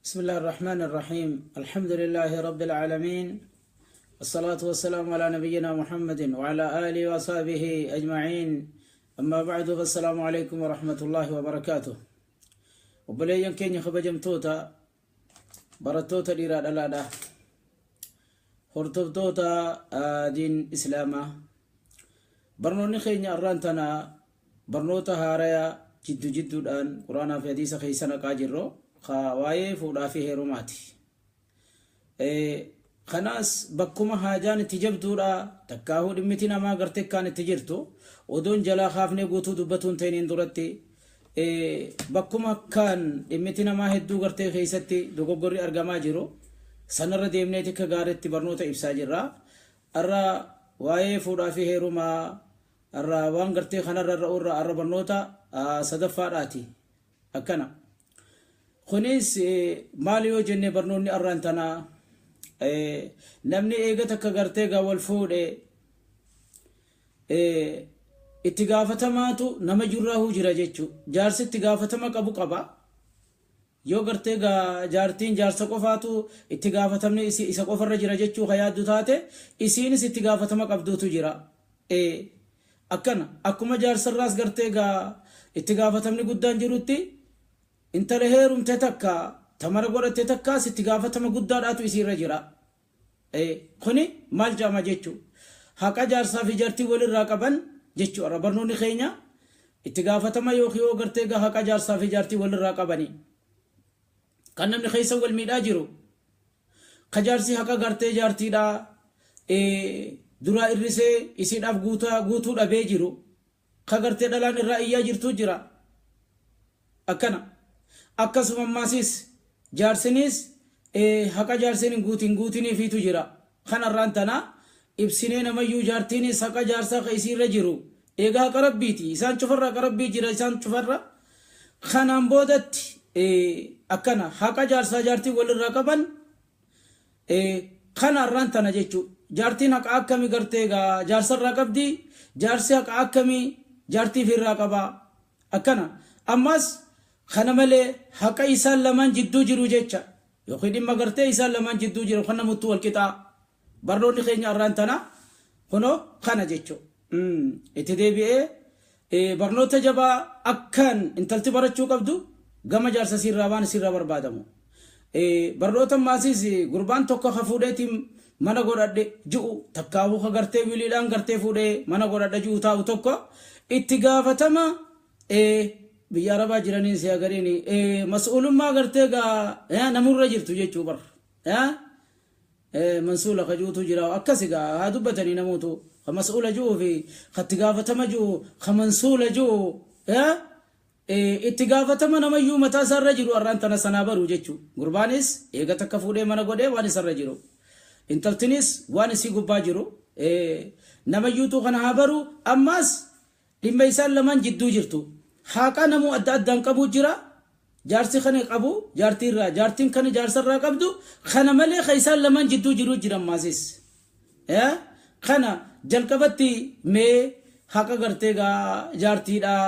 بسم الله الرحمن الرحيم. الحمد لله رب العالمين، والصلاة والسلام على نبينا محمد وعلى آله وصحبه أجمعين. أما بعد، فالسلام عليكم ورحمة الله وبركاته. Obboleeyyan keenya kabajamtoota, barattoota dhiiraa dhalaadha, hordoftoota diin islaamaa, barnoonni keenya arraan tana barnoota haaraya jiddu jidduudhaan quraanaa fi hadiisa keessa naqaa jirru ka waa'ee fuudhaa fi heerumaati. Kanaas bakkuma haajaan itti jabduudha, takkaahuu dhimmiti namaa gartee kaan itti jirtu odoon jalaa kaafnee guutuu dubbatuun ta'iniin duratti, bakkuma kaan dhimmiti namaa hedduu gartee keessatti dogoggorri argamaa jiru sanarra deemnee tikka gaariitti barnoota ibsaa jirra. Har'a waa'ee fuudhaa fi heerumaa har'a waan gartee kanarra irra har'a barnoota sadaffaadhaati. Akkana. Kunis maal yoo jenne, barnoonni arraan tanaa namni eega takka gartee gaa wal fuudhe itti gaafatamaatu nama jurraahuu jira jechuudha. Jaarsi itti gaafatama qabu qaba. Yoo gartee gaa jaartiin jaarsa qofaatu itti gaafatamni isa qofarra jira jechuu ka yaaddu taate, isiinis itti gaafatama qabduutu jira. Akkana akkuma jaarsarraas gartee gaa itti gaafatamni guddaan jirutti, intala heerumte takka tamara godhatte takkaas itti gaafatama guddaadhaatu isiirra jira. Kuni maal jedhama jechuu, haqa jaarsaa fi jaartii walirraa qaban jechuudha. Barnoonni keenya itti gaafatama yookiin yoo gartee gaa haqa jaarsaa fi jaartii walirraa qabanii. Kan namni keessa wal miidhaa jiru, ka jaarsi haqa gartee jaartiidhaa duraa irrisee isiidhaaf guutuu dhabee jiru, ka gartee dhalaan irraa iyyaa jirtu jira. Akkana. Akkasuma ammasis jaarsiniis haqa jaarsiin hin guutin guutiniifiitu jira. Kanarraan tana ibsinee namayyuu jaartiinis haqa jaarsaa ka isiirra jiru. Egaa haqa rabbiiti. Isaan cufarra haqa rabbii jira isaan cufarra. Kanaan boodatti akkana haqa jaarsaa jaartii walirraa qaban kana arraan tana jechuudha. Jaartiin haqa akkamii gartee egaa jaarsarraa qabdi, jaarsi haqa akkamii jaartiif irraa qaba. Akkana. Ammas kana malee haqa isaan lamaan jidduu jiru jecha. Yookiin dhimma gartee isaan lamaan jidduu jiru kan namuttuu wal qixaa. Barnoonni keenya arraan tana kunoo kana jechuudha. Itti deebi'ee barnoota jabaa akkaan intalti barachuu qabdu gama jaarsa siirraa waan sirraa barbaadamu. Barnoota maasiis gurbaan tokko ka fuudheetiin mana godhadhe ji'u, takkaawuu ka gartee wiliidhaan gartee fuudhee mana godhadhe ji'u taa'u tokko itti gaafatama biyya arabaa jiraniin si agariin mas'uulummaa gartee gaa namurra jirtu jechuu bar. Mansuula ka ji'utu jira, akkas gaa haa dubbatanii namoota ka mas'uula ji'uu fi ka itti gaafatama ji'u ka mansuula ji'u itti gaafatama namayyuu mataa isaarra jiru arraan tana sanaa baruu jechuu. Gurbaanis eega takka fuudhee mana godhee waan isarra jiru. Intaltinis waan isii gubbaa jiru namayyuutu kana haa baru. Ammaas dhimma isaan lamaan jidduu jirtu. Haqa namuu adda addaan qabu jira. Jaarsi kana qabu jaartiirraa, jaartiin kana jaarsarraa qabdu, kana malee ka isaan lamaan jidduu jiru jira ammaasis. Kana jalqabatti mee haqa gartee gaa jaartiidhaa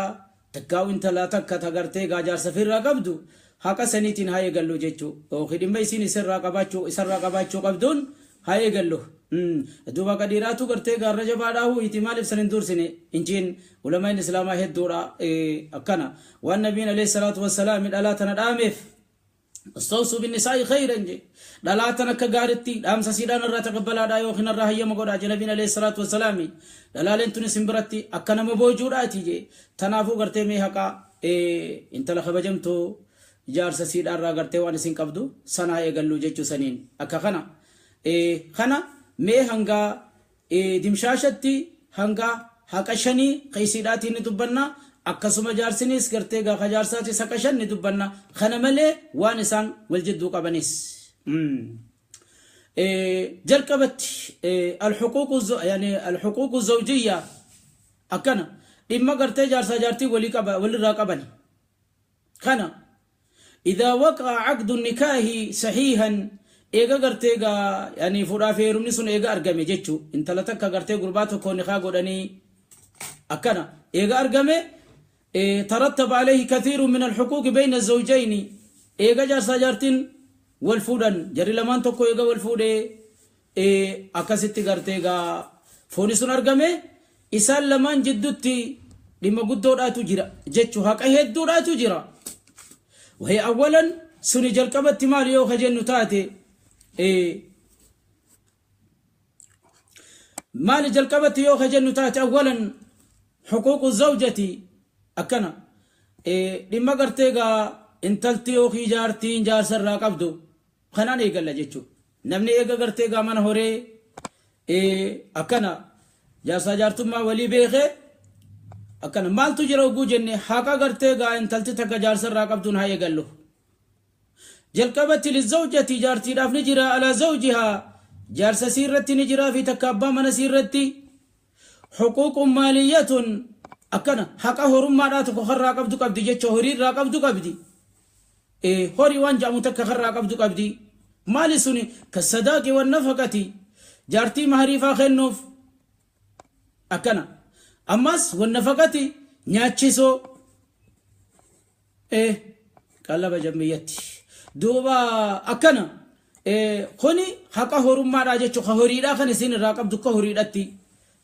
takkaa'u intalaa takka ta gartee gaa jaarsa firraa qabdu haqa saniitiin haa eegallu jechuu, yookiin dhimma isiin isarraa qabaachuu qabduun haa eegallu. Duuba ka dhiiraatu gartee gaarra jabaadhaa iti maaliif san hin dursine injiin ulamaan islaamaa hedduudha. Akkana waan nabiin alayhi salaatu wassalaam dhalaa tana dhaameef, "استوصوا بالنساء خيرا" je, dhalaa tana akka gaaritti dhaamsa siidhaan irraa taqabbalaadhaa yookiin irraa hayyama godhaa je nabiin alayhi salaatu wassalaam. Dhalaaleen tun isin biratti akka nama boojuudhaati je. Tanaafuu gartee mee haqaa intala kabajamtuu jaarsa siidhaan irraa gartee waan isin qabdu sanaa eegallu jechuu saniin akka kana. Kana mee hangaa dimshaashatti hanga haqa shanii ka isiidhaatiin ni dubbanna. Akkasuma jaarsinis gartee gaa ka jaarsaatis haqa shan ni dubbanna, kana malee waan isaan wal jidduu qabanis. Jalqabatti الحقوق يعني الحقوق الزوجية, akkana dhimma gartee jaarsaa jaartii walii qaba walirraa qabani kana. إذا وقع عقد النكاح صحيحا, eega gartee gaa yani fuudhaa fi heerumni sun eega argame jechuu, intala takka gartee gurbaa tokko nikaa godhanii akkana eega argame, ترتب عليه كثير من الحقوق بين الزوجين. Eega jaarsaa jaartiin Wal fuudhan jarri lamaan tokko eega wal fuudhee akkasitti gartee egaa fooni sun argame isaan lamaan jiddutti dhimma guddoodhaatu jira jechu haqa hedduudhaatu jira. Wahii awwalan suni jalqabatti maali yoo ka jennu taate maali jalqabatti yoo ka jennu taate awwalan xuquuqu zawjati akkana dhimma gartee egaa intalti yookiin jaartiin jaarsa irraa qabdu kanaan eegalla jechuudha. Namni eega gartee egaa mana horee akkana jaarsaa jaartummaa walii beekee akkana maaltu jira oguu jenne haqa gartee egaa intalti takka jaarsa irraa qabduun haa eegallu. Jalqabatti lizawjati jaartiidhaaf ni jira alaa zawjihaa jaarsa sii irratti ni jiraa fi takka abbaa mana sii irratti xuquuqun maaliyyatun akkana haqa horummaadhaa tokko karraa qabdu qabdi jecha horii irraa qabdu qabdi. Horii waan jedhamu takka karraa qabdu qabdi. Maali suni kasadaaqi wan nafaqati jaartii mahariifaa kennuuf akkana ammas wan nafaqati nyaachisoo qallaba jammiyyatti duuba akkana kuni haqa horummaadhaa jechuun ka horiidhaa kan isin irraa qabdu ka horiidhatti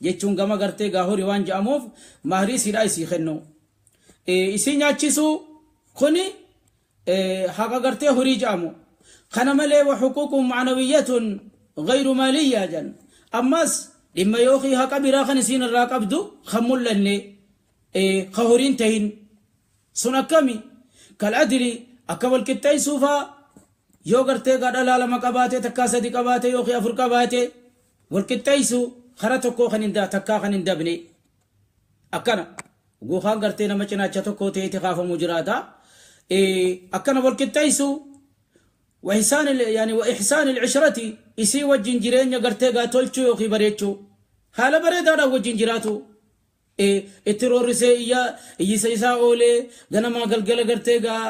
jechuun gama gartee gaa horii waan jedhamuuf maharii siidhaa isii kennu isii nyaachisuu kuni haqa gartee horii jedhamu kana malee wa xuquuqun macnawiyyatun gayru maaliyyaa jedhan ammas dhimma yookiin haqa biraa kan isiin irraa qabdu kan mul'anne ka horiin tahin sun akkami kal adli akka wal qixxeessuufaa yoo gartee gaa dhalaa lama qabaate takkaa sadi qabaate yookiin afur qabaate wal qixxeessu kara tokkoo kan hin takkaa kan hin dabne akkana guukaan gartee nama cinaacha tokko ta'eeti kaafamu jiraata akkana wal qixxeessu وإحسان يعني وإحسان العشرة إسي وجن جيرين غرتي غا تولچو يوخي بريچو حالا بريدا وجن جيراتو itti roorrisee iyya iyyisa isaa oolee ganamaa galgala gartee gaa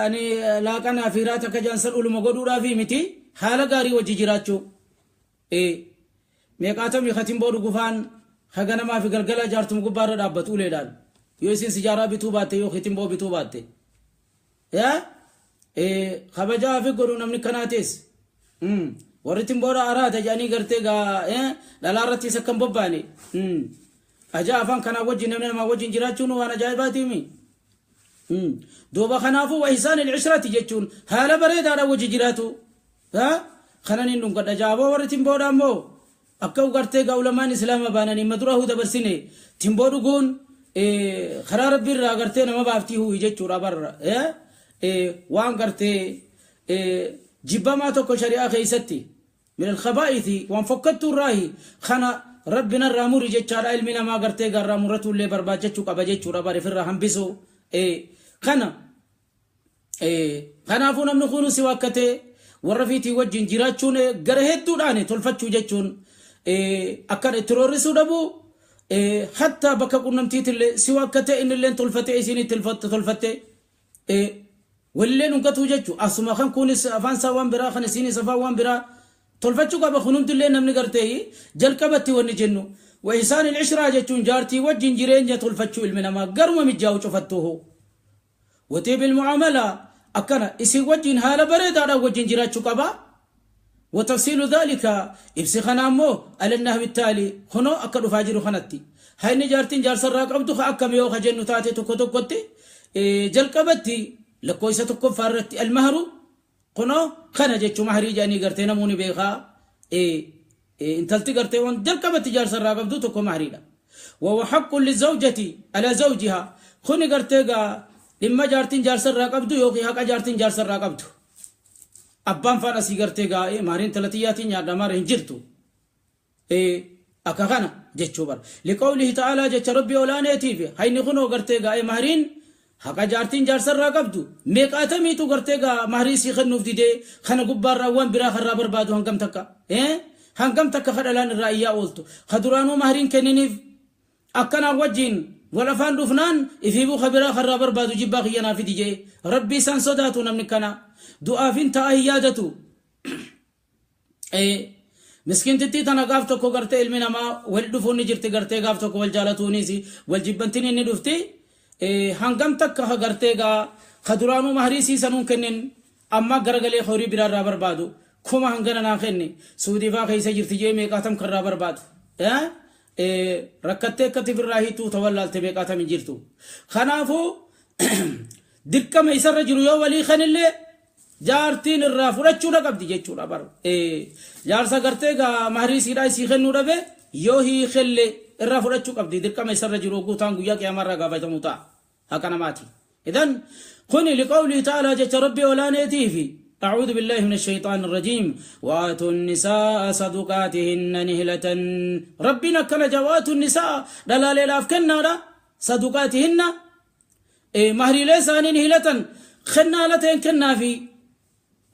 ani laaqanaa fi raata akka jaansan uluma godhuudhaafi miti haala gaarii wajji jiraachuu meeqaatamii katin boodu gufaan ka ganamaa fi galgala jaartum gubbaarra dhaabbatu uleedhaan yoo isin sijaaraa bituu baatte yoo timboo bituu baatte yaa kabajaa fi godhu namni kanaa tees warri timboodha araata jedhanii gartee gaa dhalaa irrattis akka hin bobbaane ajaa afaan kanaa wajjin namni namaa wajjin jiraachuun waan ajaa'ibaatiimi. Duuba kanaafuu wa ihsaan ilcishrati jechuun haala bareedaadhaan wajji jiraatu. Kanan hin dhungadha jaaboo warri timboodha ammoo akka gartee gaa ulamaan islaama baananii madura huu dabarsine timboo dhuguun karaa rabbii irraa gartee nama baaftii huuyi jechuudha barra. Waan gartee jibbamaa tokko shari'aa keessatti min alkhabaa'ithi waan fokkattuu irraahi kana rabbina irraa muri jechaadha ilmi namaa gartee garraa murratuullee barbaachachuu qaba jechuudha bari firraa hambisu kana kanaafuu namni kunu si waakkatee warra fiitii wajjin jiraachuun gara hedduudhaan tolfachuu jechuun akkana itti roorrisuu dhabuu hatta bakka qunnamtiitillee si waakkatee innillee tolfatee isin tolfattee walillee dhungatuu jechuu asuma kan kunis afaan isaa waan biraa kan isinis afaan waan biraa tolfachuu qaba kunumtillee namni gartee jalqabatti wanni jennu wa ihsaan ilcishraa jechuun jaartii wajjin jireenya tolfachuu ilmi namaa garuma mijaa'u cufattuhu watiib ilmucaamalaa akkana isin wajjin haala bareedaadhaan wajjin jiraachuu qaba وتفصيل ذلك إبسي خنامو على النهو التالي خنو أكدو فاجر خنتي هاي نجارتين جار سراك أبدو خأكم يوخ جنو تاتي تكو تكوتي جلقبتي لكويسة تكو فارتي المهر خنو خنا جتشو مهري جاني قرتي نموني بيخا انتلتي قرتي وان جلقبتي جار سراك أبدو تكو مهري لا وهو حق للزوجة على زوجها خني قرتي لما جارتين جار سراك أبدو يوخي حق جارتين جار سراك أبدو abbaan faan asii gartee gaa'ee maariin talatiyyaatiin nyaadha maara hin jirtu akka kana jechuu bara liqawlihi ta'aalaa jecha rabbii olaaneetiif hayni kunoo gartee gaa'ee maariin haqa jaartiin jaarsarraa qabdu meeqaatamiitu gartee gaa maarii sii kennuuf didee kana gubbaarraa waan biraa karraa barbaadu hangam takka hangam takka kadhalaan irraa iyyaa ooltu ka duraanuu maariin kenniniif akkanaa wajjiin wal afaan dhufnaan ifiibuu ka biraa karraa barbaadu jibbaa kiyyanaa fidi jee rabbii isaan sodaatu namni kana du'aafin ta'a hin yaadatu miskiintittii tana gaaf tokko gartee ilmi namaa wal dhufuun ni jirti gartee gaaf tokko wal jaalatuunis wal jibbantiin inni dhufti hangam takka gartee gaa ka duraanuu maharii siisanuun kennin Amma garagalee horii biraarraa barbaadu kuma hangana naa kenne suudiifaa keessa jirti jee meeqaatam karraa barbaadu. Rakkattee akkatti firraa hiituu tawallaalte meeqaatam hin jirtu. Kanaafuu dirqama isarra jiru yoo walii kanillee jaartiin irraa fudhachuudha qabdi jechuudha bar. Jaarsa gartee gaa mahrii siidhaa isii kennuu dhabe yoo hiikellee irraa fudhachuu qabdi dirqama isarra jiru guutaan guyyaa qiyaamarraa gaafatamu ta'a. Haqa namaati. إذن كن لقوله تعالى جت ربي ولا نيتي أعوذ بالله من الشيطان الرجيم وآتوا النساء صدقاتهن نهلة ربنا كان جوات النساء دلال الأفكنا صدقاتهن إيه مهري ليس نهلة خنا لتين كنا في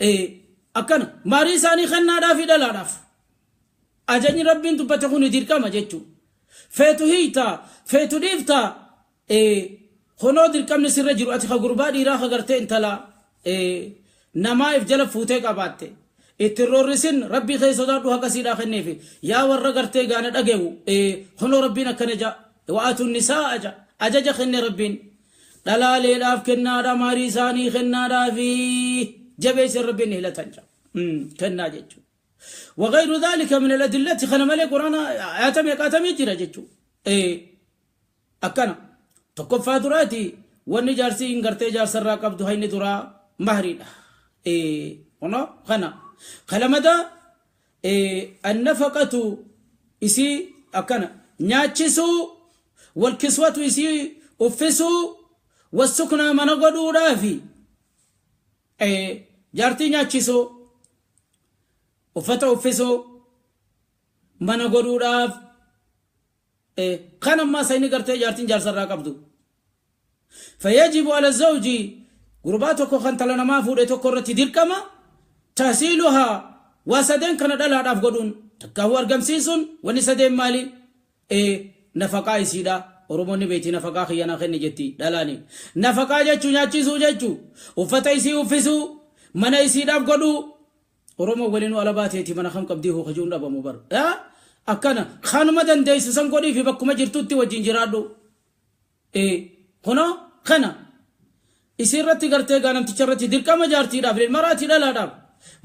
إيه أكن مهري ساني خنا دا في دلالاف أجني ربي تبتكون دير كما جتشو فيتو هيتا فيتو ديفتا إيه خنو dirqamni sirra jiru ati ka gurbaa dhiiraa ka gartee intala namaa if jala fuutee qabaatte itti roorrisin rabbii kee sodaadhu haqa siidhaa kenneefi yaa warra gartee gaana dhageewu kunoo rabbiin akkana ja wa'atu nisaa aja ajaja kenne rabbiin dhalaaleedhaaf kennaadha maarii isaanii kennaadhaafi jabeeysen rabbiin hilatan ja kennaa jechuu وغير ذلك من الأدلة خنا ملك قرآن آتم يقاتم يجرى جتشو إيه أكنا tokkoffaa duraati wanni jaarsi hin gartee jaarsarraa qabdu hayni duraa mahriidha. Ono kana kalamada annafaqatu isii akkana nyaachisuu walkiswatu isii uffisuu wassuknaa mana godhuudhaafi jaartii nyaachisuu uffata uffisuu mana godhuudhaaf kan ammaa sayni gartee jaartiin jaarsarraa qabdu. فيجب على الزوج قرباتك خنتل نما فودي تكرتي ديركما تحصيلها وسدين كان دلا داف غدون تكاو ارغمسيسون وني سدين مالي إيه نفقا يسيدا oromoonni beeti nafaqaa khiyana kenne jetti dhalaani nafaqaa jechuu nyaachisuu jechuu uffata isii uffisuu mana isiidhaaf godhuu oromoo waliinuu ala baateeti mana kam qabdii hoo kajuun dhabamu bar akkana kanuma dandeessu san godhii fi bakkuma jirtutti wajjin jiraadhu kunoo kana isii irratti gartee gaa namticha irratti dirqama jaartiidhaaf maraatii dhalaadhaaf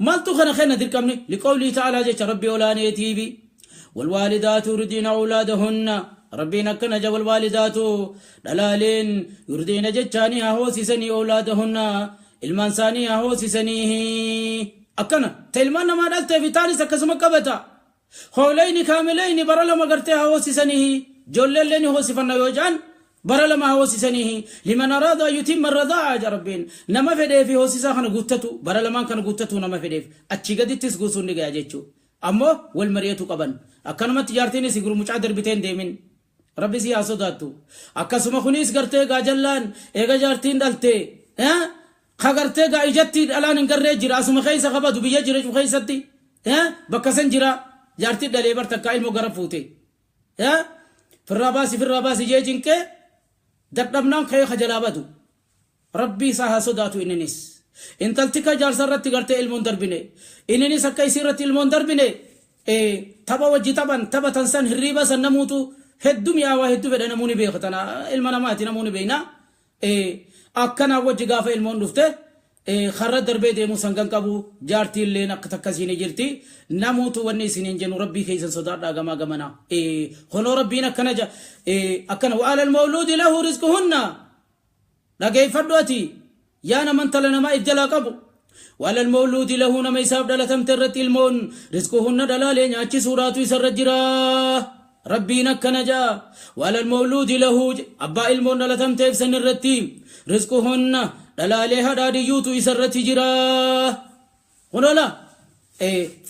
maaltu kana kenna dirqamni liqawlii ta'aalaa jecha rabbii olaaneetiifi والوالدات يرضين أولادهن ربنا كن جب الوالدات دلالين يرضين جتاني هوسسني أولادهن المنساني هوسسنيه أكنا تلمان ما دلت في تاني سكسم كبتا حولين كاملين برلا ما قرتها هوسسنيه جللين هوسفنا يوجان برلا ما هوسسنيه لمن أراد أن يتم الرضاعة ربين نما فدي في هوسسا خن غوتتو برلا ما كان غوتتو نما فدي أتشي قد تسغوسون نجا جيتشو أمو والمريتو قبن أكنما تجارتيني سيغرو مچا دربتين ديمين ربي سي آسوداتو أكسما خنيس غرتي غاجلان إيغا جارتين دلتي ها خغرتي غا إجتي الآن انقرر جرا أسما خيسا خبادو بيا جرا شو خيستي ها بكسن جرا جارتي دلي بر تكا علمو غرفوتي ها في الرباسي جيجنك دبنان خي خجلابدو ربي ساها سوداتو إننيس انتلتك جار سرتي غرتي علمون دربني إننيس أكاي سيرتي علمون دربني تبا وجي تبان تبا تنسان هريبا سنموتو هدو مياوا هدو فدا نموني بيختنا علمنا ماتي نموني بينا أكنا وجي غافة علمون دفته خرد دربي ديمو سنغن قبو جارتي اللي نقتكسيني جرتي نموتو وني سنين جنو ربي كيسن صدار غما غمنا خنو ربينا كنجا أكنا وعلى المولود له رزقهن لقي فدوتي يا نمن تلنا ما إجلا قبو وعلى المولود له نما يساب دلتم ترت المون رزقهن دلالين ياتي سوراتو يسرجرا ربينا كنجا وعلى المولود له أبا المون دلتم تفسن الرتيم رزقهن دلالي هدادي يوتو يسرت جرا هنا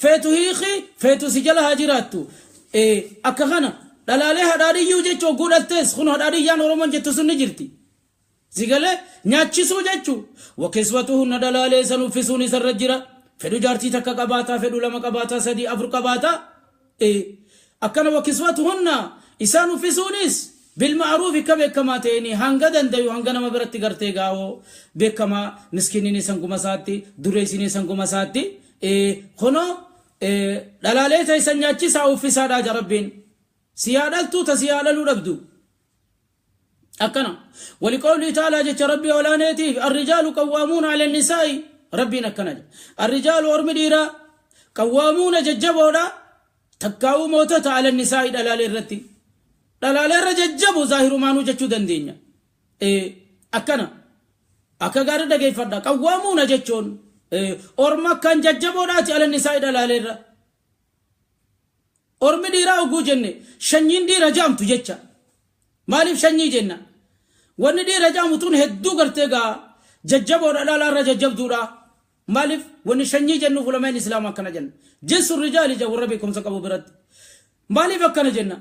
فيتو هيخي فيتو سجلها جراتو أكخنا دلالي هدادي يوجي چو قولتس خنو هدادي يان ورمان جتو سن جرتي زيغله نياچيسو جچو وكسوته ندلاله سنفسوني سرجرا فدو جارتي تك قباتا فدو لما قباتا سدي افر قباتا اكن وكسوتهن اسان فسونيس بالمعروف كما كما تيني هانغا دنديو هانغا نما برتي غرتي غاو بكما مسكيني سنغما ساتي دريسيني سنغما ساتي خنو دلاله تيسن نياچيسا وفسادا جربين سيادلتو تسيادلو دبدو أكنا ولقوله تعالى جت ربي ولانيتي الرجال قوامون على النساء Rabbiin akkana jedha. Arrijaalu ormi dhiiraa qawwaamuuna jajjaboodha takkaa'uu mootota ala nisaa'i dhalaalee irratti. Dhalaalee irra jajjabu zaahirumaanuu jechuu dandeenya. Akkana akka gaarii dhageeffadha. Qawwaamuuna jechuun orma akkaan jajjaboodhaati ala nisaa'i dhalaalee irra. Ormi dhiiraa oguu jenne shanyiin dhiira jaamtu jecha. Maaliif shanyii jenna? Wanni dhiira jaamu tun hedduu gartee gaa jajjaboodha dhalaa irra jajjabduudha. Maaliif wanni shanyii jennuuf ulamaan islaamaa akkana jenna. Jinsu rijaali ja warra beekumsa qabu biratti. Maaliif akkana jenna?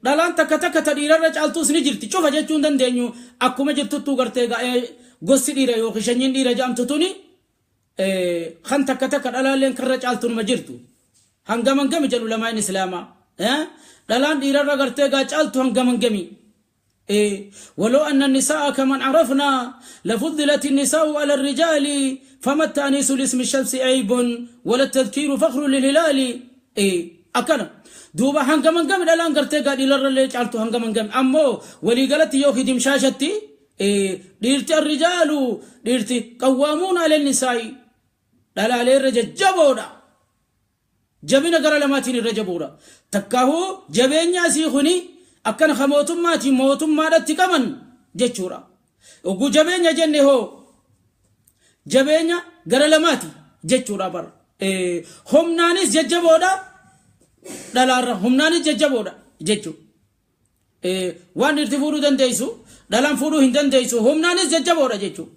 Dhalaan takka takka ta dhiirarra caaltuus ni jirti. Cufa jechuu hin dandeenyu akkuma jirtuttuu gartee gaa gosti dhiira yookiin shanyiin dhiira jaamtu tuni kan takka takka dhalaalleen karra caaltu numa jirtu. Hangam hangami jedhu ulamaan islaamaa. Dhalaan dhiirarra gartee gaa caaltu hangam hangami. ولو أن النساء كمن عرفنا لفضلت النساء على الرجال فما التأنيس لاسم الشمس عيب ولا التذكير فخر للهلال. أكنا دوبا هنگم هنگم دلان غرتي غادي لر caaltu hangam hangam ammoo walii galatti yookiin dimshaashatti dhiirti arrijaalu dhiirti qawwaamuun ala nisaa'i dhalaalee irra jajjaboodha. Jabina gara lamaatiin irra jabuudha. Takkaahuu jabeenya asii kuni akkana ka mootummaatiin mootummaadhatti qaban jechuudha. Oguu jabeenya jenne hoo jabeenya gara lamaati jechuudha bara. Humnaanis jajjaboodha dhalaarra humnaanis jajjaboodha jechuudha. Waan dhiirti fuudhuu dandeessu dhalaan fuudhuu hin dandeessu humnaanis jajjaboodha jechuudha.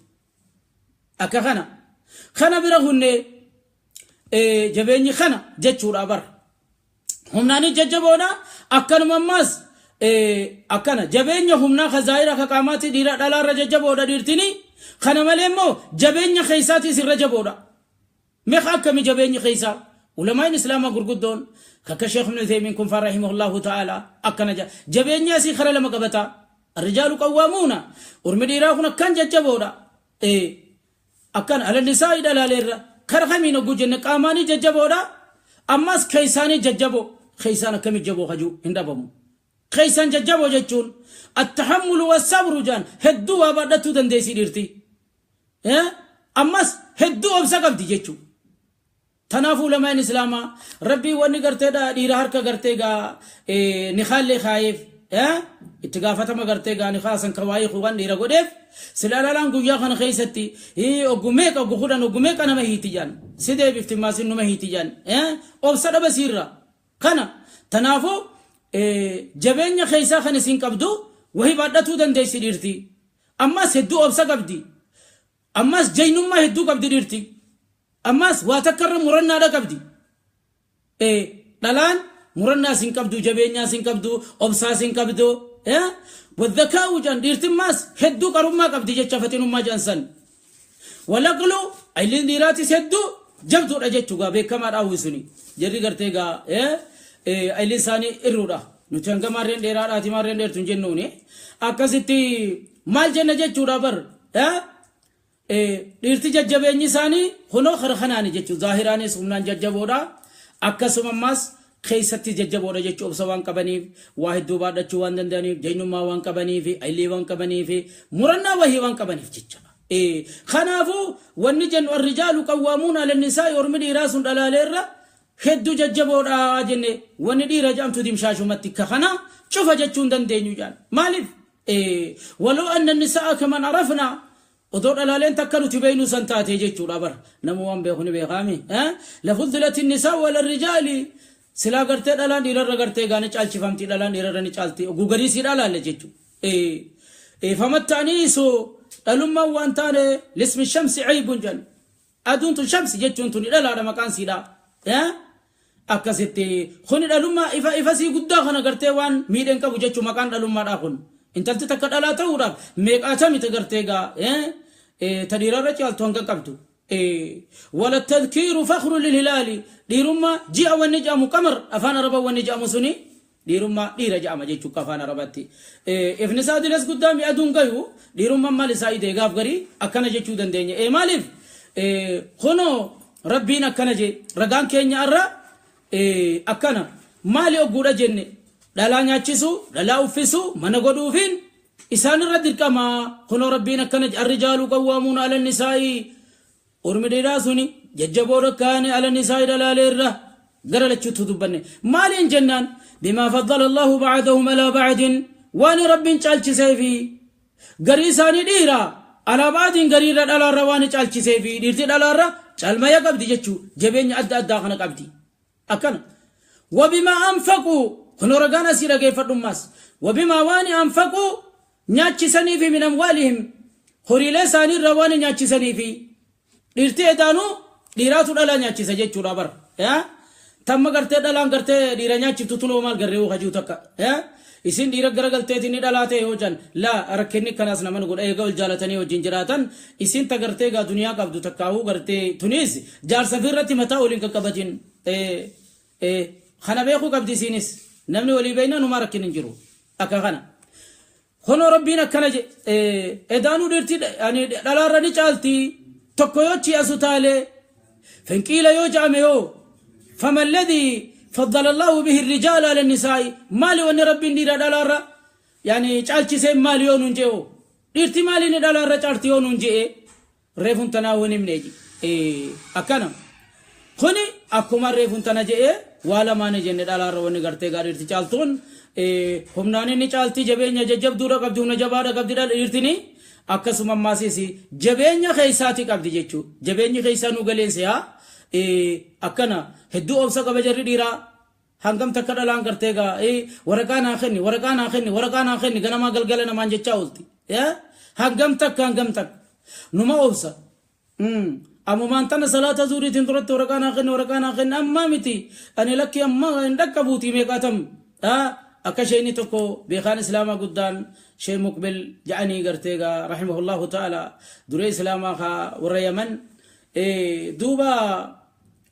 Akka kana kana bira hunnee jabeenyi kana jechuudha bara. Humnaanis jajjaboodha akkanuma ammaas akkana jabeenya humnaa ka zaahira ka qaamaatti dhiira dhalaarra jajjaboodha dhiirtini kana malee immoo jabeenya keessaatis irra jaboodha. Meeqa akkami jabeenyi keessaa? Ulamaan islaamaa gurguddoon kakka Sheekh Ibn Uthaymin kun faa rahimahullahu ta'ala akkana jedha. Jabeenya asii kara lama qabata. Arrijaalu qawwaamuuna. Ormi dhiiraa kun akkaan jajjaboodha. Akkana ala nisaa'i dhalaaleerra kara kamiin hogguu jenne qaamaanii jajjaboodha. Ammas keessaanii jajjaboo. Keessaan akkami jaboo hajuu hin dhabamu. Keessaan jajjaboo jechuun attahammulu wassabru jaan hedduu waa baadhachuu dandeessi dhiirti. Ammas hedduu obsa qabdi jechuudha. Tanaafuu ulamaan islaamaa rabbii wanni gartee dhiira harka gartee gaa ni kaallee kaayeef itti gaafatama gartee gaa ni kaasan ka waa'ee waan dhiira godheef sila dhalaan guyyaa kana keessatti oggu meeqa oggu kudhan oggu meeqa nama hiiti jaan si deebifti maasin numa hiiti jaan obsa dhaba siirra kana tanaafuu jabeenya keessaa kan isin qabdu wahii baadhatuu dandeessi dhiirti ammas hedduu obsa qabdi ammas jaynummaa hedduu qabdi dhiirti. Ammas waa takka irra murannaadha qabdi. Dhalaan murannaas hin qabdu, jabeenyaas hin qabdu, obsaas hin qabdu. Wadhakaa'u jedhan dhiirtimmaas hedduu qarummaa qabdi jecha faxinummaa jedhan san. Walaqlu ayliin dhiiraatis hedduu jabduudha jechuu gaa beekamaadha hawwisuni. Jarri gartee gaa ayliin isaanii irruudha. Nuti hanga maarreen dheeraadhaati maarreen dheertu hin jennuuni. Akkasitti maal jenna jechuudha bar. Dhiirti jajjabeenyi isaanii kunoo kara kanaani jechuudha. Zaahiraanis humnaan jajjaboodha. Akkasuma ammaas keessatti jajjaboodha jechuudha obsa waan qabaniif, waa hedduu baadhachuu waan danda'aniif, jaynummaa waan qabaniif, aylii waan qabaniif, murannaa wahii waan qabaniif jecha. Kanaafuu wanni jennu arrijaalu qawwaamuun ala nisaa'i ormi dhiiraa sun dhalaaleerra hedduu jajjaboodha jenne wanni dhiira jedhamtu dimshaashumatti ka kana cufa jechuu hin dandeenyu jedhan. Maaliif? Waloo anna nisaa'a kaman arafnaa odoo dhalaaleen takka nuti beeynu san taate jechuudha bara. Nama waan beeku ni beekaami. Lafuddilat nisaa wala rijaali silaa gartee dhalaan dhiirarra gartee gaani caalchifamti dhalaan dhiirarra ni caalti. Oguu garii si dhalaalle jechuudha. Famattaaniisu dhalummaan waan taane lismi shamsi ceybun jedhan. Aduun tun shamsi jechuun tuni dhalaadha maqaan siidha. Akkasitti kuni dhalummaa ifa ifasii guddaa kana gartee waan miidheen qabu jechuun maqaan dhalummaadhaa kun. Intalti takka dhalaa ta'uudhaaf meeqaatamite gartee gaa ta dhiirarra caaltu hanga qabdu. Wala tadkiiru fakhru lilhilaali dhiirummaa ji'a wanni jedhamu qamar afaan arabaa wanni jedhamu suni dhiirummaa dhiira jedhama jechuudha afaan arabaatti. Ifni isaa dilas guddaa mi'a aduun gayu dhiirummaan maal isaa idee gaaf garii akkana jechuu dandeenya. Maaliif kunoo rabbiin akkana jee ragaan keenya irra akkana maali ogguudha jenne dhalaa nyaachisuu dhalaa uffisuu mana godhuufiin isaan irra dirqama kunoo rabbiin akkana arrijaalu qawwaamuun ala nisaa'i Ormi dhiiraa suni jajjaboodha kaane ala nisaa'i dhalaaleerra gara lachuutti dubbanne. Maaliin jennaan bimaa faddala Allahu ba'adahum alaa ba'adin waan Rabbiin caalchiseefi garii isaanii dhiira alaa ba'adin gariirra dhalaarra waan caalchiseefi dhiirti dhalaarra caalmaya qabdi jechuu jabeenya adda addaa kana qabdi. Akkana. Wabimaa anfaquu kun ragaan asii dhageeffadhummaas wabimaa waan anfaquu nyaachisaniifi min amwaalihim horiilee isaaniirraa waan nyaachisaniifi dhiirti edaanuu dhiiraatu dhalaa nyaachisa jechuudha bara. Tamma gartee dhalaan gartee dhiira nyaachiftu tunoo maal garree hajuu takka. Isin dhiira garagalteetiin ni dhalaa ta'e yoo jan laa rakkinni kanaas nama nu godha eega ol jaalatanii wajjin jiraatan isin ta gartee gaa duniyaa qabdu takkaahuu gartee tunis jaarsa irratti mataa waliin qaqqabatin. Kana beekuu qabdi isinis namni walii beekna numaa rakkin hin jiru akka kana. Kunoo Rabbiin akkana jedhe edaanuu dhiirti dhalaarra ni caalti tokko yoo chi'asu taalee finqiila yoo ja'ame yoo fama alladhii faddala Allahu bihi rijaala ala nisaa'i maali wanni Rabbiin dhiira dhalaarra yaani caalchisee maali yoo nuun je'oo dhiirti maali ni dhalaarra caalti yoo nuun je'e reefun tanaa waan himne akkana kuni akkuma reefun tana je'e waa lamaan jenne dhalaarra wanni gartee gaa dhiirti caaltuun humnaan inni caalti jabeenya jajjabduudha qabdi humna jabaadha qabdi dhiirtini akkasuma ammaasiis jabeenya keessaati qabdi jechuu jabeenyi keessaa nu galeense haa akkana hedduu obsa qaba jarri dhiiraa hangam takka dhalaan gartee gaa waraqaa naa kenni waraqaa naa kenni waraqaa naa kenni ganamaa galgala namaan jechaa oolti hangam takka hangam takka numa obsa ammumaan tana salaata zuuriitiin duratti waraqaa naa kenni waraqaa naa kenni ammaa miti ani lakki amma hin dhaqqabuuti meeqaatam akka sheeyni tokko beekaan islaamaa guddaan shee Muqbil ja'anii gartee gaa rahimahullahu ta'ala duree islaamaa kaa warra Yaman duuba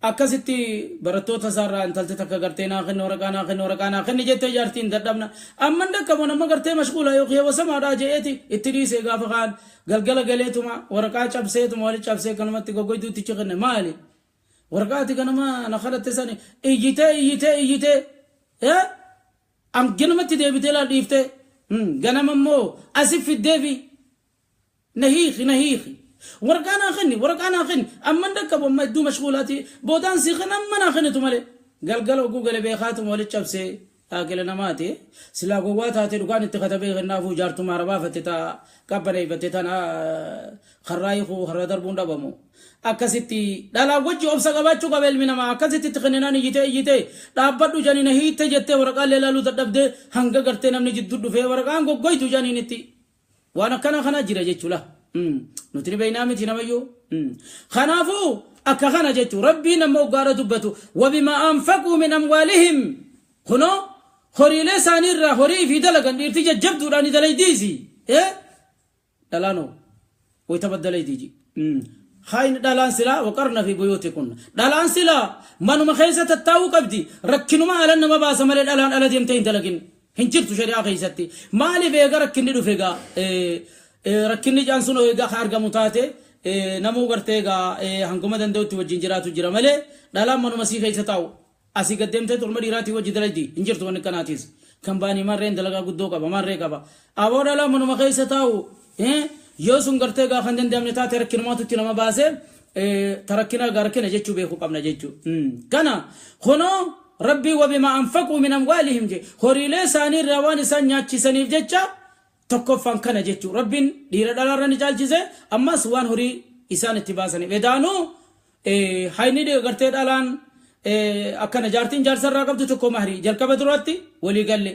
akkasitti barattoota isaarraa intalti takka gartee naa kenni waraqaa naa kenni waraqaa naa kenni jettee jaartiin dadhabna amma hin dhaqqabu amma gartee mashquula yookiin wasamaadhaa je'eeti itti dhiise gaafa kaan galgala galeetuma waraqaa cabseetuma wali cabsee kanumatti goggoyduutti kenne maali waraqaati kanuma na kadhatte sani iyyitee iyyitee iyyitee am ganamatti deebitee laal dhiiftee ganama immoo asif fiddeefi nahiiki nahiiki waraqaa naa kenni waraqaa naa kenni amma hin dhaqqabu amma hedduu mashquulaati boodaan sii kan amma naa kennitu malee galgala oguu gale beekaatuma wali cabsee haakila namaati silaa gowwaa taate dhugaan itti katabee kennaafuu jaartuma arabaafatte taa qabbaneeffatte tana karraa hiikuu karra darbuun dhabamu akkasitti dhalaa wajji obsa qabaachuu qaba ilmi namaa akkasitti itti kenninaan iyyitee iyyitee dhaabbadhu janiina hiitte jettee waraqaa illee laaluu dadhabdee hanga gartee namni jidduu dhufee waraqaan goggoytu janiin itti waan akkana kana jira jechuudha. Nuti ni beeknaa miti namayyuu. Kanaafuu akka kana jechuun Rabbiin amma oggaadha dubbatu wabimaa anfaquu min amwaalihim kunoo horiilee isaaniirraa horii fi dalagan dhiirti jajjabduudhaan ni dalaydiisi. Dhalaanoo wayita baddalaydiiji. Hayin dhalaan silaa waqarna fi buyuutikunna. Dhalaan silaa manuma keessa tattaa'uu qabdi rakkinuma ala nama baasa malee dhalaan ala deemtee hin dalagin. Hin jirtu shari'aa keessatti. Maaliif eega rakkinni dhufe egaa rakkinni jaan sun egaa ka argamu taate namuu gartee egaa hanguma danda'utti wajjin jiraatu jira malee dhalaan manuma sii keessa taa'u. Asii gad deemtee torma dhiiraatii wajji dalagdi hin jirtu wanni kanaatiis. Kan baanii marreen dalagaa guddoo qaba marree qaba. Aboo dhalaan manuma keessa taa'u yoo sun gartee egaa kan danda'amne taate rakkinumaatu itti nama baase tarakkina egaa rakkina jechuu beekuu qabna jechuu. Kana kunoo Rabbii wabimaa anfaquu min amwaalihim je horiilee isaanii irraa waan isaan nyaachisaniif jecha tokkoffaan kana jechuu Rabbiin dhiira dhalaarra ni caalchise ammas waan horii isaan itti baasaniif edaanuu hayni gartee dhalaan akkana jaartiin jaarsarraa qabdu tokko mahrii jalqaba duraatti walii galle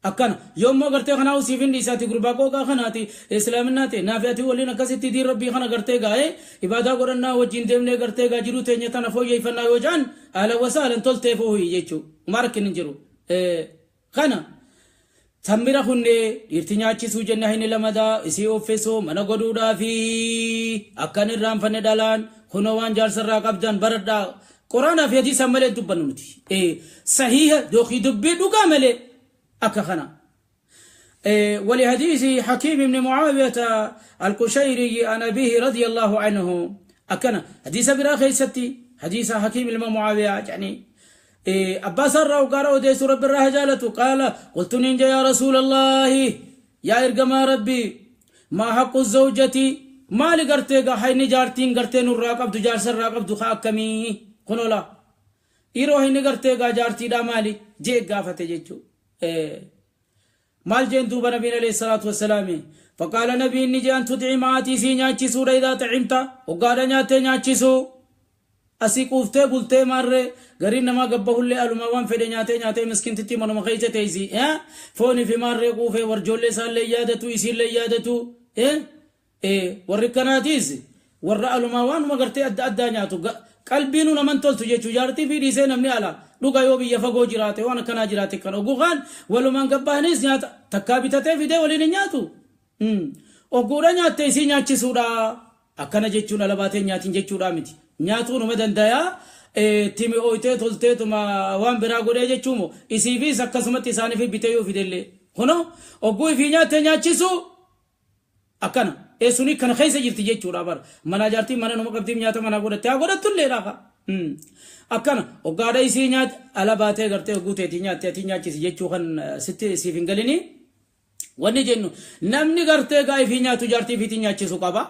akkana yoommoo gartee kanaa siif hin dhiisaati gurbaa qooqaa kanaati islaaminaa ta'e naafi ati waliin akkasitti diin Rabbii kana gartee gaa'ee ibaadaa godhannaa wajjin deemnee gartee gaa jiruu teenya tana fooyyeffannaa yoo ja'an ahlan wasahlan tolteef hoyi jechuu umaa rakkin hin jiru kana Tambira kunnee dhiirti nyaachisuu jenne hayni lamadaa isii uffisuu mana godhuudhaa fi akkan irraanfanne dhalaan kunoo waan jaarsarraa qabdan baradhaa Quraanaa fi hadiisaan malee dubbannu nuti sahiha yookiin dubbii dhugaa malee akka kana. ولحديث حكيم بن معاوية القشيري عن أبيه رضي الله عنه أكنا حديث برا خيستي حديث حكيم بن معاوية يعني أبا سر وقال أوديس رب الرهجالة قال قلت ننجا يا رسول الله يا إرقما ربي ما حق الزوجة Maali gartee gaa hayni jaartiin gartee nurraa qabdu jaarsarraa qabdu kaa akkamii kunola dhiiroo hayni gartee gaa jaartiidhaa maali jee gaafate jechuu. Maal jeen duuba nabiin alayhi salaatu wassalaami? Faqaala nabiin ni je'an tudcima ati isii nyaachisuudha idaa xacimta hoggaadha nyaattee nyaachisuu asii quuftee bultee maarree gariin namaa gabbahullee aluma waan fedhe nyaatee nyaatee miskintittii manuma keessa teessi foonii fi maarree quufee warjoollee isaallee yaadatu isiillee yaadatu. Warri kanaatiis warra alumaa waanuma gartee adda addaa nyaatu qalbiinuu naman toltu jechuu jaartii fi dhiisee namni ala dhuga yoo biyya fagoo jiraate waan akkanaa jiraate kan ogukaan walumaan gabbahaniis nyaata takkaa bitatee fidee waliin hin nyaatu. Ogguudha nyaatte isii nyaachisuudha akkana jechuun ala baatee nyaatin jechuudha miti. Nyaatuu numa dandayaa timi ooytee tolteetuma waan biraa godhee jechuumo isiifis akkasumatti isaaniif bitee yoo fidellee kunoo ogguu ifii nyaatte nyaachisuu akkana suni kana keessa jirti jechuudha bara mana jaartiin mana nama qabdiif nyaata manaa godhatte haa godhattullee dhaafa. Akkana hoggaadha isii nyaata ala baatee gartee hogguu teetii nyaatte ati nyaachisi jechuu kan sitti siif hin galini. Wanni jennu namni gartee gaa ifii nyaatu jaartii ifiitiin nyaachisu qaba.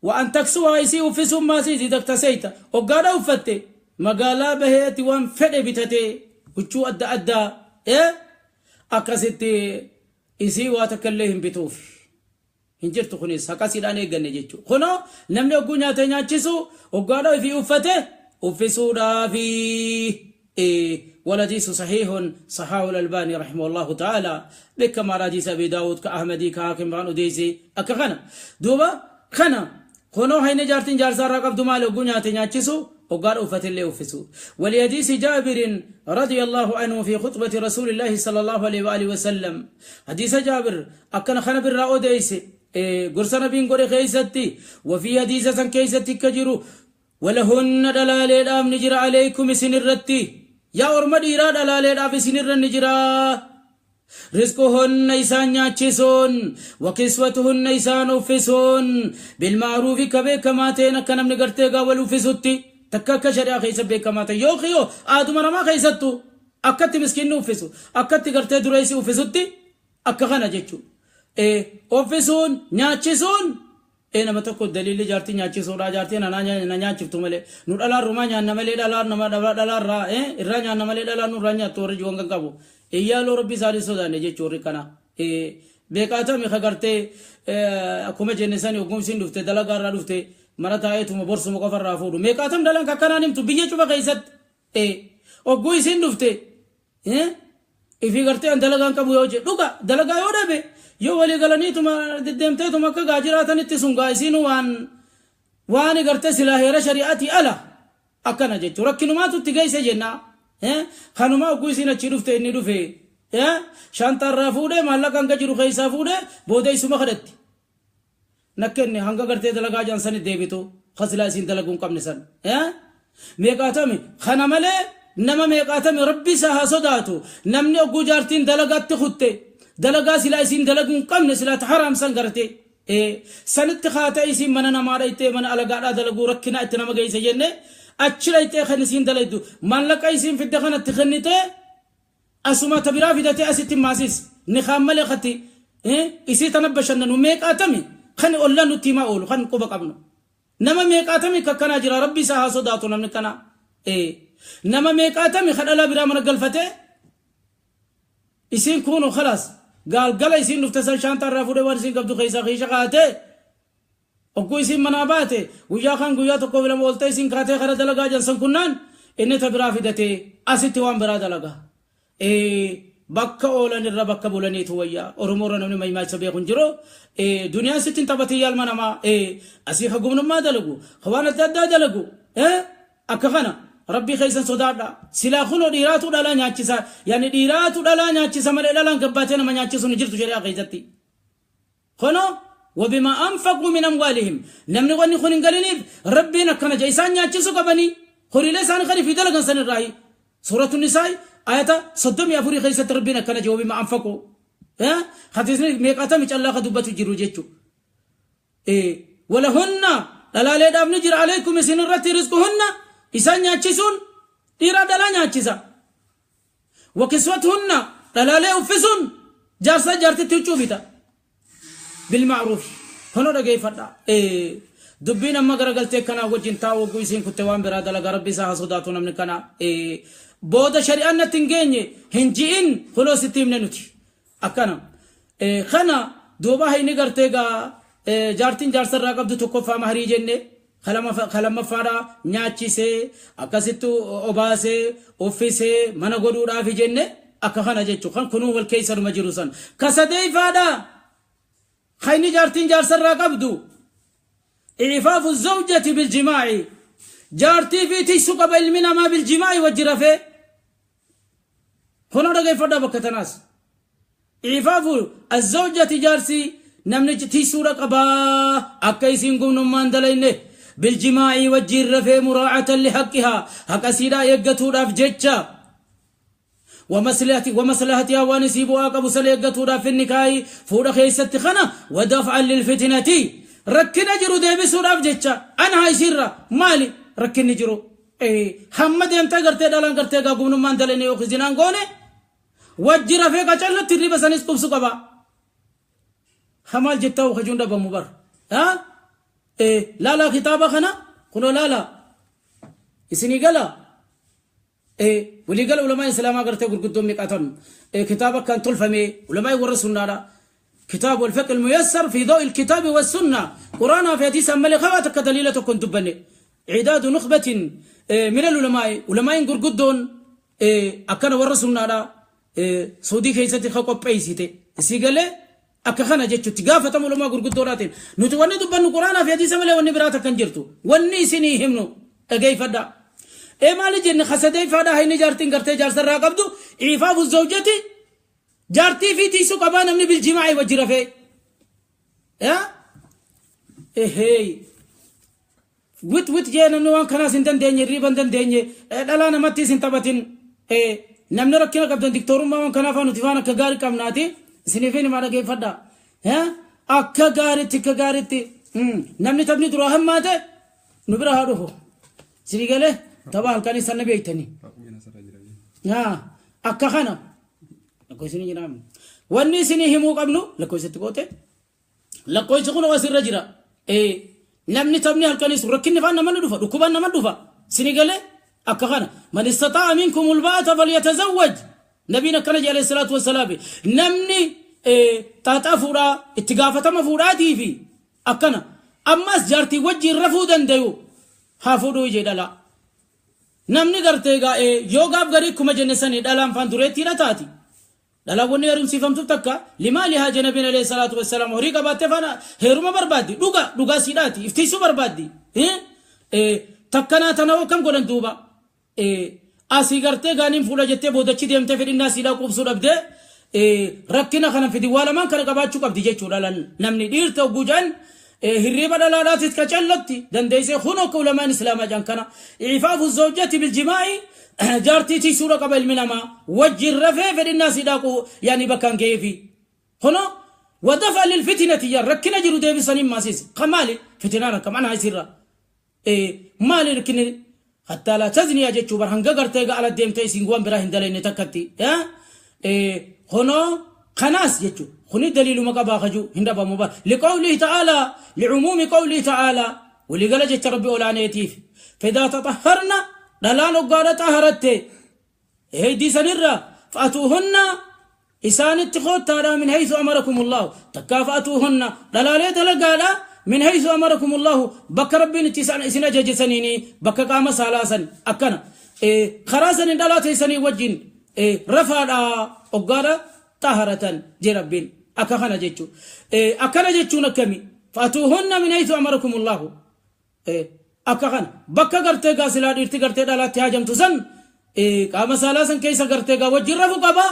Waan taksuwaa isii uffisummaa isii daktaseeyta hoggaadha uffatte magaalaa baheeti waan fedhe bitatee huccuu adda addaa akkasitti isii waa takka illee hin bituuf. Hin jirtu kunis akkasiidhaan eegganne jechuudha. Kunoo namni hogguu nyaatee nyaachisu hoggaadha ifii uffate uffisuudhaafi. والحديث صحيح صححه الألباني رحمه الله تعالى بكما حديث أبي داود كأحمدي كحاكم بان أديسي أكخنا دوبا خنا كونو هين جارتين جارسا رقب دمال hogguu nyaate nyaachisu hoggaadha uffate illee uffisu. ولحديث جابر رضي الله عنه في خطبة رسول الله صلى الله عليه وآله وسلم حديث جابر أكن خنا بالرأو أديسي gorsa nabiin godhe keeysatti وفي حديث san keeysatti ka jiru ولهن dalaaleedhaaf ni jira عليكم isin irratti yaa orma dhiiraa dhalaaleedhaaf isin irra ni jira رزقهن isaan nyaachisuun وكسوتهن isaan uffisuun بالمعروف ka beekamaa ta'een akka namni gartee gaa wal uffisutti takka akka shari'aa keessa beekamaa ta'e yookiin yoo aaduma namaa keessattu akkatti miskiinni uffisu akkatti gartee dureessi uffisutti akka kana jechuudha. Uffisuun nyaachisuun nama tokko daliilli jaartii nyaachisuudha jaartii na nyaachiftu malee nu dhalaan rumaa nyaanna malee dhalaan nama dhalaarraa irraa nyaanna malee dhalaan nurraa nyaattu warri jiwan kan qabu iyyaaloo rabbi isaanii sodaanne jechuu warri kana beekaatami ka gartee akkuma jenne sani ogumsiin dhufte dalagaa irraa dhufte mana taa'eetuma borsuma qofa irraa fuudhu meeqaatam dhalaan kakkanaan himtu biyya cufa keessatti ogguu isiin dhufte ifii gartee an dalagaan qabu yoo jedhu dhuga dalagaa yoo dhabe yoo walii galaniituma deddeemteetuma akka gaa jiraatanitti sun gaa isiin waan gartee silaa heera shari'aatii ala akkana jechuudha rakkinumaatu itti geesse jenna kanumaa ogguu isiin achii dhufte inni dhufe shantarraa fuudhee maallaqa hanga jiru keessaa fuudhee booda isuma kadhatti nakkenne hanga gartee dalagaa jaan sani deebitu kasilaa isiin dalaguu hin qabne san meeqaatami kana malee nama meeqaatami rabbi isaa haa sodaatu namni ogguu jaartiin dalagaatti kutte dalagaa silaa isiin dalaguu hin qabne silaa haraam san garte sanitti kaatee isiin mana namaa dhaytee mana alagaadhaa dalaguu rakkina itti nama geesse jenne achi dhaytee kan isiin dalaydu maallaqa isiin fidde kanatti kennitee asuma tabiraa fidatee asitti maasis ni kaan malee katti isii tana bashannanu meeqaatami kan ollaan nutti himaa oolu kan quba qabnu nama meeqaatami kakkanaa jira rabbi isaa haa sodaatu namni kana nama meeqaatami kan dhalaa biraa mana galfatee isiin kunu khalaas galgala isiin dhufte san shaantaa irraa fuudhee waan isiin qabdu keessaa kiisha kaatee ogguu isiin manaa baate guyyaa kan guyyaa tokko lama ooltee isiin kaatee kara dalagaa jan san kunnaan inni ta biraa fidatee asitti waan biraa dalagaa. Bakka oolan irra bakka bulaniitu wayyaa Oromoo irra namni maymaacha beeku hin jiru. Duniyaan sitti hin taphatin yaalma namaa asii ka gumnummaa dalagu ka waan adda addaa dalagu akka kana rabbii keessan sodaadha. Silaa kunoo dhiiraatu dhalaa nyaachisa yaani dhiiraatu dhalaa nyaachisa malee dhalaan gabbaatee nama nyaachisu hin jirtu shari'aa keessatti. Kunoo وبما أنفقوا من أموالهم namni wanni kun hin galiniif rabbiin akkana jedha isaan nyaachisu qabanii horiilee isaanii kan fi dalagan san irraayi. Suuratu Nisaa ayata 34 keessatti rabbiin akkana jedha وبما أنفقوا hadiisni meeqaatami callaa ka dubbatu jiru jechuudha. ولهن dhalaaleedhaaf ni jira عليكم isin irratti رزقهن isaan nyaachisuun dhiiraa dhalaa nyaachisa. وكسوتهن dhalaalee uffisuun jaarsaa jaartitti huccuu bita. بالمعروف Kunoo dhageeffadha. Dubbiin amma garagaltee kanaa wajjin taa'u oguu isiin kutte waan biraa dalagaa rabbi isaa haa sodaatu namni kana. Booda shari'aan natti hin geenye hin ji'in kunoo sitti himne nuti. Akkana. Kana duuba hayni gartee gaa jaartiin jaarsarraa qabdu tokkoffaa maharii jenne kalamaffaadha nyaachisee akkasitti obaasee uffisee mana godhuudhaafi jenne akka kana jechuun kan kunuu wal keessanuma jiru san. Kasadeeffaadha. Hayni jaartiin jaarsarraa qabdu إعفاف الزوجة بالجماع جارتي في تيسو قبل من ما بالجماع والجرفة هنا رجع فدا بكتناس إعفاف الزوجة جارسي نمني تيسو رقبا أكيسين قوم نمان دلينه بالجماع والجرفة مراعاة لحقها حق سيدا يقتو راف جتشا ومصلحتها ونسيبها قبو سليقتو راف النكاي فورا خيست خنا ودفعا للفتنة ركنا جرو ديبي سوراف جتشا أنا هاي سيرة مالي ركني جرو إيه حمد يمتا قرتي دالان قرتي قاقوم نمان دليني وخزينان قوني وجرا فيك أجلو تري بس أنيس قبسو قبا حمال جتا وخجون دبا مبر ها إيه لا لا خطابة خنا قلو لا لا إسني قلا إيه ولي قال علماء الإسلام قرتي قدوم ميقاتهم إيه كتابك كان تلفمي علماء ورسولنا لا كتاب الفقه الميسر في ضوء الكتاب والسنة قرآن في حديث أمالي خواتك دليلة كنت بني عداد نخبة من العلماء علماء قرقدون أكان ورسولنا لا سعودي كيستي خاقو بيسيتي سيقالي أكخانا جيتشو تقافة علماء قرقدوناتين نتواني دبنو قرآن في حديث أمالي وني براتك كنجرتو وني سيني همنو أجي فدا إيه مالي جن خسدي فدا هاي نجارتين قرتي جارسر راقبدو إعفاف الزوجة جارتي في تيسو قبان من بالجماع والجرفة يا إيه هي وت وت جينا نوان كنا سنتن ديني ريبان دن ديني لا أنا ما تي سنتبتين إيه نمنا ركنا قبضن دكتور ما وان كنا فانو تفانا كغاري كم ناتي سنفين ما رجع فدا ها أكا غاري تك غاري تي نمني تبني دراهم ما ته نبرة هذا سريجله طبعا كان يسنى بيتني ها أكا خنا لكويسني جنام وني سني همو قبلو لكويس تقوته لكويس كنا واسر رجرا إيه نمني تبني هالكنيس ركني فانا ما ندفع ركوبنا ما ندفع سني أكخنا من استطاع منكم الباءة فليتزوج نبينا كان عليه الصلاة والسلام نمني إيه تاتافورا اتقافة مفورا دي في أكنا أما جارتي وجه رفودا ديو هافودو يجي دلا نمني قرتيغا إيه يوغاب غريب كما جنساني دلام فاندوريتي رتاتي دلا وني هرم سيفم تبتكا لما لها جنبنا عليه الصلاة والسلام هريقا باتفانا هرم بربادي دوغا دوغا سيداتي افتيسو بربادي إيه إيه تكنا تناو كم قولن دوبا إيه آسي غرتي غانم فولا جتة بودچي ديمته في الناس إلى قبصو ربده إيه ركنا خنا في ديوالا ما كان قباتشو قبدي جيتشو لالن نمني ديرتو بوجان إيه هريبا دلالات تكچلتي دنديسه خنو كولمان اسلام جان كنا إعفاف الزوجة بالجماع جارتي تي سورة قبل من ما وجه الرفع في الناس داقو يعني بكان كيفي هنا ودفع للفتنة يا ركنا جرو ديبي سنين ماسيس قمالي فتنانا كمان هاي سيرة إيه مالي ركني حتى لا تزني يا جتشو برهنجا قرتيغا على الديم تيسين قوان براهن دلين تكتي يا إيه هنا خناس جتشو خني دليل مقابا خجو هندبا مبا لقوله تعالى لعموم قوله تعالى واللي قال جت ربي أولانيتيف فإذا تطهرنا دلالو قال طهرت هيدي سنرة فأتوهن إسان اتخوت تارا من حيث أمركم الله تكافأتوهن دلالي دلقالا من حيث أمركم الله بك ربي نتسان إسنا ججسنيني بك قام سالاسا أكنا إيه خراسا دلاتي سني وجين إيه رفع أقارا طهرة جي ربين أكخنا جيتشو إيه أكنا جيتشو نكمي فأتوهن من حيث أمركم الله إيه أكخن بكا قرتي قاسلا ديرتي قرتي دالاتي هاجم تسن إيه قام سالاسا كيسا قرتي قا وجرفو قبا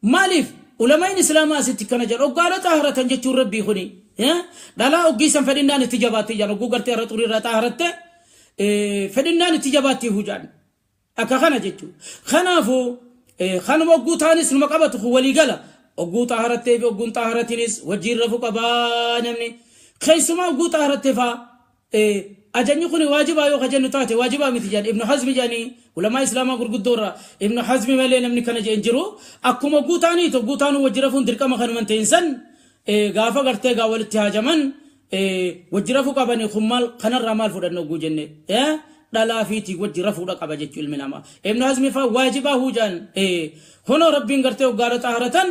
مالف علماء الإسلام ستي كان جر أقارا طهرة جيتشو ربي خني دالا أقيسا فدنا نتجاباتي جان أقو قرتي رطوري رطهرتي إيه فدنا نتجاباتي هجان أكخنا جيتشو خنافو إيه خنو أقو تانيس نمقابتو ولي قلا أقو طهرتي في أقو طهرتينيس وجرفو قبا نمني خيسما أقو طهرتي فا إيه أجني خني واجبا يو خجن تاتي واجبا متجان ابن حزم جاني علماء اسلام غرغد دورا ابن حزم ملي نمني كان جنجرو اكو مغوتاني تو غوتانو وجرفون درقما خن من تنسن Gaafa gartee gaa walitti haajaman wajji rafuu qabanii kun maal kanarraa maal fudhanna oguu jenne, dhalaa fiitii wajji rafuudha qaba jechuu ilmi namaa. Ibnu Hazmi faa waajibaa huujaan hunoo Rabbiin gartee hoggaadha xaharatan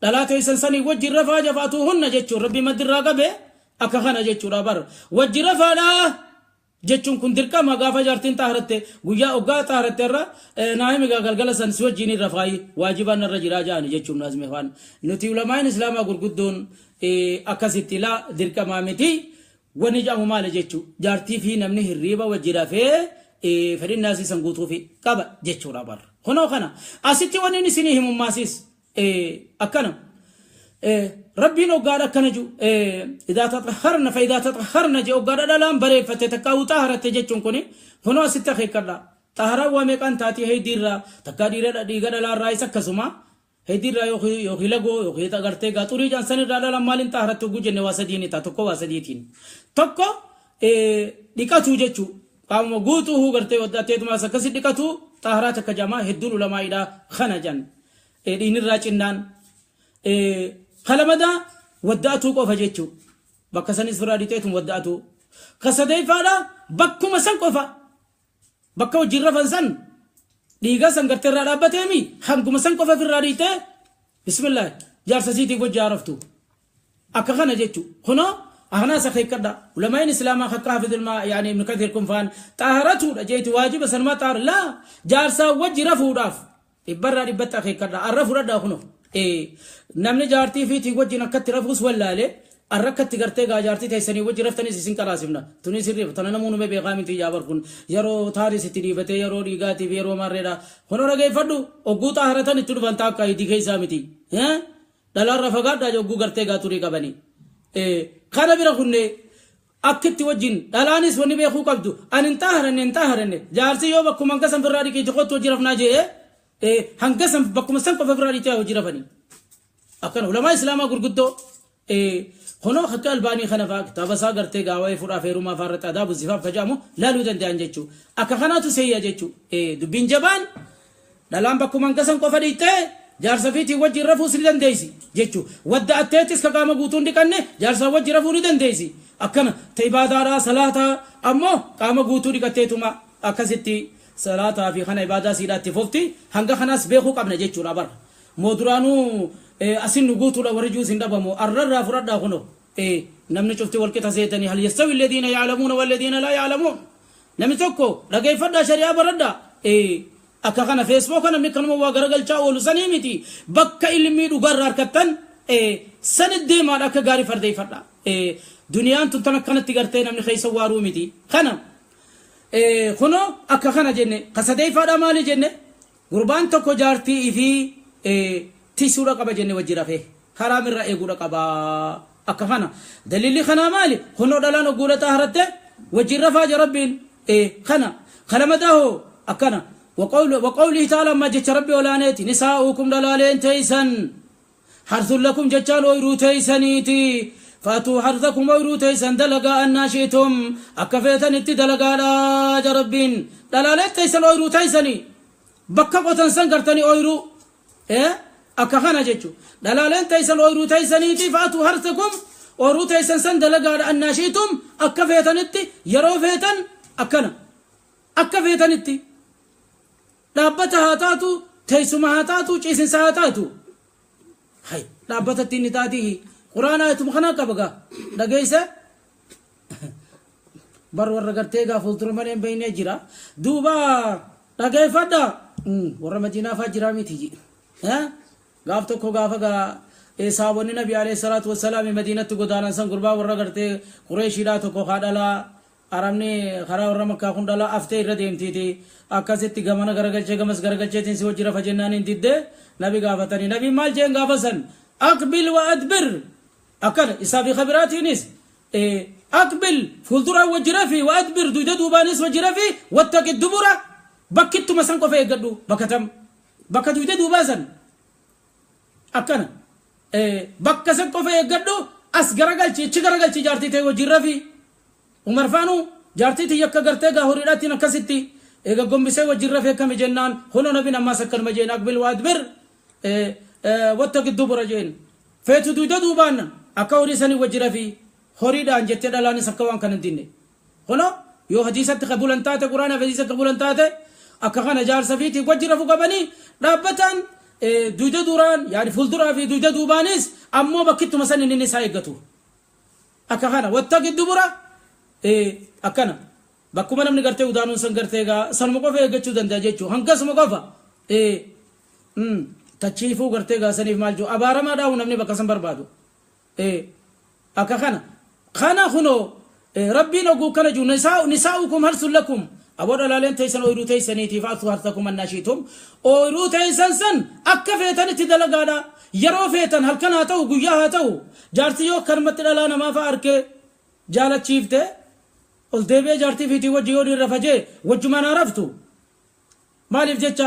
dhalaa teessan sanii wajji rafaa jafaatuu hunna jechuun Rabbii maddirraa qabe akka kana jechuudha bar. Wajji rafaadhaa jechuun kun dirqama. Gaafa jaartiin xaharatte, guyyaa oggaa xaharatte irra naa himi gaa, galgala san si wajjiin hin rafaayi, waajibaan narra jiraa jaani jechuun Nazmi faan. Nuti ulamaa'in islaamaa gurguddoon akkasitti laa dirqamaa miti. Wanni jedhamu maali jechuu, jaartii fi namni hirriiba wajji rafee fedhinnaa san guutuufi qaba jechuudha bar. Kunoo kana asitti wanni inni isinii himummaasis akkana. Rabbiin hoggaadha akkana jiru, idaa taxaharna fa idaa taxaharna je, hoggaadha dhalaan bareeffatte takkaa xaharatte jechuun kuni kunoo asitti akeekkadha. Xaharaan waa meeqaan taatii? Heeydiirraa takkaa dhiira dhiiga dhalaarraa isa akkasuma heeydiirraa yookiin lagoo yookiin agartee gaa xurii jaansanirraa dhalaan maaliin xaharatti hogguu jenne, waa sadiini ta'a. Tokko waa sadiitiin, tokko dhiqatuu jechuu, qaamuma guutuu gartee waddaatteetumaas akkasi dhiqatuu xaharaa takka jamaa hedduun ulamaa'idha kana jan. Dhiinirraa cinnaan kalamadaa wadda'atuu qofa jechuu, bakka sanis firraa dhiqeetum wadda'atuu. Ka sadeeffaadha bakkuma san qofa, bakka wajjin rafan san dhiiga san gartee irraa dhaabbateemi hanguma san qofa firraa dhiqxee bismillah jaarsa siitiif wajji haaraftu akka kana jechu. Kunoo akanaas akeekkadha. Ulamaa'in islaamaa akka Hafidul yaani Ibn Kathir kun faan xaharatuudha jeeti, waajiba sanumaa xahara laa jaarsaa wajji rafuudhaaf dhibbarraa dhibbatti akeekkadha. Arra fudhadhaa kunoo. Namni jaartii fiitii wajjin akkatti rafuus wallaale, arra akkatti gartee gaa jaartii teessanii wajji raftanis isin qaraasifna. Tuni sirriif tana namuu nume beekaa miti jaabar kun yeroo taaris itti dhiibatee yeroo dhiigaatiif yeroo maarreedha. Kunoo dhageeffadhu, ogguu xaharatan itti dhufan taakka hidii keessaa miti. Dhalaarra fagaadhaa ogguu gartee gaa turii qabanii. Kana bira kunne akkitti wajjin dhalaanis wanni beekuu qabdu, ani hin xaharanne hin xaharanne, jaarsi yoo bakkuma hanga san firraa dhiqiiti kottu hojii rafnaa jee, hanga san bakkuma san qofa firraa dhiqee hojii rafanii. Akkana ulamaa islaamaa gurguddoo kunoo akka Albaanii kana fa'aa kitaaba isaa gartee gaawa'ee fuudhaaf heerumaa fa'aa irratti adaabu zifaaf ka jedhamu laaluu danda'an jechuu. Akka kanaatu seeyya jechuu. Dubbiin jabaan dhalaan bakkuma hanga san qofa dhiqxee jaarsa fiitiin wajjin rafuus ni dandeessi jechuu. Wadda atteettis ka qaama guutuun dhiqanne jaarsa wajji rafuu ni dandeessi. Akkana ta ibaadaadhaa salaataa ammoo qaama guutuu dhiqatteetuma akkasitti salaataa fi kana ibaadaa siidhaatti fufti. Hanga kanaas beekuu qabna jechuudha bara. Moo duraanuu asin nu guutuudha warri juus hin dhabamu. Arrarraa fudhadhaa kunoo. Namni cufti walqixa seetanii? Hal yastawi alladhiina ya'lamuuna walladhiina laa ya'lamuun? Namni tokko dhageeffadhaa, shari'aa baradhaa. Akka kana Feesbuuka namni kanuma waa garagalchaa oolu sanii miti. Bakka ilmii dhugaarraa harkattan sani deemaadha, akka gaarii fardeeffadha. Duniyaan tun tan akkanatti gartee namni keessa waaruu miti. Kana kunoo akka kana jenne. Ka sadeeffaadha maali jenne? Gurbaan tokko jaartii ifii tisuudha qaba jenne, wajji rafee haraamirraa eeguudha qaba. Akka kana dalilli kanaa maali? Kunoo dhalaan ogguudha xaharatte wajjin rafaa je Rabbiin. Kana kalamadaa hoo akkana وقوله تعالى ما jecha Rabbi olaaneeti, نساؤكم dhalaaleen teeysan, حرث لكم jechaan ooyruu teeysaniiti, فأتوا حرثكم ooyruu teeysan dalagaa, أنى شئتم akka feetanitti dalagaadha ja Rabbiin. Dhalaaleen teeysan ooyruu teeysanii, bakka qotan san gartanii ooyruu akka kana jechu. Dhalaaleen teeysan ooyruu teeysaniiti, فأتوا حرثكم ooyruu teeysan san dalagaadha, أنى شئتم akka feetanitti, yeroo feetan, akkana akka feetanitti, dhaabbata haa taatu, teessuma haa taatu, ciisinsa haa taatu. Hay, dhaabbatatti inni taatii quraana ayatuma kanaa qaba gaa dhageeyse bar. Warra gartee gaa fuuldura malee hin beeknee jira. Duuba dhageeffadha, warra Madiinaa faa jira miti. Gaaf tokko gaafa gaa saabonni Nabi alayhi salaatu wassalaam Madiinatti godaanan san, gurbaa warra gartee Qureeshiidhaa tokko kaa dhalaa Arabni karaa warra Makkaa kun dhalaa aftee irra deemtiiti akkasitti gamana garagalchee gamas garagalcheetiin si wajji rafa jennaan hin didde. Nabi gaafatanii, nabiin maal jeen gaafa san? أقبل وأدبر. Akkana isaa fi kabiraatiinis أقبل fuulduraan wajji rafi, وأدبر duyda duubaanis wajji rafi, واتق الدبر bakkittuma san qofa eeggadhu. Bakka tam? Bakka duyda duubaa san. Akkana bakka san qofa eeggadhu, as garagalchi, ichi garagalchi, jaartii ta'e wajjin rafi. Umar faanu jaartii tiyya akka gartee gaa horiidhaatiin akkasitti eega gombisee wajjin rafee akkami jennaan, kunoo nabin ammaas akkanuma jeen, أقبل وأدبر واتق الدبر jeen. Feetu duyda duubaan Akka horii sanii wajji rafii horiidhaan jettee dhalaanis akka waan kana hin dinne. Kunoo yoo hadiisatti ka bulan taate, quraanaaf hadiisatti ka bulan taate, akka kana jaarsa fiitii wajji rafu qabanii dhaabbataan duyda duraan, yaani fuulduraa fi duyda duubaanis, ammoo bakkittuma san inni isaa eeggatu. Akka kana wattaqi dubura, akkana bakkuma namni gartee udaanuun san gartee egaa sanuma qofa eeggachuu danda'a jechuu, hangasuma qofa tachiifuu gartee egaa saniif maal jiru abaaramaa dhaawu namni bakka san barbaadu. Akka kana kunoo rabbiin oguu kana jiru: "نساؤكم حرث لكم." Aboo dhalaaleen teessan ooyiruu teessaniitiif. "فأتوا حرثكم أنى شئتم." Ooyiruu teessan san akka feetanitti dalagaadha, yeroo feetan, halkan haa ta'u, guyyaa haa ta'u. Jaarsi yoo akkanumatti dhalaa namaa fa'a arkee jaalachiifte, ol deebi'ee jaartii fiitii wajji yoo dhiirra fajee wajjumaan haa raftu. Maaliif jecha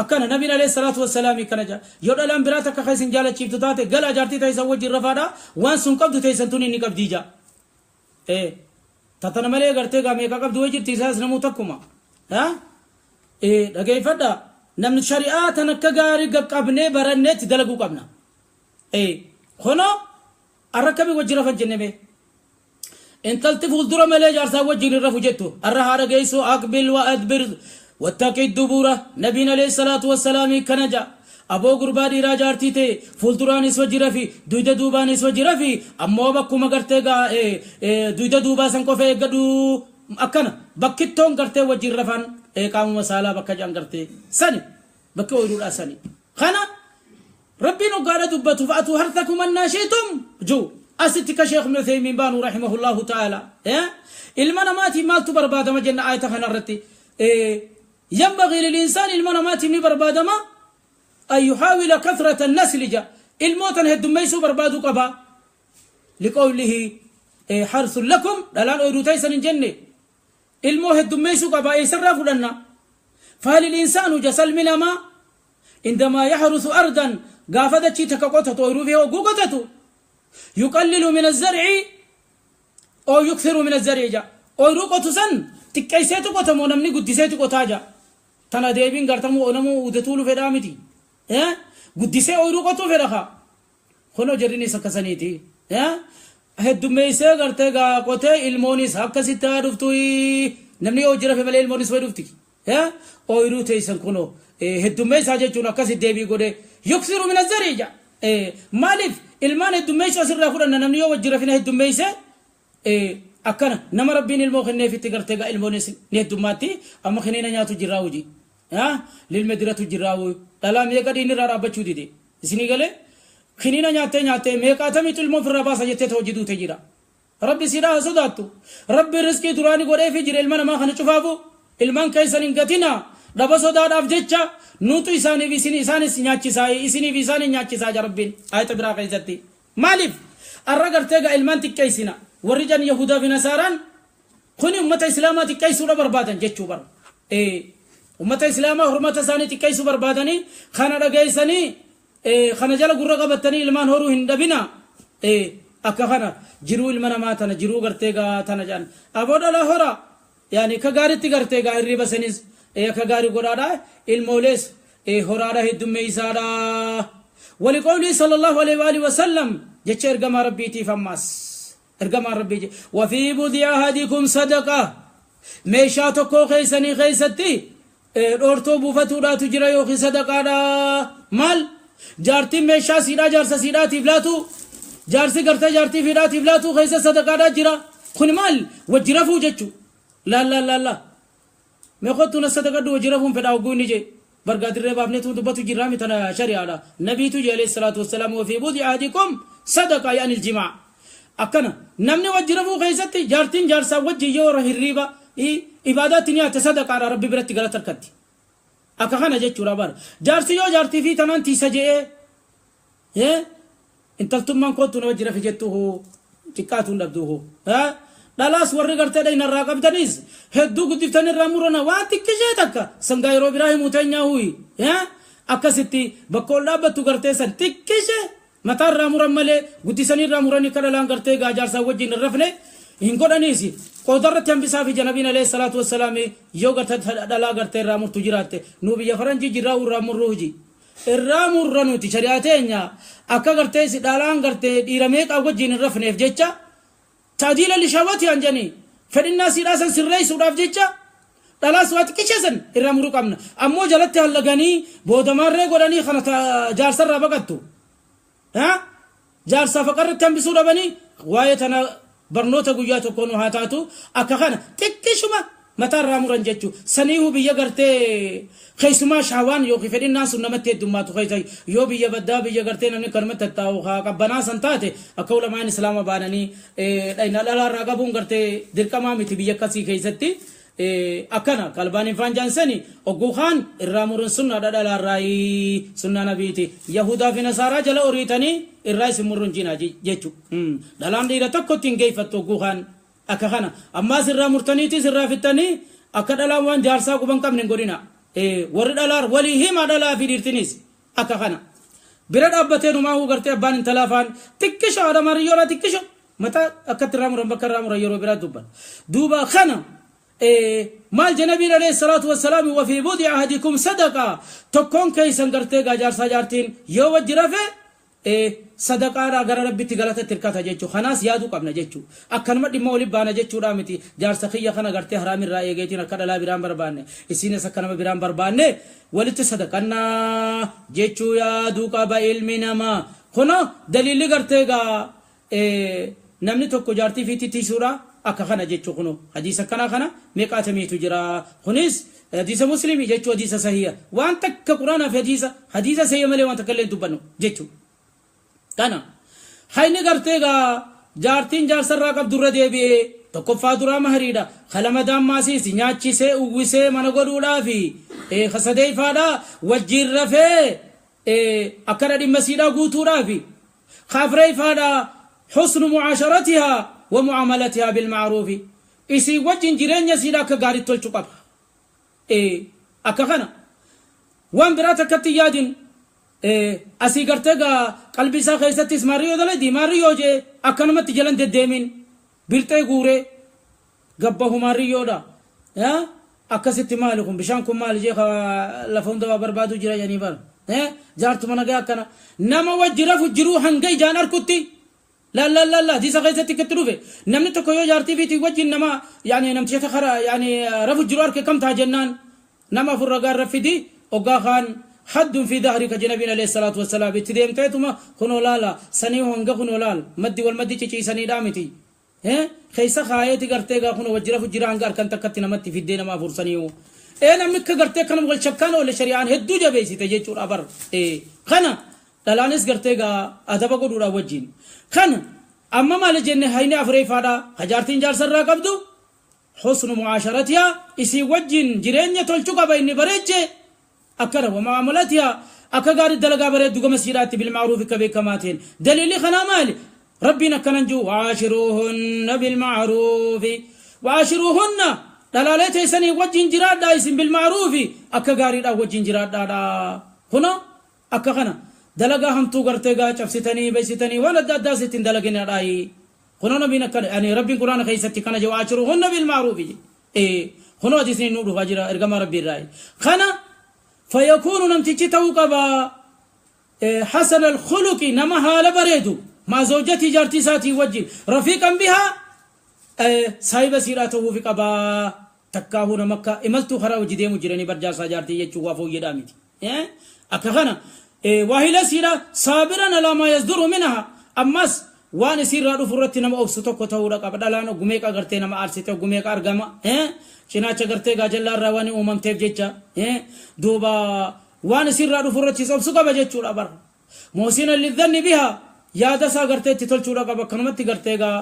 akkana nabiin عليه الصلاة والسلام kana jaa: yoo dhalaan biraa takka kan isin jaalachiiftu taate, galaa jaartii teessan wajjin rafaadha, waan sun qabdu teessan tun inni qabdii jaa. Tatana malee gartee gaa meeqa qabdu way jirti, isaas namuu takkuma. Dhageeffadha, namni shari'aa tan akka gaarii qaqqabnee baranneetti dalaguu qabna. Kunoo arra akkamii wajji rafan jenne mee? Intalti fuuldura malee jaarsaa wajjin hin rafu jettu arra haadha geessu. "أقبل وأدبر واتق الدبر." Nabiin عليه الصلاة والسلام kana ja. Aboo gurbaa dhiiraa, jaartii ta'e fuulduraanis wajji rafi, duyda duubaanis wajji rafi, ammoo bakkuma gartee gaa duyda duubaa san qofa eeggadhu. Akkana bakkittoon gartee wajjin rafan qaamuma saalaa bakka jedhan gartee sani, bakki ooyiruudhaa sani. Kana rabbiin hoggaadha dubbatu "فأتوا حرثكم أنى شئتم" ju asitti ka Sheekh Ibn Uthaymiin baanu رحمه الله تعالى ilma namaatiif maaltu barbaadama jenna aayata kanarratti? "ينبغي للإنسان" ilma namaatiif ni barbaadama "أن يحاول كثرة النسل" ja, ilmootan heddummeessuu barbaaduu qaba. "لقوله حرث لكم" dhalaan ooyiruu teessan hin jenne? Ilmoo heddummeessuu qaba. Eessarraa fudhanna? "فهل الإنسان" ja, salmi namaa "عندما يحرث أرضا" gaafa dachii takka qotatu, ooyiruu fi hogguu qotatu, "يقلل من الزرع أو يكثر من الزرع" ja, ooyiruu qotu san xiqqeesseetu qotamoo namni guddiseetu qotaa ja. Tana deebiin gartamuu namuu udatuulu fedhaa miti, guddisee ooyiruu qotuu fedha. Ka kunoo jarrinis akkasaniiti heddummeessee gartee gaa qotee ilmoonis akkasitti haa dhuftu. Namni yoo jira malee ilmoonis way dhufti. Ooyiruu teessan kunoo heddummeessaa jechuun akkasitti deebii godhe. "يكثر من الزرع" ja. Maaliif ilmaan heddummeessuu asirraa fudhanna? Namni yoo wajji rafina heddummeesse, akkana nama rabbiin ilmoo kenneefitti gartee gaa ilmoonis ni heddummaatti. Amma kiniina nyaatu jirraa, hojii lilme diratu jirraa, dhalaa meeqa dhiinni irraa dhaabbachuu dide isinii galee, kiniina nyaattee nyaattee meeqaatamiitu ilmoo ofirraa baasa jettee ta hojii duute jira. Rabbi siidhaa sodaattu. Rabbi riskii duraanii godheefi jira ilma namaa kana cufaafu. Ilmaan keessan hin gatina dhaba sodaadhaaf jecha. Nutu isaaniif isin isaanis nyaachisaa, isiniif isaanin nyaachisaa jira rabbiin ayata biraa keessatti. Maaliif arra gartee gaa ilmaan xiqqeessina warri jan? Yahudaa fi nasaaraan kuni ummata islaamaa xiqqeessuudha barbaadan jechuu bara. Ummata islaamaa hormata isaanii xiqqeessuu barbaadanii kana dhageessanii, kana jala gurra qabatanii ilmaan horuu hin dhabina. Akka kana jiruu ilma namaa tana jiruu gartee gaa tana jedhan. Aboo dhala hora, yaani ka gaaritti gartee gaa hirriba sanis akka gaarii godhaadha, ilmoolees horaadha, heddummeeysaadha. "ولقوله صلى الله عليه وآله وسلم" jecha ergamaa rabbiitiif. Ammaas ergamaan rabbii "وفي بضع أحدكم صدقة" meeshaa tokkoo keeysanii keeysatti dhoortoo buufatuudhaatu jira yookiin sadaqaadha. Maal? Jaartiin meeshaa siidhaa jaarsa siidhaatiif laatu, jaarsi gartee jaartii fiidhaatiif laatu keessa sadaqaadhaa jira. Kun maal? Wajji rafuu jechu. Laal laal laal laal, mee kottu na sadaqadhu, wajji rafuun fedhaa hogguu inni jee bargaadirree baafneetu dubbatu jirraa mi? Tana shari'aadha. Nabiitu jee عليه الصلاة والسلام "وفي بضع أحدكم صدقة" يعني الجماع. Akkana namni wajji rafuu keessatti jaartiin jaarsaa wajji yoo hirriiba ibaadaatti nyaate sadaqaadha, rabbi biratti galata harkatti. Akka kana jechuudha bara. Jaarsi yoo jaartii fi tanaan tiisa je'ee, intaltummaan kottu na wajji rafi jettu xiqqaatu hin dhabdu. Dhalaas warri gartee dhaynarraa qabdanis hedduu guddiftanii irraa murana, waan xiqqishee takka sangaa yeroo biraa himuu teenyaa huyi. Akkasitti bakka ol dhaabbattu gartee san xiqqishee mataa irraa muran malee guddisanii irraa muranii akka dhalaan gartee gaa jaarsaa wajjin hin rafne hin godhaniisi. Qoodarratti hambisaa fi janabiin عليه الصلاة والسلام yoo gartee dhalaa gartee irraa murtu jiraatte, nu biyya faranjii jirraa irraa murruu hiji. Irraa murra nuti shari'aa teenya akka gartee si dhalaan gartee dhiira meeqaa wajjin hin rafneef jecha taadiila lishaawwati han jedhanii fedhinnaa siidhaa san sirreessuudhaaf jecha dhalaas waa xiqqisha san irraa muruu qabna. Ammoo jalatti hallaganii boodamaarree godhanii kana jaarsarraa baqattu. Jaarsaa faqarratti hambisuu dhabanii waa'ee tana barnoota guyyaa tokko nu haa taatu. Akka kana xiqqishuma mataa irraa muran jechuu saniihu biyya gartee keessumaa shaawaan yookiin fedhinnaan sun namatti heddummaatu keessa yoo biyya baddaa biyya gartee namni kanumatti tattaa'u haa qabbanaa san taate akka ulamaan islaama baananii dhayna dhalaa irraa qabuun gartee dirqamaa miti biyya akkasii keessatti. Akkana kalbaan hin faanjaansani ogguu kaan irraa muruun sunnaadha dhalaa irraa sunnaa nabiiti. Yahudaa fi nasaaraa jala oriitanii irraa isin murruun jina jechu. Dhalaan dhiira tokkotti hin geeffattu ogguu kaan akka kana. Ammaas irraa murtaniitis irraa fittanii akka dhalaan waan jaarsaa quban qabne hin godhina. Warri dhalaar walii hima dhalaa fi dhiirtinis akka kana. Bira dhaabbatee numaahuu gartee abbaan intalaa faan xiqqisho haadha mariyyoodha xiqqisho mataa akkatti irraa muran bakka irraa muran yeroo biraa dubban. Duuba kana maal jenabiin alayhi salaatu wassalaam wa fi budi ahadikum sadaqa tokkoon keessan gartee gaa jaarsaa jaartiin yoo wajji rafe sadaqaadhaa gara rabbitti galata hirkata jechuu. Kanaas yaaduu qabna jechuu. Akkanuma dhimma walitti baana jechuudha miti. Jaarsa kiyya kana gartee haraamirraa eegeetiin akka dhalaa biraan barbaanne isinis akka nama biraan barbaanne walitti sadaqannaa jechuu yaaduu qaba ilmi namaa. Kuno daliilli gartee gaa namni tokko jaartii fiitti tiisuudha akka kana jechuu. Kuno hadiisa akkana kana meeqaatamiitu jira. Kunis hadiisa muslimii jechuu hadiisa sahiya waan takka quraanaa fi hadiisa sahiya malee waan takka illee dubbannu jechuu. Kana hayni gartee gaa jaartiin jaarsarraa qabdurra deebi'ee tokkoffaa duraa mahariidha. Kalama dammaasiis nyaachisee uwwisee mana godhuudhaafi kasadeeffaadha wajjiin rafee akkana dhimma siidhaa guutuudhaafi. Kaafreeffaadha husnu mucaasharatihaa wa mucaamalatihaa bilmacruufi isii wajjin jireenya siidhaa akka gaariitti tolchuu qaba. Akka kana waan biraa takkatti yaadin asii gartee gaa qalbii isaa keessattis maariyyoo daladi maariyyoo jee akkanumatti jalan deddeemin birxee guuree gabbahu maariyyoodha. Akkasitti maali kun bishaan kun maali jee lafa hunda waa barbaadu jira jedhanii bara. Jaartuma nagaa akkana nama wajji rafu jiruu hanga ijaan arkutti la la la la hadiisa keessatti akkatti dhufe namni tokko yoo jaartii fiitii wajjin nama yaani namticha kara yaani rafu jiru arke kam ta'a jennaan nama afur ragaa irra fidi oggaa kaan haddun fi dahrika jenabiin alayhi salaatu wassalaam itti deemteetuma kunoo laala sanii hanga kunoo laal maddi wal maddi ciciisaniidhaa miti. Keessa kaayeeti gartee gaa kunoo wajji rafu jira hanga harkan takkatti namatti fiddee nama afur saniihu. Namni akka gartee kanuma wal shakkaan oole shari'aan hedduu jabeessite jechuudha bar. Kana dhalaanis gartee gaa adaba godhuudhaan wajjin. Kana amma maali jenne hayni afureeffaadha hajaartiin jaarsarraa qabdu husnu mucaasharatihaa isii wajjin jireenya tolchuu qaba inni bareeche akkana wa mu'aamalatihaa akka gaarii dalagaa bareeddu gama siidhaatti bilma'ruuf akka beekamaa ta'een. Daliilli kanaa maali? Rabbiin akkanan jiru waashiruuhunna bilma'ruufi waashiruuhunna dhalaalee teessanii wajjin jiraadhaa isin bilma'ruufi akka gaariidhaan wajjin jiraadhaadha. Kuno akka kana dalagaa hamtuu gartee gaa cabsitanii beeksitanii waan adda addaas ittiin dalaginadhaayi. Kuno nabiin akkana yani rabbiin quraana keessatti kana jedhu waashiruuhunna bilma'ruufi. Kuno hadiisni nu dhufaa jira ergamaa rabbii irraa. Kana fayakuunu namtichi ta'uu qaba حسن الخلق نما حال بريدو ما زوجتي جارتي ساتي وجه رفيقا بها صاحب سيراته في قبا تكاهو نمكة إملتو خرا وجدي مجرني برجا ساجارتي يجوا فو يدامتي أكخنا وهي سيرا صابرا على ما يصدر منها أمس waan isiirraa dhufu irratti nama obsu tokko ta'uudha qaba. Dhalaan gumeeqa gartee nama aarsite gumeeqa argama. Cinaacha gartee gaajallaa irraa waan uumamteef jecha duuba waan isiirraa dhufu irratti obsu qaba jechuudha bara. Moosina lidhanni biha yaada isaa gartee itti tolchuudha qaba. Akkanumatti gartee gaa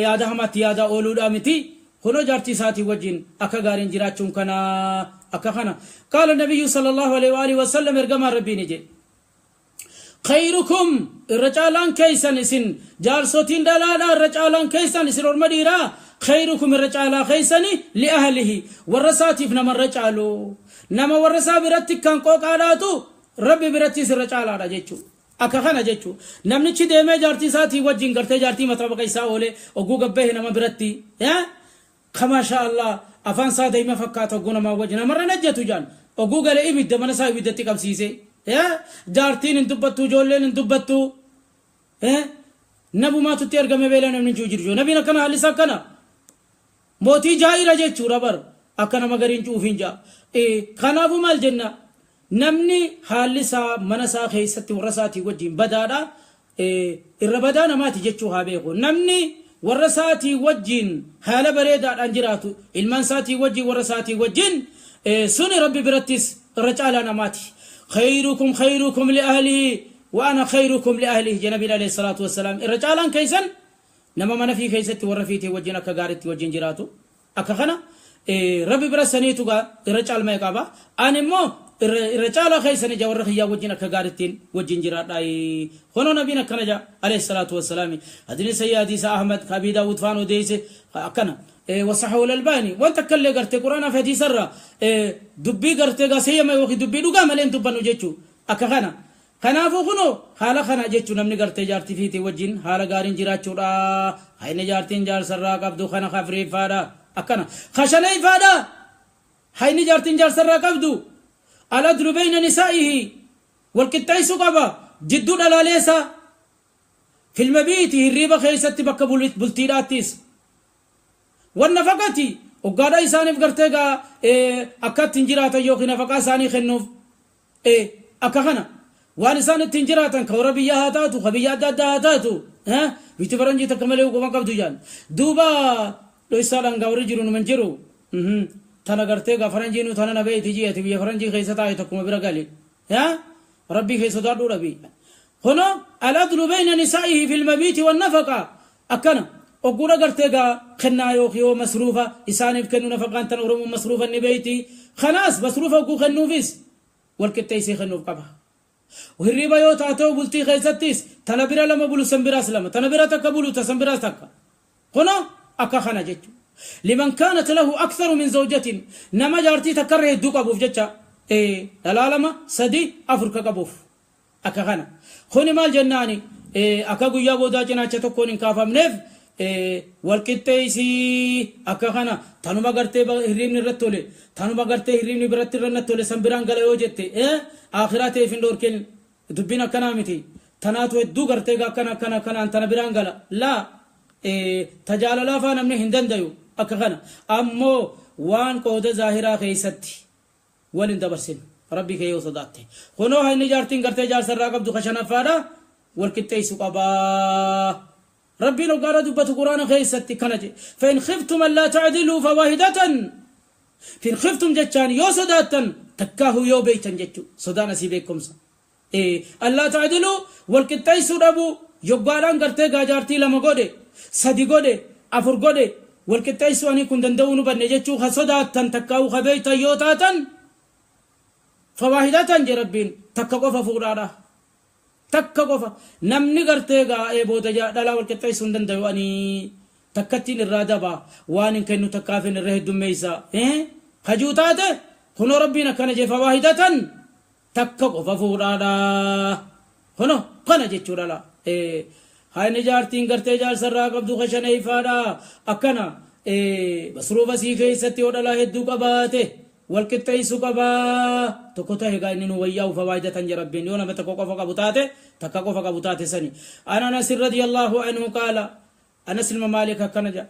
yaada hamaatti yaada ooluudha miti. Kunoo jaartii isaatii wajjin akka gaariin jiraachuun kana akka kana. Qaala nabiyyu sallallahu alaihi wa alihi wasallam ergamaan rabbiin jedhe. خيركم الرجالان كيسن اسن جارسوتين دلالا الرجالان كيسن اسن ورمديرا خيركم الرجالا كيسن لأهله والرساتي نما الرجالو نما ورسا برتك كان قوقالاتو ربي برتي الرجالا جيتشو akka kana jechuu namnichi deemee jaartii isaatii wajjin gartee jaartii mataa baqa isaa oole oguu gabbee nama biratti kama sha Allah afaan isaa deema fakkaata oguu namaa wajjin namarra najjatu jaan oguu galee ibidda mana isaa ibiddatti qabsiise. Jaartiin hin dubbattu, ijoolleen hin dubbattu. Nabumaatu itti ergame beela namni hin jiru. Nabiin akkana haalli isaa akkana. Mootii jaa'ira jechuudha bar akka nama gariin cuufiin ja'a. Kanaafuu maal jenna? Namni haalli isaa mana isaa keessatti warra isaatii wajjin badaadha. Irra badaa namaati jechuu haa beeku. Namni warra isaatii wajjin haala bareedaadhaan jiraatu, ilmaan isaatii wajjin, warra isaatii wajjin, suni Rabbi birattis irra caalaa namaati. Khayrukum khayrukum li ahlihi wa ana khayrukum li ahlihi jedhe Nabiin alayhi salaatu wassalaam. Irra caalaan keessan nama mana fii keessatti warra fiitii wajjin akka gaariitti wajjin jiraatu. Akka kana Rabbi bira saniitu gaa irra caalmaya qaba. Ani immoo irra caalaa keessan ija warra kiyyaa wajjin akka gaarittiin wajjin jiraadha. Honoo Nabiin akkana jaa alayhi salaatu wassalaami. Hadiisni sayyi hadiisa Ahmad ka Abii Daawud faan odeeyse akkana. Wasahahu al-Albaani. Wanta akkallee gartee Qur'aanaa fi hadiisa irraa dubbii gartee gaa seeyyama yookiin dubbii dhugaa malee hin dubbannu jechuu akka kana. Kanaafuu kunoo haala kana jechuun namni gartee jaartii fiitii wajjin haala gaariin jiraachuudha. Hayni jaartiin jaarsarraa qabdu kana afreeffaadha. Akkana. Ka shaneeffaadha. Hayni jaartiin jaarsarraa qabdu. Al-adlu bayna nisaa'ihi. Wal qixxeessuu qaba. Jidduu dhalaaleessaa. Fil mabiiti hirriiba keessatti bakka bultiidhaattis. Wanna faqati hoggaadha isaaniif gartee gaa akka ittiin jiraatan yookiin nafaqaa isaanii kennuuf. Akka kana waan isaan ittiin jiraatan ka warra biyyaa haa taatu, ka biyya adda addaa haa taatu, biyyi faranjii takka malee hukuma qabdu jaan. Duuba dhoysaadhaan gaa warri jiru numan jiru. Tana gartee gaa faranjii nu tana na beeyti ji'ati biyya faranjii keessa taa'e tokkuma bira gali. Rabbii kee sodaadhuu dhabi. Kuno al-adlu bayna nisaa'ihi fil mabiiti wan nafaqa. Akkana ogguudha gartee gaa kennaa yookiin yoo masruufa isaaniif kennu nafaqaan tan Oromoon masruufa ni beeyti. Kanaas masruufa ogguu kennuufis wal qixxeessee kennuuf qaba. Hirriiba yoo taatee bultii keessattis tana bira lama bulu san biraas lama, tana bira takka bulu ta san biraas takka. Kuno akka kana jechuudha. Liman kaanat lahu aktharu min zawjatin, nama jaartii takkarra hedduu qabuuf jecha, dhalaa lama, sadi, afur ka qabuuf. Akka kana. Kuni maal jennaani, akka guyyaa boodaa cinaacha tokkoon hin kaafamneef wal qixxeessii akka kana. Tanuma gartee hirriibni irratti tole, tanuma gartee hirriibni biratti irra natti tole san biraan gala yoo jette, akhiraa ta'eef hin dhoorkin. Dubbiin akkanaa miti. Tanaatu hedduu gartee akkana akkana akkanaan tana biraan gala. Laa, tajaalalaa faa namni hin dandayu akka kana. Ammoo waan qooda zaahiraa keessatti wal hin dabarsin Rabbii kee yoo sodaatte. Kunoo hayni jaartiin gartee jaarsa irraa qabdu ka shanaffaadha, wal qixxeessu qabaa. Rabbiin hoggaadha dubbatu Quraana keessatti kana jedhe: fa in khiftum allaa ta'diluu fawaahidatan. Fin khiftum jechaan yoo sodaattan takkaahu yoo beeytan jechuu. Sodaan asii beekumsa. Allaa ta'diluu, wal qixxeessuu dhabuu, yoggaadhaan gartee gaa jaartii lama godhe, sadi godhe, afur godhe, wal qixxeessuu anii kun danda'uu nu banne jechuu ka sodaattan takkaahu ka beeytan yoo taatan, fawaahidatan je Rabbiin, takka qofa fuudhaadha. Takka qofa. Namni gartee gaa booda dhalaa wal qixxeessuu hin dandayu, anii takkattiin irraa daba, waan hin kennu takkaafin irra heddummeessa kajuu taate, kunoo Rabbiin akkana jee: fawaahidatan, takka qofa fuudhaadha. Kuno kana jechuudha la. Hayni jaartiin gartee jaarsa irraa qabdu ka shaneeffaadha. Akkana masruufa sii keessatti yoo dhalaa hedduu qabaate wal qixxeessu qabaa. Tokko ta'e egaa inni nu wayyaa'u fawaahidatan je Rabbiin, yoo nama tokko qofa qabu taate, takka qofa qabu taate sani. An Anas radiyallahu anhu qaala, Anas ilma Maalik akkana jedha: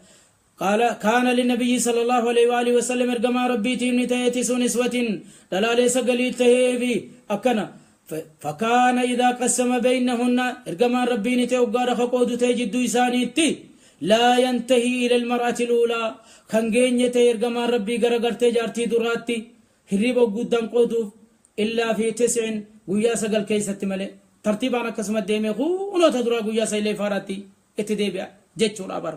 قال كان للنبي صلى الله عليه وآله وسلم، ergamaa Rabbiitiin ni ta'e، تسع نسوة، dhalaalee sagalii ta'eefi akkana. فكان إذا قسم بينهن، ergamaan Rabbii ni ta'e hoggaadha ka qoodu ta'e jidduu isaaniitti، لا ينتهي إلى المرأة الأولى، kan geenye ta'e ergamaan Rabbii gara gartee jaartii duraatti hirriba guddaan qooduuf إلا في تسع، guyyaa sagal keessatti malee. Tartiibaan akkasuma deemee kunoota duraa guyyaa sayilee faaraatti itti deebi'a jechuudha bar.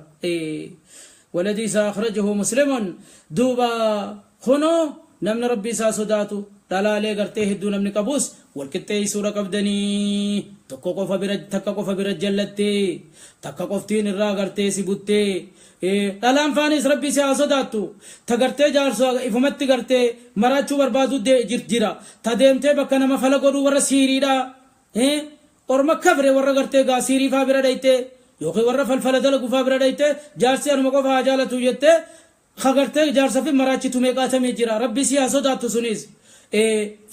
والحديث أخرجه مسلم. Duuba kunoo namni Rabbi isaa sodaatu dhalaalee gartee hedduu namni qabus wal qixxeessuudha qabdanii. Tokko qofa bira, takka qofa bira jallattee, takka qoftiin irraa gartee si buttee, dhalaan faanis Rabbi si haa sodaattu. Ta gartee jaarsa ifumatti gartee maraachuu barbaadu jira. Ta deemtee bakka nama fala godhuu, warra siiriidha, orma kafre, warra gartee gaa siirii faa bira dhaytee yookiin warra falfala dalagu faa bira dhaytee, jaarsi anuma qofa haa jaalatu jettee ka gartee jaarsa fi maraachitu meeqaatamee jira. Rabbi si haa sodaattu sunis.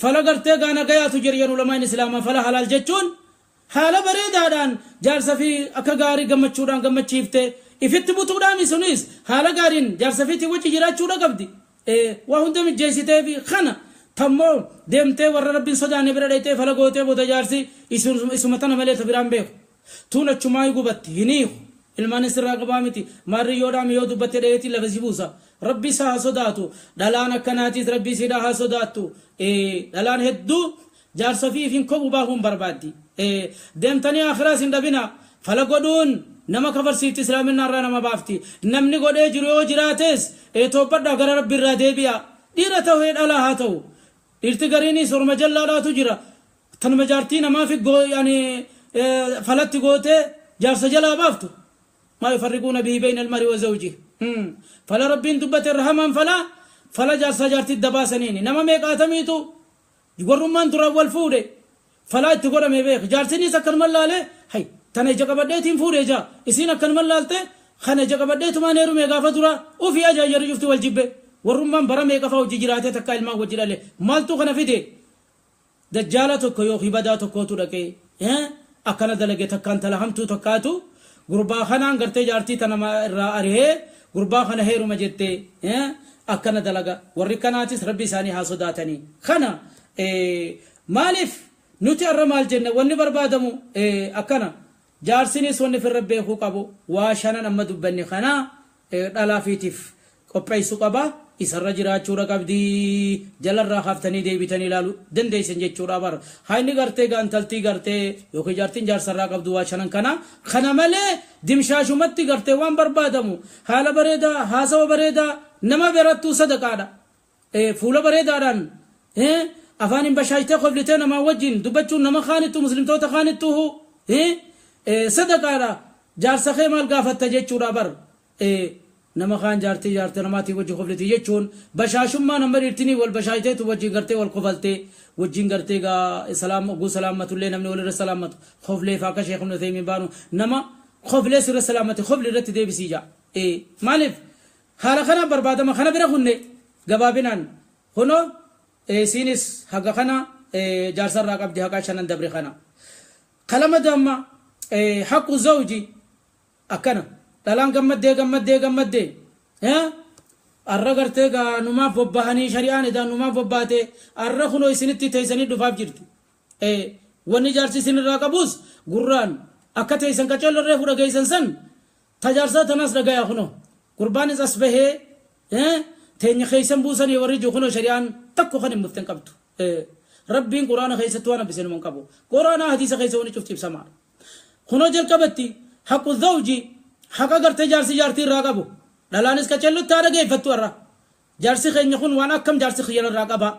Fala gartee gaana gayaatu jira jedhu ulamaan islaamaa. Fala halaal jechuun haala bareedaadhaan jaarsa fi akka gaarii gammachuudhaan gammachiifte ifitti butuudhaan, sunis haala gaariin jaarsa fiitii wajji jiraachuudha qabdi. Waa hunda mijjeessitee fi kana tammoo deemtee warra Rabbiin sodaanne bira dhayxee fala gootee, booda jaarsi isuma tana malee ta biraan beeku. Tuun achumaa gubatti hin hiiku. Ilmaanis irraa qabaa miti. Maarriyyoodhaan yoo dubbatte dhayeetii lafa si buusa. Rabbi isaa haa sodaatu. Dhalaan akkanaatiis Rabbi isiidhaa haa sodaattu. Dhalaan hedduu jaarsa fi ifin kophuu baahuun barbaaddi. Deemtanii akhiraas hin dhabina. Fala godhuun nama kafarsiifti, islaaminaa irraa nama baafti. Namni godhee jiru yoo jiraates toobbadhaa, gara Rabbi irraa deebi'a. Dhiira ta'u, dhalaa haa ta'u. Dhiirti gariinis orma jallaadhaatu jira. Tanuma jaartii namaa fi yani falatti gootee jaarsa jalaa baaftu. ما يفرقون به بين المرء وزوجه. Fala Rabbiin dubbate irra hamaan fala jaarsa jaartii dabaasaniini. Nama meeqaatamiitu warrummaan duraan wal fuudhe falaa itti godhame beek. Jaarsinis akkanuma laalee, hay, tana ija qabadheetiin fuudhe jaa. Isiin akkanuma laalte, kana ija qabadheetumaan heerume gaafa dura ufii ajaajari cufti wal jibbe. Warrummaan bara meeqa fa'aa hojii jiraatee takka ilmaan wajji dhale. Maaltu kana fide? Dajjaala tokko yookiin badaa tokkootu dhaqee akkana dalage. Takkaan tala hamtuu takkaatu gurbaa kanaan gartee jaartii tana irraa arihee gurbaa kana heeruma jettee akkana dalaga. Warri kanaatis Rabbi isaanii haa sodaatanii. Kana maaliif nuti arra maal jenna? Wanni barbaadamu akkana, jaarsinis wanni firra beekuu qabu waa shanan amma dubbanni kana dhalaa fiitiif qopheessuu qaba, isarra jiraachuudha qabdi. Jalarraa haftanii deebitanii ilaalu dandeessan jechuudha. Bara hayni gartee gaantaltii gartee yookiin jaartiin jaarsarraa qabdu waa shanan kana. Kana malee dimshaashumatti gartee waan barbaadamu haala bareedaa, haasawa bareedaa, nama birattuu sadaqaadha. Fuula bareedaadhaan afaan hin bashaayitee koflitee namaa wajjin dubbachuun nama kaanittu, muslimtoota kaanittuu sadaqaadha. Jaarsa kee maal gaafatta jechuudha bar. Nama kaan jaartii namaatii wajjin kofliti jechuun bashaashummaa nama dhiirtinii wal bashaayiteetu wajjin gartee wal kofaltee wajjin gartee gaa salaam oguu salaammatullee namni walirra salaammatu koflee akka Sheekh Ibn Uthaymin baanu nama koflee sirra salaammate kofli irratti deebisii jaa. Maaliif haala kana barbaadama? Kana bira kunne gabaabinaan kunoo isiinis haga kana jaarsarraa qabdi, haqa shanan dabre kana. Kalama damma حق الزوج. Akkana dhalaan gammaddee gammaddee gammaddee arra gartee gaa numaaf bobbahanii, shari'aan edaan numaaf bobbaate. Arra kunoo isinitti teessanii dhufaaf jirti. Wanni jaarsi isinirraa qabus gurraan akka teessan qaceellorree fuudha geessan san tajaarsaa tanaas dhagaya. Kunoo gurbaanis as bahee teenya keeysan buusanii warri jiru kunoo shari'aan tokko kan hin muften qabdu. Rabbiin Quraana keessatti waan hambise numa hin qabu. Quraana hadiisa keessa wani cufti ibsamaadha. Kunoo jalqabatti حق الزوج, haqa gartee jaarsi jaartii irraa qabu. Dhalaanis qaceellutti haa dhageeffattu. Irra jaarsi keenya kun waan akkam jaarsi kiyyan irraa qaba.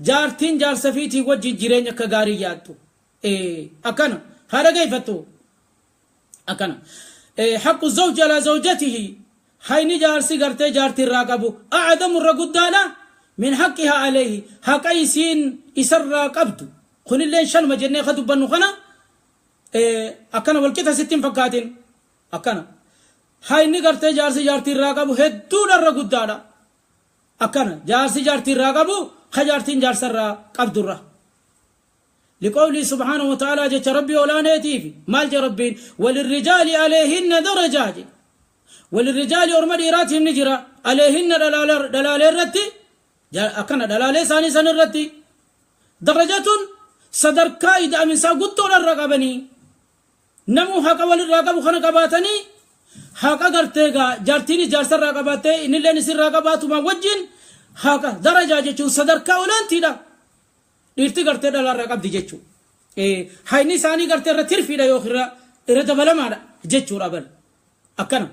Jaartiin jaarsa fiitii wajjin jireenya akka gaarii yaaddu akkana haa dhageeffattu. Akkana حق الزوج على زوجته, hayni jaarsi gartee jaartii irraa qabu, أعظم irra guddaadha, من حقها عليه, haqa isiin isarraa qabdu. Kunilleen shanuma jennee ka dubbannu kana akkana walqixa sitti hin fakkaatin. Akkana hayni gartee jaarsi jaartii irraa qabu hedduudha irra guddaadha. Akkana jaarsi jaartii irraa qabu ka jaartiin jaarsa irraa qabdurra. لقوله سبحانه وتعالى jecha Rabbii olaaneetiif. Maal je Rabbiin? وللرجال عليهن درجة. وللرجال orma dhiiraatiif ni jira, عليهن dhalaalee irratti, akkana dhalaalee isaanii san irratti, درجة sadarkaa ida'aminsaa guddoodha irra qabanii. Namuu haqa walirraa qabu kana qabaatanii, haqa gartee gaa jaartiinis jaarsarraa qabaattee innilleen isirraa qabaatuma wajjin, haqa darajaa jechuun sadarkaa olaantiidha dhiirti gartee dhalaarraa qabdi jechuu. Hayni isaanii gartee irra tirfiidha yookiin irra dabalamaadha jechuudha bal akkana.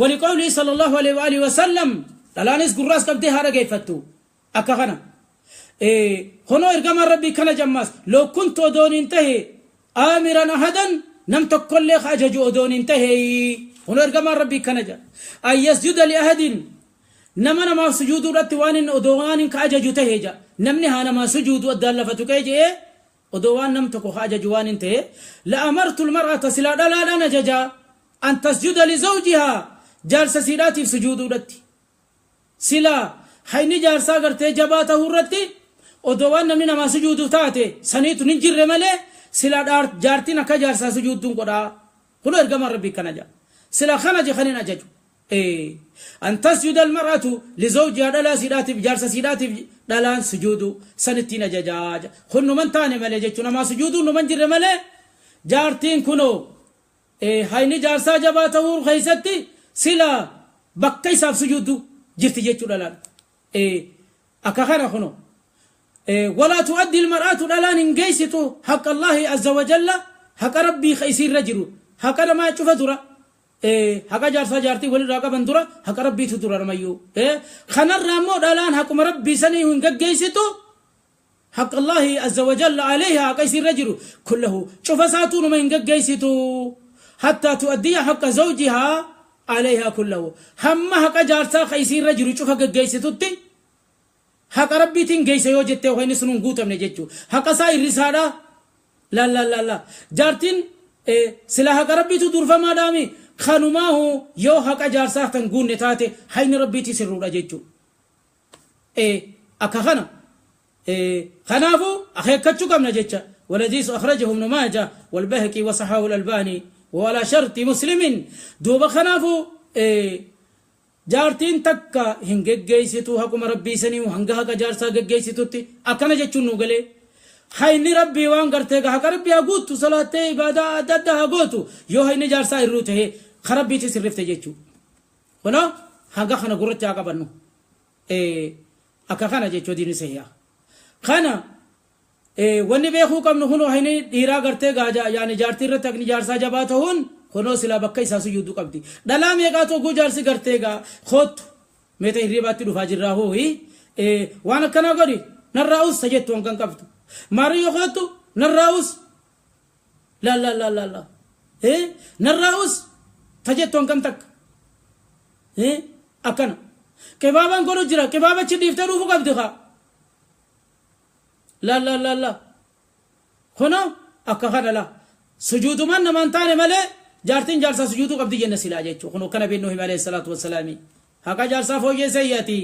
ولقوله صلى الله عليه وآله وسلم, dhalaanis gurraas qabdee haa dhageeffattu. Akka kana honoo ergamaan Rabbii kana jammaas, لو كنت odoon hin tahe, آمرا أحدا nam tokkollee ka ajaju odoon hin tahe, honoo ergamaan Rabbii kana jedha, أن يسجد لأحد nama namaaf sujuuduudhatti waan inni odoo waan hin ka ajaju tahe ja, namni haa namaa sujuudu addaan lafa tuqee je'ee odoo waan nam tokko ka ajaju waan hin tahe, لأمرت المرأة silaa dhalaadhaan ajajaa, أن تسجد لزوجها jaarsa siidhaatiif sujuuduudhatti. Silaa hayni jaarsaa gartee jabaa tahuu irratti Odoo waan namni namaa sujuudu taate saniitu nin jirre malee sila jaartiin akka jaarsaa sujuudduun godhaa. Kunoo ergamaan Rabbii akkana jedha. Sila kana je kanin ajaju. An tasjuda almar'atu lizawjihaa dhalaa siidhaatiif jaarsa siidhaatiif dhalaan sujuudu sanittiin ajajaa jedha. Kun numan taane malee jechuun namaa sujuuduun numan jirre malee jaartiin kunoo hayni jaarsaa jabaa ta'uu keessatti sila bakka isaaf sujuuddu jirti jechuu dhalaan. Akka kana kunoo. Walaa tu'addi almar'atu dhalaan hin geessitu haqa Allaahi azza wa jalla haqa Rabbii ka isiirra jiru haqa namaa cufa dura haqa jaarsaa jaartii walirraa qaban dura haqa Rabbiitu dura namayyuu. Kanarraa immoo dhalaan haquma Rabbii sanii hin gaggeessitu haqa Allaahi azza wa jalla alayha haqa isiirra jiru kullahu cufa isaatuu numa hin gaggeessitu hattaa tu'addiya haqa zawjihaa alayha kullahu hamma haqa jaarsaa ka isiirra jiru cufa gaggeessitutti haqa Rabbiitiin geessa yoo jette yookaan inni sun hin guutamne jechuu haqa isaa irrisaadha. La la la la, jaartiin sila haqa Rabbiitu durfamaadhaami kanumaahu yoo haqa jaarsaa kan guunne taate hayni Rabbiitii sirruudha jechuu. Akka kana kanaafu akeekkachuu qabna jecha. والحديث أخرجه ابن ماجه والبيهقي وصححه الألباني وعلى شرط مسلم. دوبا خنافو jaartiin takka hin geggeessitu haquma Rabbii sanii hanga haqa jaarsaa geggeessitutti akkana jechuun nu galee. Hayni Rabbii waan gartee haqa Rabbii haa guuttu, salaattee ibaadaa adda addaa haa gootu, yoo hayni jaarsaa irruu ta'e ka Rabbiitti sirrifte jechuu. Kunoo hanga kana gurratti haa qabannu. Akka kana jechuu diinni sahiha. Kana wanni beekuu qabnu kunoo hayni dhiiraa gartee yaani jaartii irratti haqni jaarsaa jabaa ta'uun kunoo silaa bakka isaa sujuuduu qabdi. Dhalaa meeqaatu oguu jaarsi gartee gaa koottu meeta hirribaatti dhufaa jirraa hooyi waan akkanaa godhi narraa us jettu hangan qabdu. Maariyyoo koottu narraa us la la la la la narraa us ta jettu hangam takka akkana. Qibaabaan godhu jira, qibaabachi dhiiftee dhufuu qabdi kaa. La la la la, kunoo akka kana la sujuudumaan namaan taane malee jaartiin jaarsaa sujuuduu qabdi jenna silaa jechuu. Kunoo kana beeknu hima alayhi salaatu wassalaami. Haqa jaarsaa fooyyee seeyyati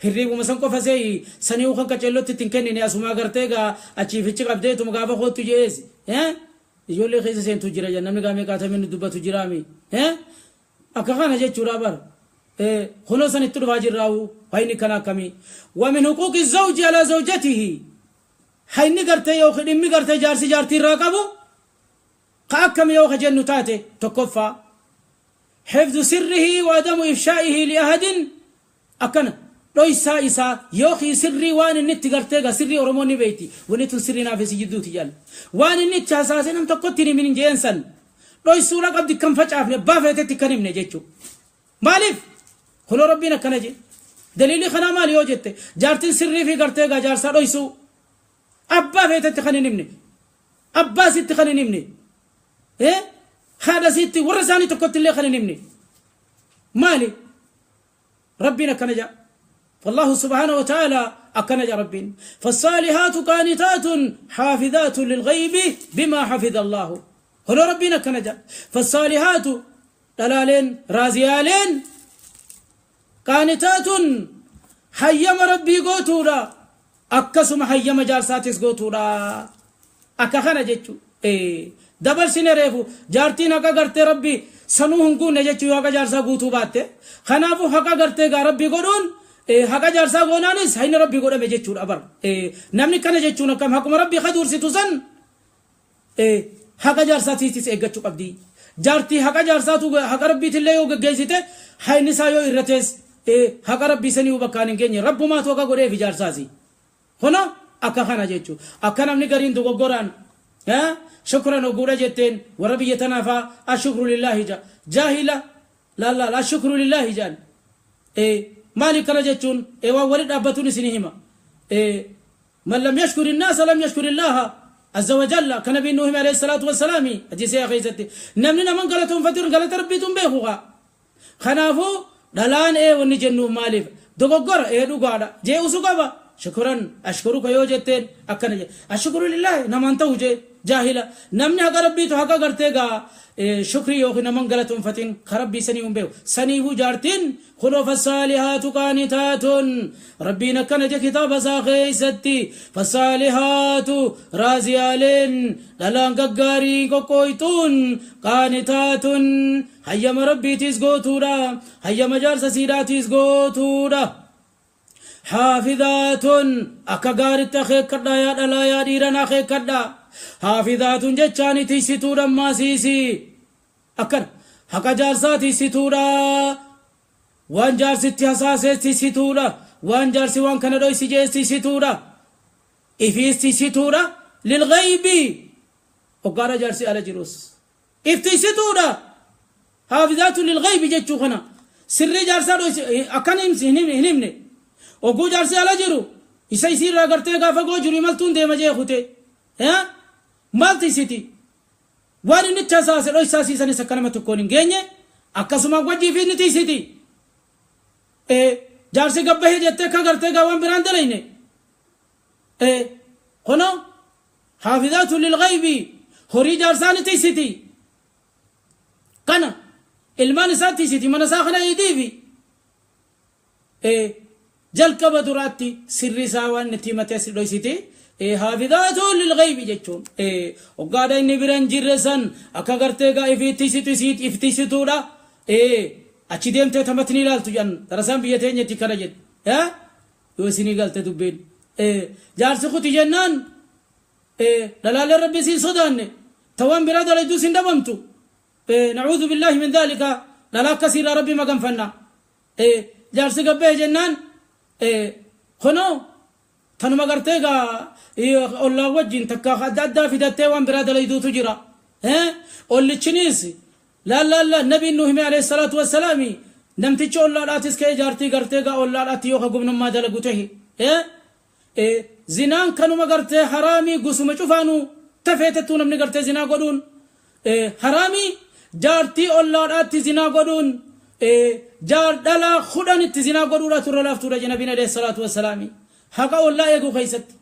hirriibuma san qofa seeyi sanii kan qaceellotti ittiin kennine asumaa gartee gaa achiifichi qabdeetuma gaafa koottu jees ijoollee keessa seentu jira namni gaa meeqaatamii dubbatu jiraami akka kana jechuudha bara. Kunoo sanitti dhufaa jirraawu hayni kana akkamii. ومن حقوق الزوج على زوجته hayni gartee yookiin dhimmi gartee jaarsi jaartii irraa qabu ka akkami yoo ka jennu taate, tokkoffaa حفظ سره وعدم إفشائه لأحد. Akkana dhoysaa isaa yookiin sirrii waan inni itti gartee gaa sirrii Oromoon ni beeyti, wanni tun sirrii naaf isi jidduuti jalla waan inni itti hasaasee nam tokkotti hin himin jeen san dhoysuudha qabdi, kan facaafne abbaa feetetti kan himne jechuu. Maaliif? Kunoo Rabbiin akkana jedhe. Daliilli kanaa maali yoo jette, jaartiin sirrii fi gartee gaa jaarsaa dhoysuu, abbaa feetetti kan hin himne, abbaa sitti kan hin himne, haadha sitti, warra isaanii tokkotti illee kan hin himne maali? Rabbiin akkana jedha. فالله سبحانه وتعالى أكن ربين فالصالحات قانتات حافظات للغيب بما حفظ الله. هو ربنا كنجا فالصالحات دلالين رازيالين قانتات hayyama Rabbii gootuudha, akkasuma hayyama jaarsaatis gootuudha. Akka kana jechu dabarsine reefu jaartiin haqa gartee Rabbii sanuu hin guunne jechuu yoo haqa jaarsaa guutuu baatte. Kanaafuu haqa gartee gaa Rabbii godhuun haqa jaarsaa goonaanis hayni Rabbii godhame jechuudha bar. Namni kana jechuun akkam haquma Rabbii kaduursitu san haqa jaarsaatiitis eeggachuu qabdi. Jaartii haqa jaarsaatu haqa Rabbiitillee yoo geggeessite hayni isaa yoo irratees haqa Rabbii sanii bakkaan hin geenye, Rabbumaatu haqa godheef jaarsaasi. Kuno akka kana jechuu. Akka namni gariin dogoggoraan شكرا oguudha jetteen warra biyya tanaafaa الشكر لله ja jaahila laal الشكر لله jaan. Maali kana jechuun? Waan wali dhaabbatuun isin hima. من لم يشكر الناس لم يشكر الله عز وجل. كان نبي نوح عليه الصلاة والسلام حديث يا خيزتي نمني نمن غلطون فتر غلط ربيتم بيخوغا. خنافو dhalaan wanni jennu maaliif dogoggora dhugaadha jee usu qaba. شكرا أشكرك yoo jetteen akkana je الشكر لله namaan ta'u jee. Jaahila namni haqa Rabbiitu haqa gartee gaa shukrii yookiin naman galatoonfatin ka Rabbii sanii hin beeku. Saniifuu jaartiin kunoo fassaalihaatu qaanitaatun, Rabbiin akkana je kitaaba isaa keessatti: fassaalihaatu, raaziyaaleen dhalaan gaggaarii qoqqooytuun, qaanitaatun, hayyama Rabbiitiis gootuudha, hayyama jaarsa siidhaatiis gootuudha. Haafizaatun, akka gaaritti akeekkadhaa yaa dhalaa, yaa dhiiran akeekkadhaa. Haafizaatun jechaani tiksituudha maasiisi. Akkana haqa jaarsaa tiksituudha, waan jaarsitti hasaasees tiksituudha, waan jaarsi waan kana dhoysi jees tiksituudha, ifiis tiksituudha. Lilghaybi, hoggaadha jaarsi ala jirus if tiksituudha. Haafizaatu lilghaybi jechuu kana sirrii jaarsaa dhoysi akkan hin himne, ogguu jaarsi ala jiru isa isiirraa gartee gaafa goo jiru imaltuun deema jee kute maal tiksiti? Waan inni itti hasaase dhoysaa siisanis akka nama tokkoon hin geenye akkasuma wajjii fi inni tiksiti. Jaarsi gabbahee jettee akka gartee gaa waan biraan dalayne. Kuno haafizaatu lilghaybi, horii jaarsaa ni tiksiti, kana ilmaan isaa tiksiti, mana isaa kana eediifi. Jalqaba duraatti sirri isaa waan itti himatee si dhoysiti. Haafizaatu lilghaybi jechuun hoggaadha inni bira hin jirre san akka gartee gaa ifii tiksitu, isiit if tiksituudha. Achi deemtee tamatni ilaaltu jedhan darasaan biyya teenyatti kana jedhu yoo isinii galte dubbiin. Jaarsi kuti jennaan dhalaaleen Rabbi siin sodaanne ta waan biraa dalayduu sin dhabamtu. Nacuudhu billaahi min dhaalika, dhala akkasiirraa Rabbi maganfanna. Jaarsi gabbee jennaan kunoo tanuma gartee gaa ollaa wajjin takka adda addaa fidattee waan biraa dalayduutu jira. Ollichinis laal laal laal, nabiin nu hime alayhi salaatu wassalaami, namtichi ollaadhaatis ka'ee jaartii gartee gaa ollaadhaatti yoo ka gumnummaa dalagu tahe, zinaan kanuma gartee haraamii gosuma cufaanuu tafeetettuu namni gartee zinaa godhuun haraamii, jaartii ollaadhaatti zinaa godhuun jaar dhalaa 10tti zinaa godhuudhaatu irra laaftuudha je nabiin alayhi salaatu wassalaami. Haqa ollaa eeguu keessatti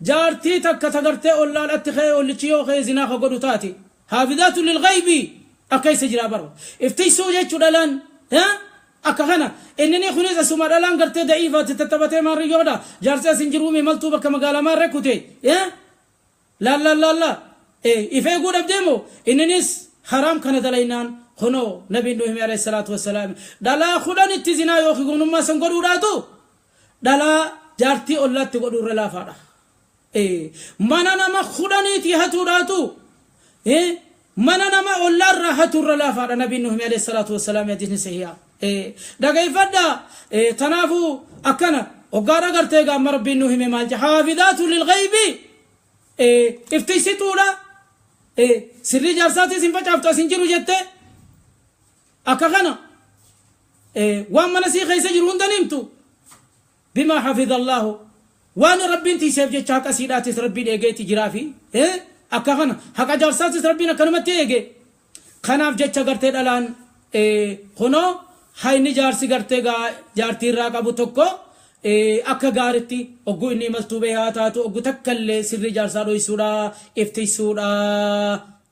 jaartii takka ta gartee ollaadhaatti ka'ee ollichi yoo ka'ee zinaa ka godhu taate, haafizaatu lilghaybi akka isa jiraa bara iftiisuu jechuu dhalaan akka kana. Inni kunis asuma dhalaan gartee da'iifaatti tattabatee maarriyyoodha, jaarsi as hin jiruumi maltuu bakka magaalaa maarree kute laal laal laal laal if eeguu dhabdee moo inninis haraam kana dalaynaan, kunoo nabiin nu hime alayhi salaatu wassalaam, dhalaa 10tti zinaa yookiin gumnummaa san godhuudhaatu dhalaa jaartii ollaatti godhuu irra laafaadha. Mana nama 10ti hatuudhaatu mana nama ollaarraa hatuu irra laafaadha nabiin nu hime alayhi salaatu wassalaam, hadiisni sahiha. Dhageeffadha, tanaafuu akkana hoggaadha gartee gaamma Rabbiin nu hime maal jedha? Haafizaatu lilghaybi, iftiisituudha, sirrii jaarsaatis hin facaaftu as hin jiru jette. Akka kana waan mana sii keessa jiru hunda ni himtu. Bimaa hafiza Allaahu, waan Rabbiin tiiseef jecha haqa siidhaatis Rabbiin eegeeti jiraafi. Akka kana haqa jaarsaatis Rabbiin akkanumatti eege. Kanaaf jecha gartee dhalaan kunoo hayni jaarsi gartee jaartii irraa qabu tokko akka gaaritti ogguu inni imaltuu bahee haa taatu, oggu takka illee sirrii jaarsaa dhoysuudha, iftisuudha.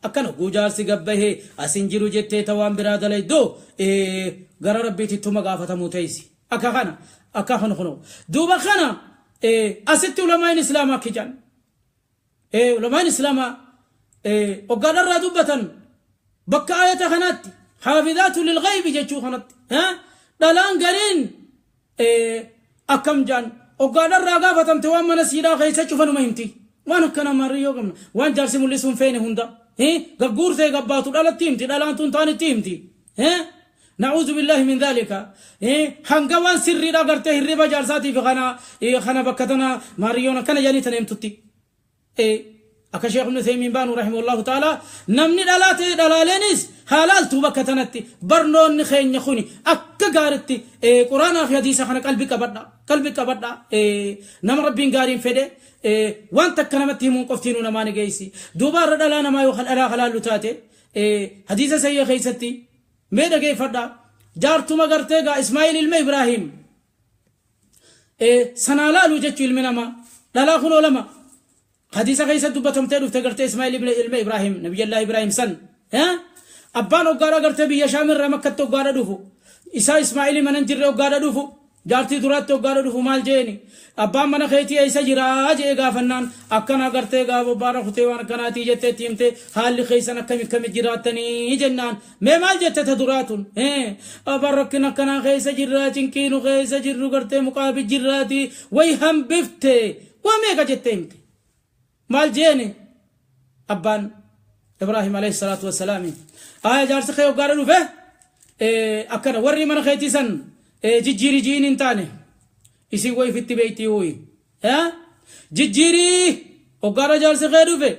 Akkana ogguu jaarsi gabbahee as hin jiru jettee ta waan biraa dalaydu gara Rabbiitittuma gaafatamuu teessi. Akka kana akka kana kunoo duuba kana asitti ulamaan islaamaa akki jedhan, ulamaan islaamaa hoggaadharraa dubbatan bakka ayata kanaatti haafizaatu lilghaybi jechuu kanatti dhalaan gariin akkam jedhan? Hoggaadharraa gaafatamte waan mana siidhaa keessa cufanuma himti. Waan akkana maariyyoo qabna, waan jaarsi mul'isuun feene hunda gagguurtee gabbaatu dhalatti himti, dhalaan tun taanitti himti. Na'uuzu billaahi min dhaalika. Hanga waan sirriidha gartee hirriba jaarsaatiif kana kana bakka tana maariyyoon akkana jedhanii tana himtutti. Akka Sheekh Ibn Uthaymiin baanu rahimahullahu ta'ala, namni dhalaa ta'e dhalaaleenis haalaaltu bakka tanatti barnoonni keenya kuni akka gaaritti Quraanaa fi hadiisa kana qalbi qabadha, qalbi qabadha. Nama Rabbiin gaariin fedhe waan takka namatti himuun qoftiinuu namaa ni geessi. Duuba irra dhalaa namaa yoo dhalaa halaallu taate, hadiisa sayya keessatti mee dhageeffadha, jaartuma gartee gaa Ismaa'il ilma Ibraahim sanaa laalu jechuu ilmi namaa dhalaa kunoo lama. Hadiisa keessa dubbatamtee dhufte gartee Ismaa'il ilma Ibraahim, Nabiyallah Ibraahim san. Abbaan hoggaadha gartee biyya Shaamirraa Makkatti hoggaadha dhufu. Isaa Ismaa'il mana hin jirre hoggaadha dhufu. Jaartii duraatti hoggaadha dhufu maal jeeni? Abbaan mana keetii eessa jiraa jee gaafannaan, akkana gartee gaafa bobbaadha kutee waan akkanaatii jettee itti himte. Haalli keessan akkami akkami jiraattanii jennaan, mee maal jette ta duraatun? Abbaan rakkina akkanaa keessa jirraa, cinqiinu keessa jirru, gartee muqaabi jirraati way hambifte, waa meeqa jettee himte. Maal jeeni abbaan Ibraahim alayhi salaatu wassalaami? Aya, jaarsi kee hoggaadha dhufe akkana warri mana keetii san jijjiiri jiin hin taane, isin way ifitti beeytii huyi jijjiirii hoggaadha jaarsi kee dhufe.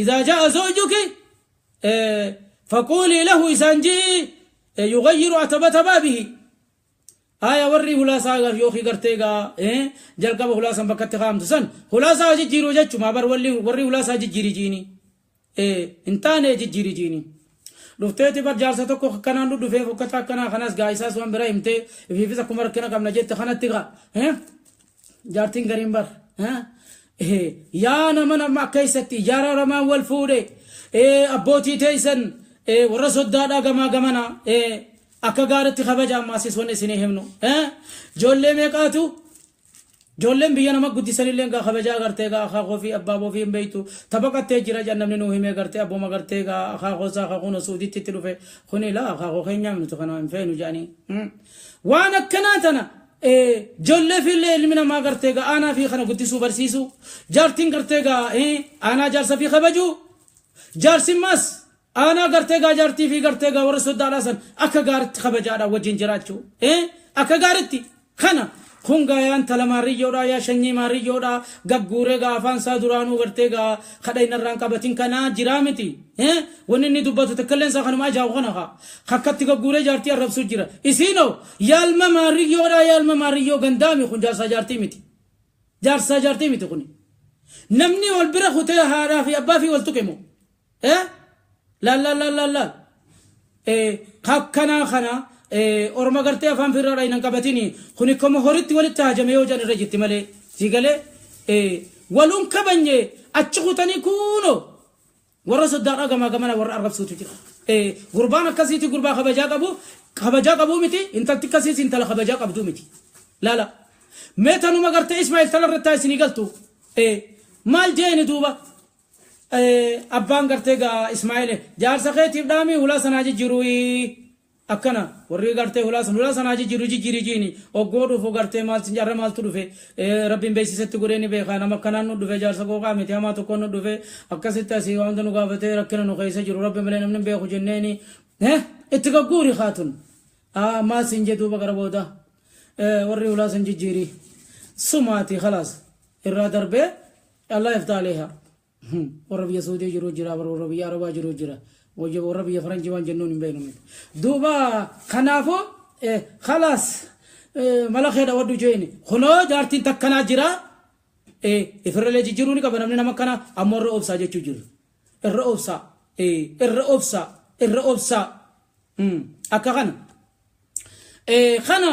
Idaa jaa zawjuki faquulii lahu, isaan jii, yughayyiru atabata baabihi. Aya, warri hulaasaa yookiin gartee gaa jalqaba hulaasan bakkatti kaa'amtu san hulaasaa jijjiiruu jechuudha. Bar warri hulaasaa jijjiiri jiini hin taane, jijjiiri jiini. Dhufteeti bar jaarsa tokko akkanaan nu dhufee fokkataa akkanaa kanas gaa isaas waan bira himtee, ifiifis akkuma rakkina qabna jette. Kanatti gaa jaartiin gariin bar yaa nama akka keessatti ijaararamaan wal fuudhe, abbootii teessan, warra soddaadhaa gamaa gamana akka gaaritti kabaja. Ammaasis wanni isinii himnu, ijoollee meeqaatu, ijoolleen biyya nama guddisanillee gaa kabajaa gartee gaa akaakoo fi abbaaboo fi hin beektu tabaqattee jira jedhan. Namni nuu himee gartee abbooma gartee gaa akaakoo isaa akaakuu Suuditti itti dhufe kuni laa akaakoo keenyaa nuti kana hin feenu jedhanii waan akkanaa tana. Ijoollee fi illee ilmi namaa gartee gaa aanaa fi kana guddisuu barsiisuu, jaartiin gartee gaa aanaa jaarsa fi kabajuu, jaarsimmaas aanaa gartee gaa jaartii fi gartee gaa warra soddaadhaa san akka gaaritti kabajaadhaan wajjin jiraachuu akka gaaritti. Kana kun gaa yaan tala maarriyyoodha, yaa shanyii maarriyyoodha, gagguuree gaa afaan isaa duraanuu gartee gaa kadha inarraan qabatin kanaa jiraa miti. Wanni inni dubbatu takkalleen isaa kanuma ajaa'u kana haa kakkatti gagguuree jaartii arrabsuu jira. Isiinoo yaalma maarriyyoodha, yaalma maarriyyoo gandaami. Kun jaarsaa jaartii miti, jaarsaa jaartii miti. Kuni namni wal bira kutee haadhaa fi abbaa fi wal tuqe moo? Laal, laal, laal, laal, laal, kakkanaa kana orma gartee afaan firraa hin qabatini. Kuni kama horitti walitti hajame yoo jedhan irra jirti malee si galee waluun kabanye achi kutanii kuunoo warra soddaadhaa gamaa gamana warra arrabsuutu jira. Gurbaan akkasiiti gurbaa kabajaa qabu, kabajaa qabuu miti. Intalti akkasiis intala kabajaa qabduu miti. Laala mee tanuma gartee Ismaa'il tala irratti isinii galtu. Maal jeeni duuba abbaan gartee gaa Ismaa'il? Jaarsa keetiif dhaami, hulaa sanaa jijjiiruu, akkana warri gartee hulaa san hulaa sanaa jijjiiru, jijjiiri jiini. Oggoo dhufu gartee maal jarra maaltu dhufe? Rabbiin beeksisetti godhee ni beeka. Nama akkanaan nu dhufe, jaarsa qooqaa miti, hamaa tokkoon nu dhufe, akkasitti asii wanta nu gaafatee rakkina nu keessa jiru Rabbi malee namni hin beeku jenneeni itti gagguuri haatun. Maal siin jedhuuba gara booda? Warri hulaa san jijjiiri sumaati, khalaas irraa darbee Allah yafta aleeha. Warra biyya Suudii jiru jira, warra biyya Arabaa jiru jira, warra biyya Faranjii waan jennuun hin beeknu miti. Duuba kanaafuu khalaas mala keedha waddu jeeni. Kunoo jaartiin takkanaa jira, ifirralee jijjiiruu ni qaba namni nama akkana. Ammoo irra obsaa jechuu jiru, irra obsaa, irra obsaa, irra obsaa. Akka kana kana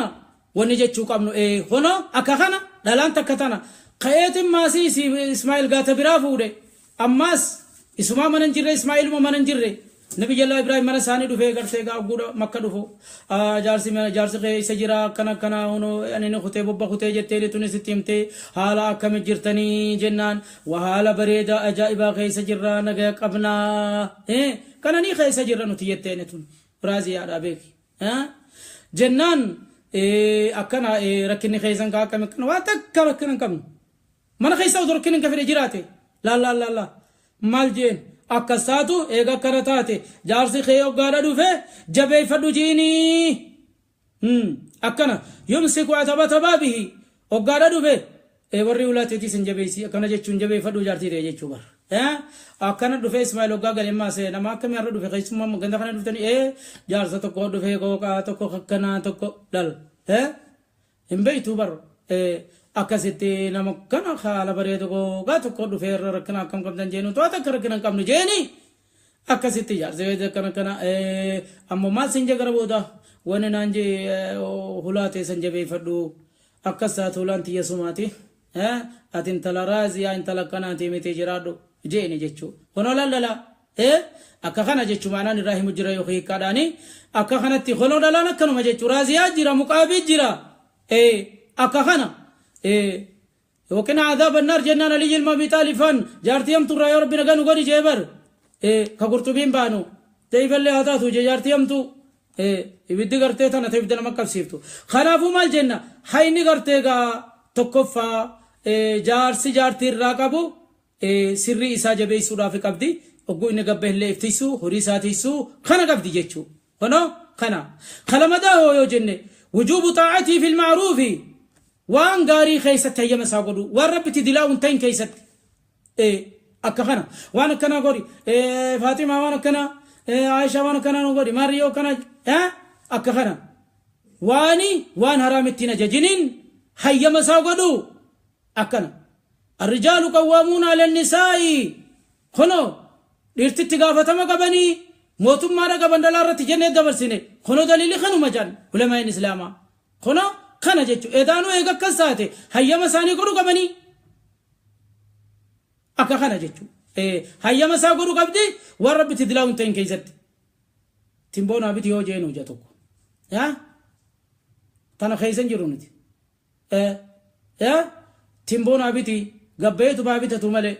wanni jechuu qabnu kunoo akka kana dhalaan takka tana ka'eetin maasii Ismaa'il gaata biraa fuudhe. Ammaas isumaa mana hin jirre, Ismaa'iluma mana hin jirre. Nabi Jallaa Ibraahim mana isaanii dhufee gartee gaa guudha Makka dhufu, jaarsi jaarsi kee isa jira, akkana akkana, hunoo ani ni kutee bobba kutee jettee tunis itti himtee, haala akkami jirtanii jennaan, wa haala bareedaa ajaa'ibaa keessa jirra, nagaya qabnaa, kananii keessa jirra nuti jetteeni. Tun biraaziyaadhaa beeki jennaan, akkana rakkinni keessan kaa akkami? Akkana waa takka rakkina hin qabnu. Mana keessa osoo rakkinni hin fedhe jiraate. Laal, laal, laal, laal, maal jeen? Akkas taatu eega akkana taate, jaarsi kee hoggaadha dhufe jabeeffadhu jiinii. Akkana yumsiku atabata baabihi hoggaadha dhufe warri ulaateetii sin jabeessi, akkana jechuun jabeeffadhu jaartii ta'e jechuu bar. Akkana dhufe Ismaa'il hoggaa galee maas, nama akkamii har'a dhufe? Keessummaa ganda kana dhuftanii? Jaarsa tokko dhufe, qooqaa tokko akkanaa tokko lal hin beektu bar. Akkasitti nama kana haala bareedu qooqaa tokko dhufe, irra rakkina akkam qabdan jeenu, to'ata akka rakkina hin qabnu jeeni. Akkasitti jaarsi akkana akkana. Ammoo maal sin jee gara booda? Wanni naan jee, hulaa teessan jabeeffadhu, akkas taatu hulaan tiyya sumaati. Ati intala Raaziyaa, intala akkanaatii miti, jiraadhu jeeni jechuu. Kunoo lallala akka kana jechuu maanaan irraa himu jira yookiin hiikkaadhaani akka kanatti. Kunoo dhalaan akkanuma jechuu, Raaziyaa jira, muqaabii jira, akka kana. Yookiin عذاب النار jennaan Aliyyi ilma Abi Xaalifaan jaartii hamtuurraa yaa Rabbi nagaa nu godhi jee bar. Ka Qurxubiin baanu ta'ifallee haa taatu jee, jaartii hamtuu ibiddi gartee tana ta'e ibidda nama qabsiiftu. Kanaafuu maal jenna? Hayni gartee gaa tokkoffaa jaarsi jaartii irraa qabu sirrii isaa jabeessuudhaaf qabdi. Ogguu inni gabba illee iftiisuu, horii isaa tiisuu kana qabdi jechuu. Kunoo kana. Kalamadaa hoo yoo jenne, وجوب طاعته في المعروف, waan gaarii keessatti hayyama isaa godhu, waan Rabbitti dilaa'u hin ta'in keessatti. Akka kana waan akkanaa godhi Faatimaa, waan akkanaa Aishaa, waan akkanaa nu godhi Maariyoo, kana akka kana waani waan haraam ittiin ajajiniin hayyama isaa godhu akkana. الرجال قوامون على النساء. Kunoo dhiirtitti gaafatama qabanii, mootummaadha qaban dhalaa irratti jennee dabarsine. Kunoo daliilli kanuma jedhan ulamaa'in islaamaa. Kunoo kana jechuun edaanuu eega akkas taate hayyama isaanii godhu qabanii akka kana jechuun hayyama isaa godhu qabdi waan Rabbitti dilaa'u hin ta'in keessatti. Timboon abiti yoo jeenu ija tokko yaa tana keessa hin jiru nuti. Yaa timboon abiti gabbeetu baa bitatu malee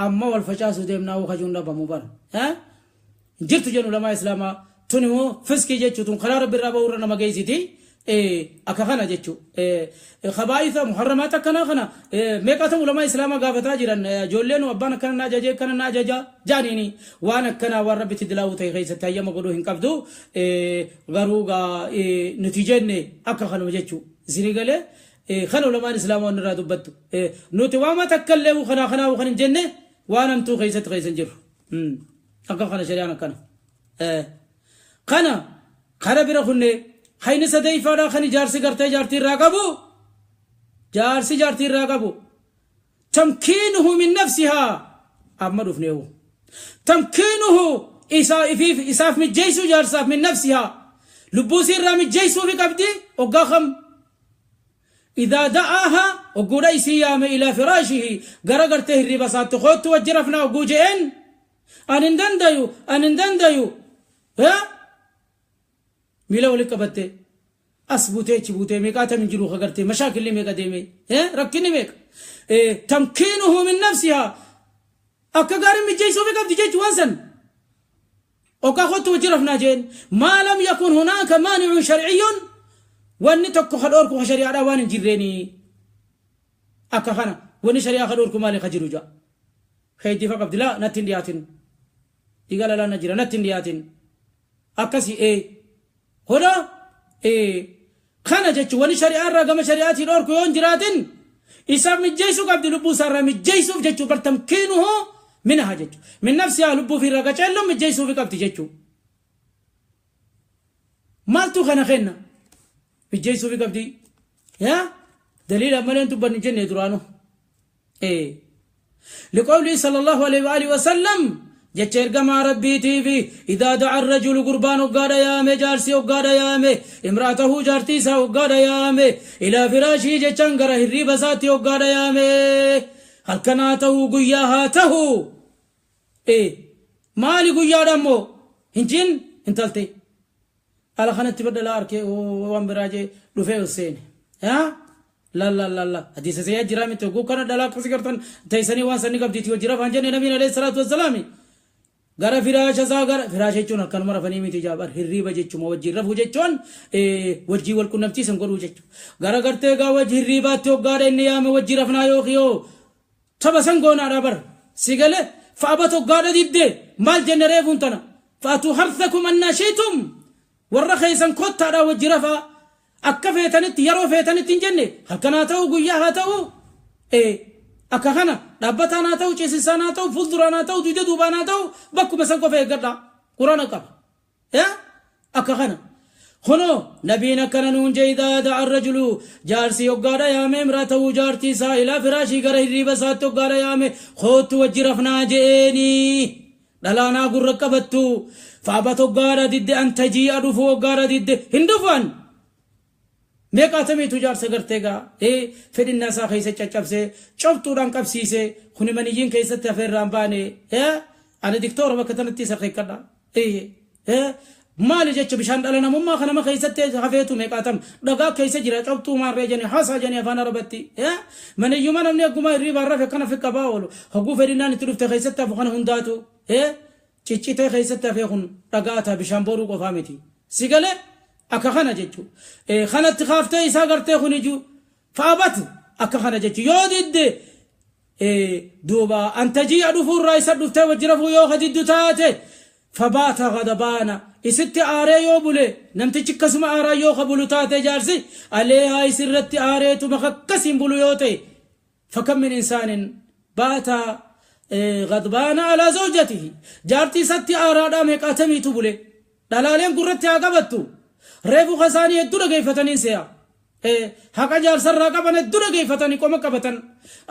amma wal facaasuu deemnaa kajuun dhabamu bara jirtu jennu ulamaa islaamaa. Tun immoo fiskii jechuu, tun karaa Rabbi irraa bahurra nama geessiti akka kana jechuu. Khabaa'isa muharramaat akkanaa kana meeqatam ulamaa islaamaa gaafataa jiran. Ijoolleen abbaan akkana na ajajee, akkana na ajaja jaaniini, waan akkanaa waan Rabbitti dilaa'uu ta'e keessatti hayyama godhuu hin qabdu. Garuu gaa nuti jenne akka kanuma jechuu isinii galee. Kana ulamaan islaamaa waan irraa dubbattu. Nuti waama takka illee kanaa kanaa kan hin jenne, waan hamtuu keessatti keessa hin jirru. Akka kana shari'aan akkana. Kana kara bira kunne hayni sadeeffaadhaa kan ijaarsi gartee jaartii irraa qabu, jaarsi jaartii irraa qabu, تمكينه من نفسها. Amma dhufneewu تمكينه isaa ifiif isaaf mijjeessuu, jaarsaaf من نفسها lubbuu isii irraa mijjeessuufi qabdi. Oggaa kam? إذا دعاها ogguudha isii yaame, إلى فراشه gara gartee hirriba isaatti, koottu wajji rafnaa ogguu je'een, an hin dandayu, an hin dandayu, miila walitti qabatte as buutee achi buutee meeqaatam hin jiru, gartee mashaakilli meeqa deeme, rakkinni meeqa. تمكينه من نفسها akka gaarii mijjeessuufi qabdi jechuu waan san oggaa kottu wajji rafnaa jeen, ما لم يكن هناك مانع شرعي, wanni tokko ka dhoorku ka shari'aadhaa waan hin jirreeni. Akka kana wanni shari'aa ka dhoorku maali ka jiru? Ja'a keeytifa qabdi, laa natti hin dhiyaatin, dhiiga lalaan na jira, natti hin dhiyaatin, akkasi hoda kana jechuun. Wanni shari'aa irraa gama shari'aatii dhoorku yoo hin jiraatin isaaf mijjeessuu qabdi, lubbuu isaarraa mijjeessuuf jechuu bar. تمكينه منها jechuu, من نفسها lubbuu fi irraa qaceelloon mijjeessuufi qabdi jechuu. Maaltu kana kenna? Mijjeessuufi qabdi yaa daliila malee hin dubbannu jenne duraanu. لقوله صلى الله عليه وآله وسلم, jecha ergamaa Rabbiitiifi, إذا دعا الرجل gurbaan hoggaadha yaame, jaarsi hoggaadha yaame, امرأته jaartii isaa hoggaadha yaame, إلى فراشه jechaan gara hirriiba isaatti hoggaadha yaame, halkan haa ta'uu guyyaa haa ta'uu, maali guyyaadha ammoo hinjin intalte ala kanatti badhalaa arkee waan biraa jee dhufee ol seene. La la la la, hadiisa sayyaa jiraa miti? Oguu kana dhalaa akkasii gartan teessanii waan sanni qabdiiti hojii rafaan jenne nabiin عليه الصلاة والسلام. Gara firaasha isaa, gara firaasha jechuun akkanuma rafanii miti jaabar, hirriiba jechuuma, wajjin rafuu jechuun wajjii wal qunnamtiisan godhuu jechuudha. Gara gartee gaa wajji hirriibaatti hoggaadha inni yaame, wajji rafnaa yookiin yoo tapha san goonaadha bar si galee, فأبت hoggaadha didde, maal jenne reefuun tana? فأتوا حرثكم أنى شئتم, warra keessan kottaadha wajji rafaa akka feetanitti, yeroo feetanitti hin jenne. Halkan haa ta'u guyyaa haa ta'u, akka kana dhaabbataan haa ta'u, ceesisaan haa ta'u, fuulduraan haa ta'u, dugda duubaan haa ta'u, bakkuma san qofa eeggadha, Quraana qaba. Akka kana kunoo nabiin akkana nuun jee: إذا دعا الرجل jaarsi hoggaadha yaame, امرأته jaartii isaa, إلى فراشه gara hirriiba isaatti hoggaadha yaame, koottu wajji rafnaa je'eeni, dhalaanaa gurra qabattu, فأبت hoggaadha didde, أن تجيء dhufu hoggaadha didde, hin dhufan. Meeqaatamiitu jaarsa gartee gaa fedhinnaa isaa keessa caccabsee cobxuudhaan qabsiisee kuni maniyyiin keessatti hafeerraan baane. Ani diktoora bakka tanatti isa keekkadha. Maali jecha bishaan dhala namummaa kanama keessatti hafeetu meeqaatam dhagaa keessa jira cobxuu maarree janii haasaa janii afaan arabatti. Maniyyuma namni akkuma hirriibaan rafe kana fi qabaa oolu hoguu fedhinnaan itti dhufte keessatti hafu kana hundaatu ciccitee keessatti hafee kun dhagaa ta'a bishaan boruu qofaa miti. Si galee akka kana jechuudha. Kanatti kaaftee isaa gartee kun ijuu fa'abat akka kana jechuudha. Yoo didde duuba antaji'a dhufuurraa isa dhuftee wajji rafuu yoo diddu taate fabaata ghadabaana isitti aaree yoo bule namtichi akkasuma aaraa yoo ka bulu taate jaarsi aleehaa isirratti aareetuma akkasiin bulu yoo ta'e fakam min insaanin baata ghadbaana alaa zawjatihi jaartii isatti aaraadhaa meeqaatamiitu bule dhalaaleen gurratti haa qabattu reefu kasaanii hedduu dhageeffataniin se'a. Haqa jaarsarraa qaban hedduu dhageeffatanii qoma qabatan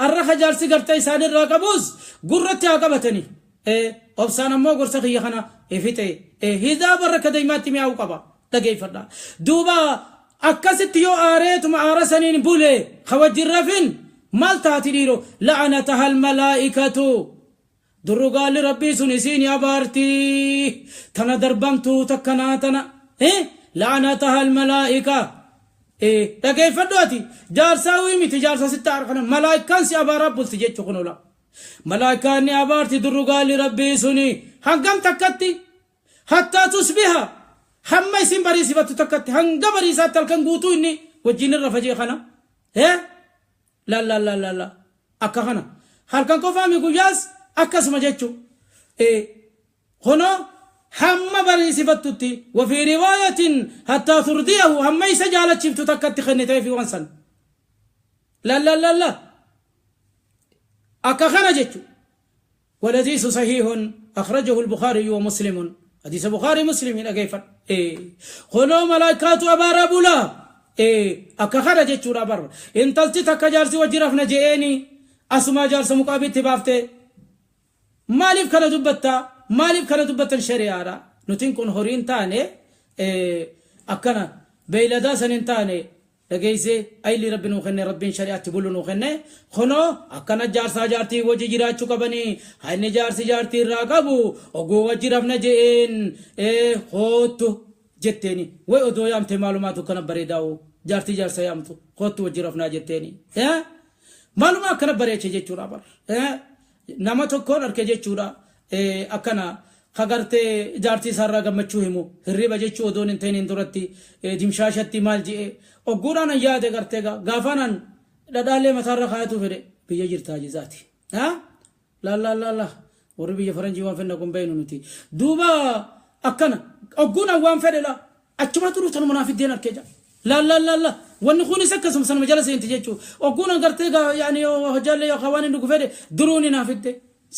arra ka jaarsi gartee isaanirraa qabus gurratti haa qabatanii. Obsaan ammoo gorsa kiyya kana fixe hidaa barra ka deemaatti mi'aawu qaba dhageeffadha. Duuba akkasitti yoo aareetuma aara saniin bule ka wajjin rafin maal taati dhiiro la'anataha almalaa'ikatu durrugaalli rabbii sun isiin abaarti tana darbamtuu takkanaa tana la'anataha almalaa'ika. Dhageeffadhu ati jaarsaa wii miti jaarsa sitti aara kana malaa'ikaan si abaaraa bulti jechuu kun ola. Malaa'ikaan ni abaarti durrugaalli rabbii suni hangam takkatti hattaa tusbiha hamma isin bariisifattu takkatti hanga bariisaatti halkan guutuu inni wajjin irra fajee kana. La la la la la akka kana halkan qofaami guyyaas akkasuma jechuu. Kunoo hamma bariisifattutti wafii riwaayatin hattaa turdiyahu hamma isa jaalachiftu takkatti kenniteefi waan san. La la la la akka kana jechu. والحديث صحيح أخرجه البخاري ومسلم حديث بخاري مسلم أجيفر خنو ملائكات أبار بولا akka kana jechuudha bar intalti takka jaarsi wajji rafna je'eeni asumaa jaarsa muqaabitti baafte maaliif kana dubbatta maaliif kana dubbattan shari'aadha nutiin kun horiin taane akkana beeyladaa san hin taane dhageessee ayli rabbi nuu kenne rabbiin shari'aatti bulu nuu kenne kunoo akkana jaarsaa jaartii wajji jiraachuu qabanii hanni jaarsi jaartii irraa qabu oguu wajji rafna je'een hoottu jetteeni way odoo yaamte maalumaatu akkana bareedaa'u jaartii jaarsa yaamtu hoottu wajji rafnaa jetteeni maaluma akkana bareeche jechuudha bar nama tokkoon arke jechuudha akkana kagartee jaartii isaarraa gammachuu himu hirriba jechuu odoon hin ta'in duratti dimshaashatti maal je'e ogguudhaan an yaade gartee gaafaan dhadhaalee mataarra kaayatu fedhe biyya jirtaa jizaati. La la la la warri biyya faranjii waan fedhe kun beeynu nuti duuba akkana ogguun an waan fedhe la achuma turu tanuma naaf iddeen arkee jira. La la la la wanni kunis akkasuma sanuma jala seenti jechuu ogguun an gartee yaani hojjaallee yookaan waan inni dhugu fedhe duruuni naaf idde.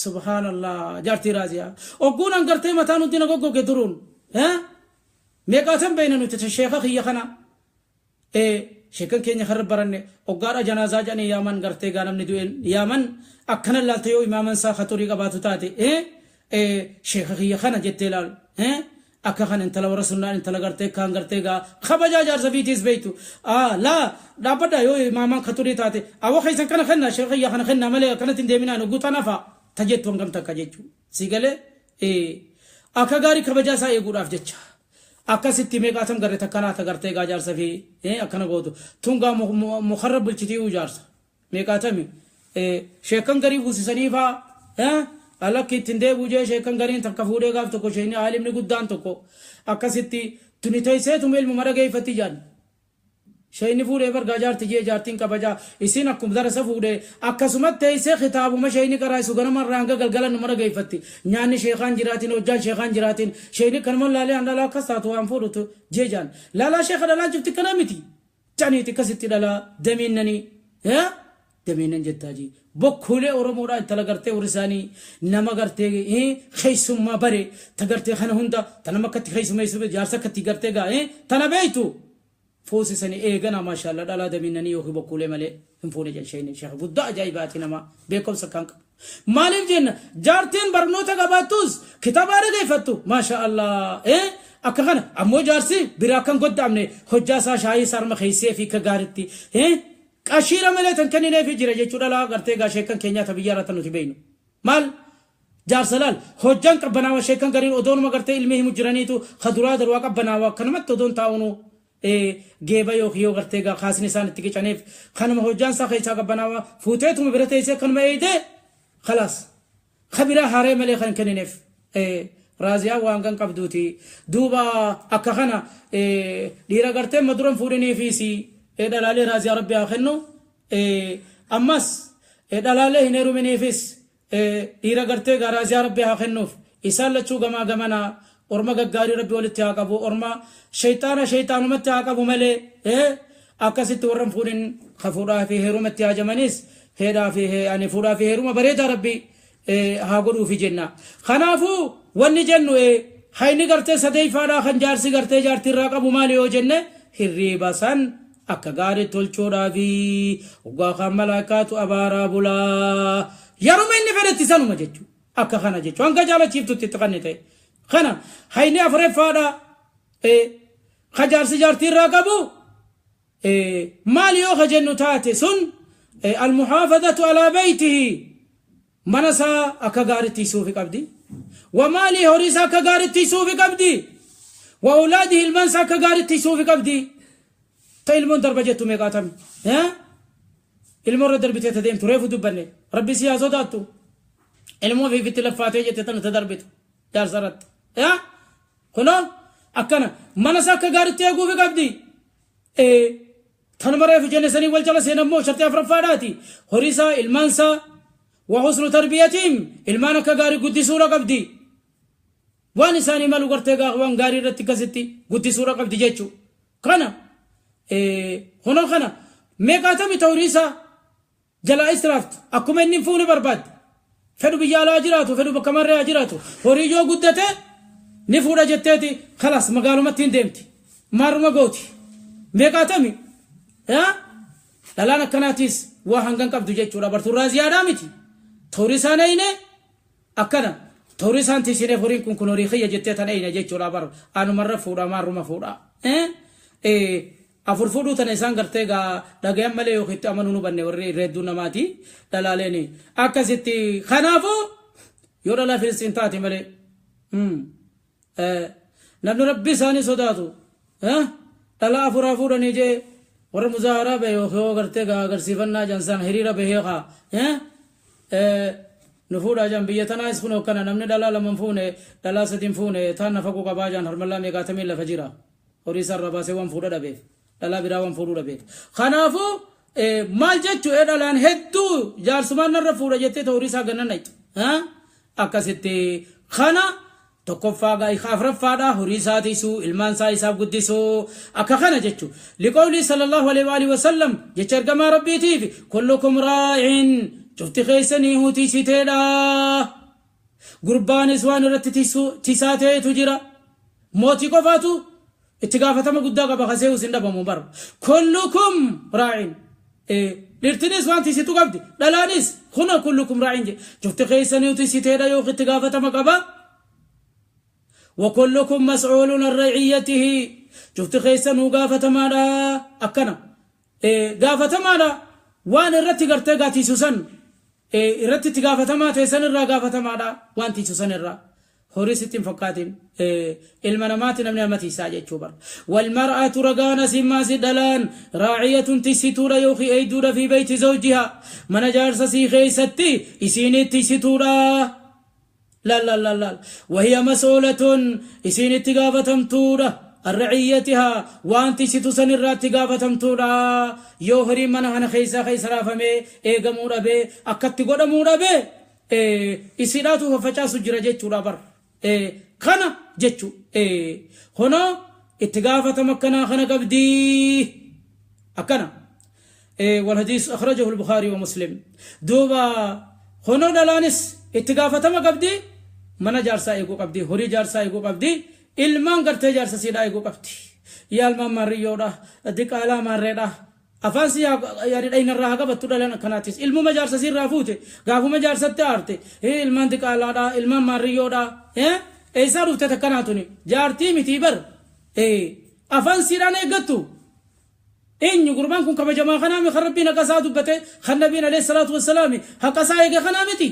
Subhanallah jaartii raaziyaa ogguun an gartee mataan hundi na goggoge duruun meeqaatan beeyna nuti sheeka kiyya kana sheekan keenya karra baranne oggaadha janaazaa jedhanii yaaman gartee gaa namni du'een yaaman akkana laalte yoo imaaman isaa katurii qabaatu taate sheeka kiyya kana jettee laalu akka kana intala warra sunnaan intala gartee kaan gartee gaa kabajaa jaarsa fiitiis beeytu laa dhaabbadha yoo imaaman katurii taate awwa keessan kana kenna sheeka kiyya kana kenna malee akkanatti hin deeminaan oguu tanafa tajettu hangam takka jechuu si galee akka gaarii kabajaa isaa eeguudhaaf jecha akkasitti meeqaatam garee takkanaa ta gartee gaa jaarsa fi akkana gootu tungaa mukarra bulchitii jaarsa meeqaatami sheekan garii fuusisanii faa alakki ittiin deebi'u jee sheekan gariin takka fuudhee gaaf tokko sheekni aalimni guddaan tokko akkasitti tuni teesseetuma ilmuma dhageeffatti jaan Sheekni fuudhee bargaa jaarti jee jaartiin kabajaa isiin akkuma darasa fuudhee akkasumatti teessee kitaabuma sheekni karaa isu ganama irraa hanga galgala numa dhageeffatti nyaanni sheekaan jiraatiin hojjaan sheekaan jiraatiin sheekni kanuma laalee an dhalaa akkas taatu waan fuudhutu jee jaan laalaa sheeka dhalaan jifti kana miti caniiti akkasitti dhalaa damiinnanii damiinnan jettaa jii bokkuulee Oromoodhaa intala gartee warri isaanii nama gartee keessummaa bare ta gartee kana hunda ta nama akkatti keessummeessu jaarsa akkatti gartee gaa tana beeytu fuusisanii eegana maashaallah dhalaa damiinanii yookiin bokkuulee malee hin fuune jedhan sheekh guddaa ajaa'ibaati nama beekumsa kan qabu. Maaliif jenna jaartiin barnoota qabaattus kitaaba dhageeffattu maashaallah Akka kana ammoo jaarsi biraa kan goddaamne hojjaa isaa shaayii sarma keessee fi ka gaaritti qashiira malee tan kennineefi jira jechuudha. Laa gartee gaa sheekan keenyaa ta biyya irratti nuti beeynu maal jaarsa laal hojjaan qabbanaawa sheekan gariin odoonuma gartee ilmii himu jiraniitu kaduraa darwaa qabbanaawa akkanumatti odoon taa'unu geeba yookiin yoo gartee gaa kaasni isaan itti qicaneef kanuma hojjaan isaa keessaa qabbanaawa fuuteetuma bira teessee kanuma eeyitee khalaas kabiraa haaree malee kan kennineef raaziyaa waan kan qabduuti. Duuba akka kana dhiira gartee maduran fuudhiniifiis dhalaalee raaziyaa rabbi haa kennu, ammas dhalaalee hin heeruminiifis dhiira gartee gaa raaziyaa rabbi haa kennuuf. Isaan lachuu gamaa gamanaa orma gaggaarii rabbi walitti haa qabu, orma shayxaana shayxaanumatti haa qabu malee akkasitti warra hin fuudhin ka fuudhaa fi heerumatti haajamanis heedhaa fi ani fuudhaa fi heeruma bareedaa rabbi haa godhuufi jenna. Kanaafuu wanni jennu hayni gartee sadeeffaadhaa kan jaarsi gartee jaartii irraa qabu maali yoo jenne, hirriiba san akka gaarii tolchuudhaa fi waggaa kan malaakaatu abaaraa bulaa yeruma inni fedhetti sanuma jechuudha. Akka kana jechuudha hanga jaalachiiftutti itti kanni ta'e. Kana hayni afureffaadhaa ka jaarsi jaartii irraa qabu maali yoo ka jennu taate, sun المحافظة على بيته, mana isaa akka gaariitti isuufi qabdi, وماله, horii isaa akka gaariitti isuufi qabdi, وأولاده, ilmaan isaa akka gaariitti isuufi qabdi. Ta ilmoon darba jettu meeqaatami ilmoo irra darbitee ta deemtu reefu dubbanne. Rabbi si haa sodaattu, ilmoo fiifitti laffaatee jette tana ta darbitu jaarsa irratti. Kunoo akkana mana isaa akka gaariitti eeguufi qabdi. Tanuma reefu jenne sanii wal jala seenammoo shartii afuraffaadhaati. Horii isaa, ilmaan isaa, وحسن تربيتهم, ilmaan akka gaarii guddisuudha qabdi. Waan isaanii malu gartee waan gaarii irratti akkasitti guddisuudha qabdi jechuu. Kana kunoo kana meeqaatami horii isaa jalaa israaftu akkuma inni hin fuune barbaadde. Fedhu biyya alaa jiraatu, fedhu bakka marree haa jiraatu, horii yoo guddate ni fuudha jetteeti خلاص magaalumatti hin deemti, maaruma gooti. Meeqaatami dhalaan akkanaatis waa hangan qabdu jechuudha. Bartuurraa ziyaadaa miti horii isaan eyne akkana horii isaan tiisineef horiin kun kun horii kiyya jettee tan eyne jechuudha. Bar anumarra fuudha, maaruma fuudha. Afur fuudhuu tana isaan gartee gaa dhagayan malee yookiin itti amanuu nu banne warri reedduu namaati dhalaaleeni akkasitti. Kanaafuu yoo dhalaa Filistiin taate malee namni rabbi isaanii sodaatu dhalaa afuraa fuudhanii jee warra muzaaharaa bahe yookiin yoo gartee gaa agarsiifannaa jansan hiriira bahee kaa nu fuudhaa jan. Biyya tanaas kun akkana namni dhalaa lama fuune, dhalaa sadin fuune taan nafaquu qabaa jan. Harmallaa meeqaatamii lafa jira horii isaarra baasee waan fuudha dhabeef, dhalaa biraa waan fuudhuu dhabeef. Kanaafuu maal jechuu, dhalaan hedduu jaarsumaan narra fuudha jettee horii isaa gannan dhayxu akkasitti. Kana tokkoffaa afuraffaadha, horii isaa tiisuu, ilmaan isaa isaaf guddisuu, akka kana jechuu. لقوله صلى الله عليه وآله وسلم, jecha ergamaa rabbiitiif, كلكم راع, cufti keessanii tiisiteedha. Gurbaanis waan irratti tisaa ta'etu jira. Mootii qofaatu itti gaafatama guddaa qaba kasee hin dhabamu bara. كلكم راع, dhirtinis waan tiisitu qabdi, dhalaanis. Kuna كلكم راع cufti keessanii tiisiteedha yookiin itti gaafatama qaba. وكلكم مسؤول عن رعيته, cufti keessanuu gaafatamaadha. Akkana gaafatamaadha waan irratti gartee gaatiisu san irratti itti gaafatamaa ta'e san irraa gaafatamaadha. Waan tiisu san irraa horii sitti hin fakkaatin, ilma namaati namni nama tiisaa jechuu bara. والمرأة, ragaan asimmaasi dhalaan, راعية, tisituudha yookiin eeyduudha, في بيت زوجها, mana jaarsa sii keeysatti isiinit tisituudha. لا لا لا لا, وهي مسؤولة, isiin itti gaafatamtuudha, عن رعيتها, waan tisitu san irraa itti gaafatamtuudha. Yoo horii mana kana keessa keessa raafamee eegamuu dhabee akkatti godhamuu dhabee isiidhaatu faffacaasu jira jechuudha bar. Kana jechu honoo itti gaafatama akkanaa kana qabdii akkana. والحديث أخرجه البخاري ومسلم. دوبا honoo dhalaanis itti gaafatama qabdi, mana jaarsaa eeguu qabdi, horii jaarsaa eeguu qabdi, ilmaan gartee jaarsa siidhaa eeguu qabdi. Yaa ilmaan maarriyyoodha, diqaalaa maarreedha, afaan si yaani dhaynarraa haa qabattu. Dhalaan akkanaatis ilmuma jaarsa siirraa fuute gaafuma jaarsatti aarte ilmaan diqaalaadha, ilmaan maarriyyoodha. Eessaa dhufte takkanaa tuni? Jaartii mitii bar. Afaan siidhaan eeggattu. Eenyu gurbaan kun kabajamaa kanaa kan Rabbiin haqa isaa dubbate, kan Nabiin alayhi salaatu wassalaami haqa isaa eege kanaa miti.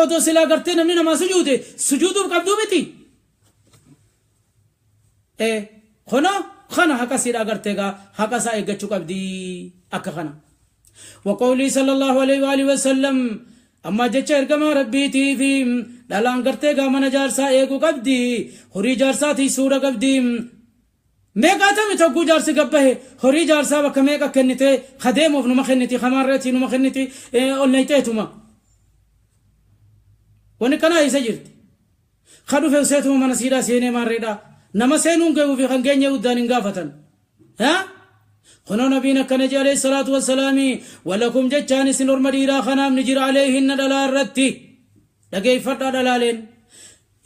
Odoo silaa gartee namni namaa sujuude sujuuduuf qabduu miti. Kunoo kana haqa siidhaa gartee gaa haqa isaa eeggachuu qabdi akka kana. وقوله صلى الله عليه وآله وسلم amma jecha ergamaa Rabbiitii fi dhalaan gartee gaa mana jaarsaa eeguu qabdi, horii jaarsaa tiisuudha qabdi. Meeqaatami togguu jaarsi gabbahe horii jaarsaa bakka meeqa kennite, kadeemuuf numa kenniti, kamaarreetii numa kenniti, ol nayxeetuma. Wanni kanaa isa jirti. Ka dhufe seetuma mana siidhaa seenee maarreedha. Nama seenuun gahuu fi kan geenye uddaan hin gaafatan. Kunoo Nabiin akkana jedhe alayhi salaatu wassalaami, walakum jechaan isin orma dhiiraa kanaaf ni jira alayhinna dhalaa irratti. Dhageeffadhaa dhalaaleen.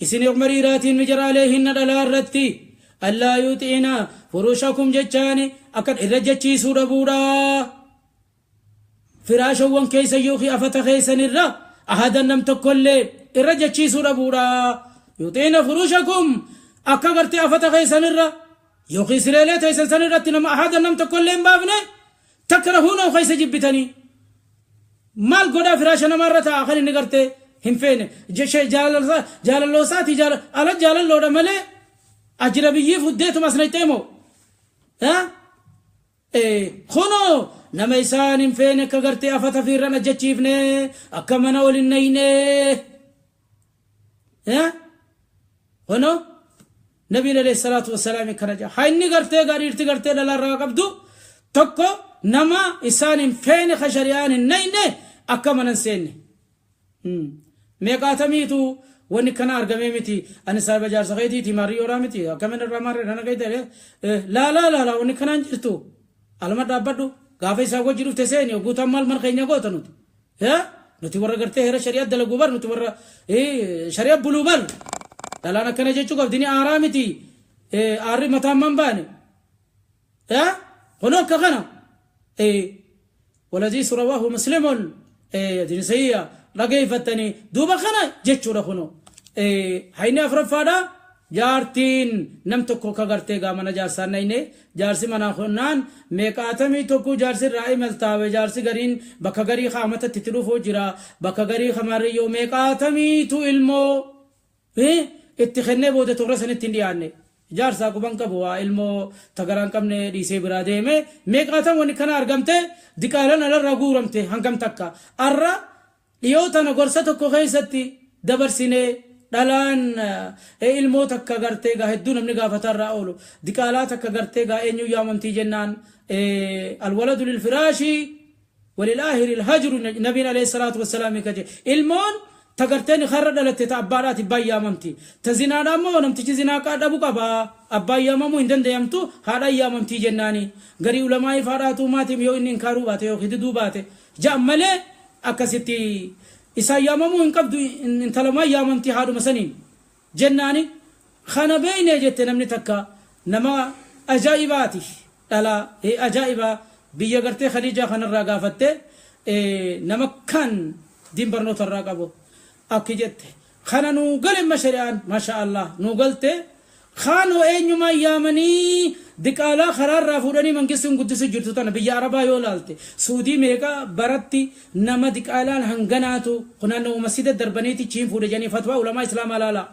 Isin orma dhiiraatiin ni jira alayhinna dhalaa irratti. Allaa yuxiina furushakum jechaani akka irra jechiisuu dhabuudha. Firaashawwan keessa yookiin afata keessanirra ahadan nam tokkollee irra jechiisuu dhabuudha. Yuxiina furushakum akka gartee afata keessanirra yookiin sireelee teessan san irratti nama ahadan nam tokkollee hin baafne takrahuuna keessa jibbitanii. Maal godhaa firaasha namaarra taa'a kan inni gartee hin feene. Jaalalloosaati ala jaalalloodha malee ajira biyyii fuddeetuma as naqxee moo? Kunoo nama isaan hin feene akka gartee afata fiirran ajjachiifne, akka mana ol hin nayne. Kunoo Nabiin alayhi salaatu wassalaam akkana jedha. Haa inni gartee dhiirti gartee dhalaarraa qabdu tokko nama isaan hin feene ka shari'aan hin nayne akka mana hin seenne. Meeqaatamiitu wanni kana argamee miti? Ani saahiba jaarsa keetiiti, maariyyoodhaa miti, akkamin irraa maarree kana keete? Laalaa laalaa, wanni kanaan jirtu alama dhaabbadhu, gaafa isaa wajji dhufte seeni. Guutaan maal mana keenya goota? Nuti nuti warra gartee heera shari'aa dalaguu bar, nuti warra shari'aa buluu bar. Dhalaan akkana jechuu qabdi. Ni aaraa miti, aarri mataan man baane kunoo akka kana. والحديث رواه مسلم، dinisayya dhageeffattanii duuba kana jechuudha. Kuno hayni afuraffaadha. Jaartiin nam tokko ka gartee gaa mana jaarsaan nayne, jaarsi manaa kunnaan meeqaatamii tokko jaarsi irraa imaltaawe, jaarsi gariin bakka garii kaamatatti itti dhufuu jira, bakka garii kamaariyyoo meeqaatamiitu ilmoo itti kennee booda toora sanitti hin dhiyaanne. Jaarsaa quban qabu, waa ilmoo tagaraan qabne dhiisee biraa deeme. Meeqaatam wanni kana argamte? Diqaalan alarraa guuramte hangam takka arra dhiyoo tana gorsa tokko keessatti dabarsinee, dhalaan ilmoo takka gartee gaa hedduu namni gaafatarraa oolu, diqaalaa takka gartee gaa eenyu yaamamtii jennaan, الولد للفراش وللآهر الهجر. Nabiin alayhi salaatu wassalaam kaje ilmoon tagarteen karra dhalatte ta abbaadhaati abbaan yaamamti, ta zinaadha ammoo namtichi zinaa dhabu qaba, abbaan yaamamuu hin danda'amtu, haadhaan yaamamtii jennaani. Garii ulamaa'iif haadhaatu maatiif yoo inni inkaaruu baate yookiin diduu baate ja'an malee, akkasitti isaan yaamamuu hin qabdu, intalamaan yaamamti haadhuma saniin jennaani. Kana beeyne jette namni takka, nama ajaa'ibaati, dhala ajaa'ibaa biyya gartee Khadiijaa kanarraa gaafatte, nama kan diin barnoota irraa qabu akki jette kana nuu gale ma shari'aan maasha Allah nuu galte. Kaanoo eenyumaan yaamanii diqaalaa karaarraa fuudhanii mangistiin guddisu jirtu tana biyya Arabaa yoo laalte, Suudii meeqa baratti nama diqaalaan hanganaatu naannoo masjida darbaniiti chiin fuudhe jedhanii fatwaa ulamaa Islaamaa laalaa.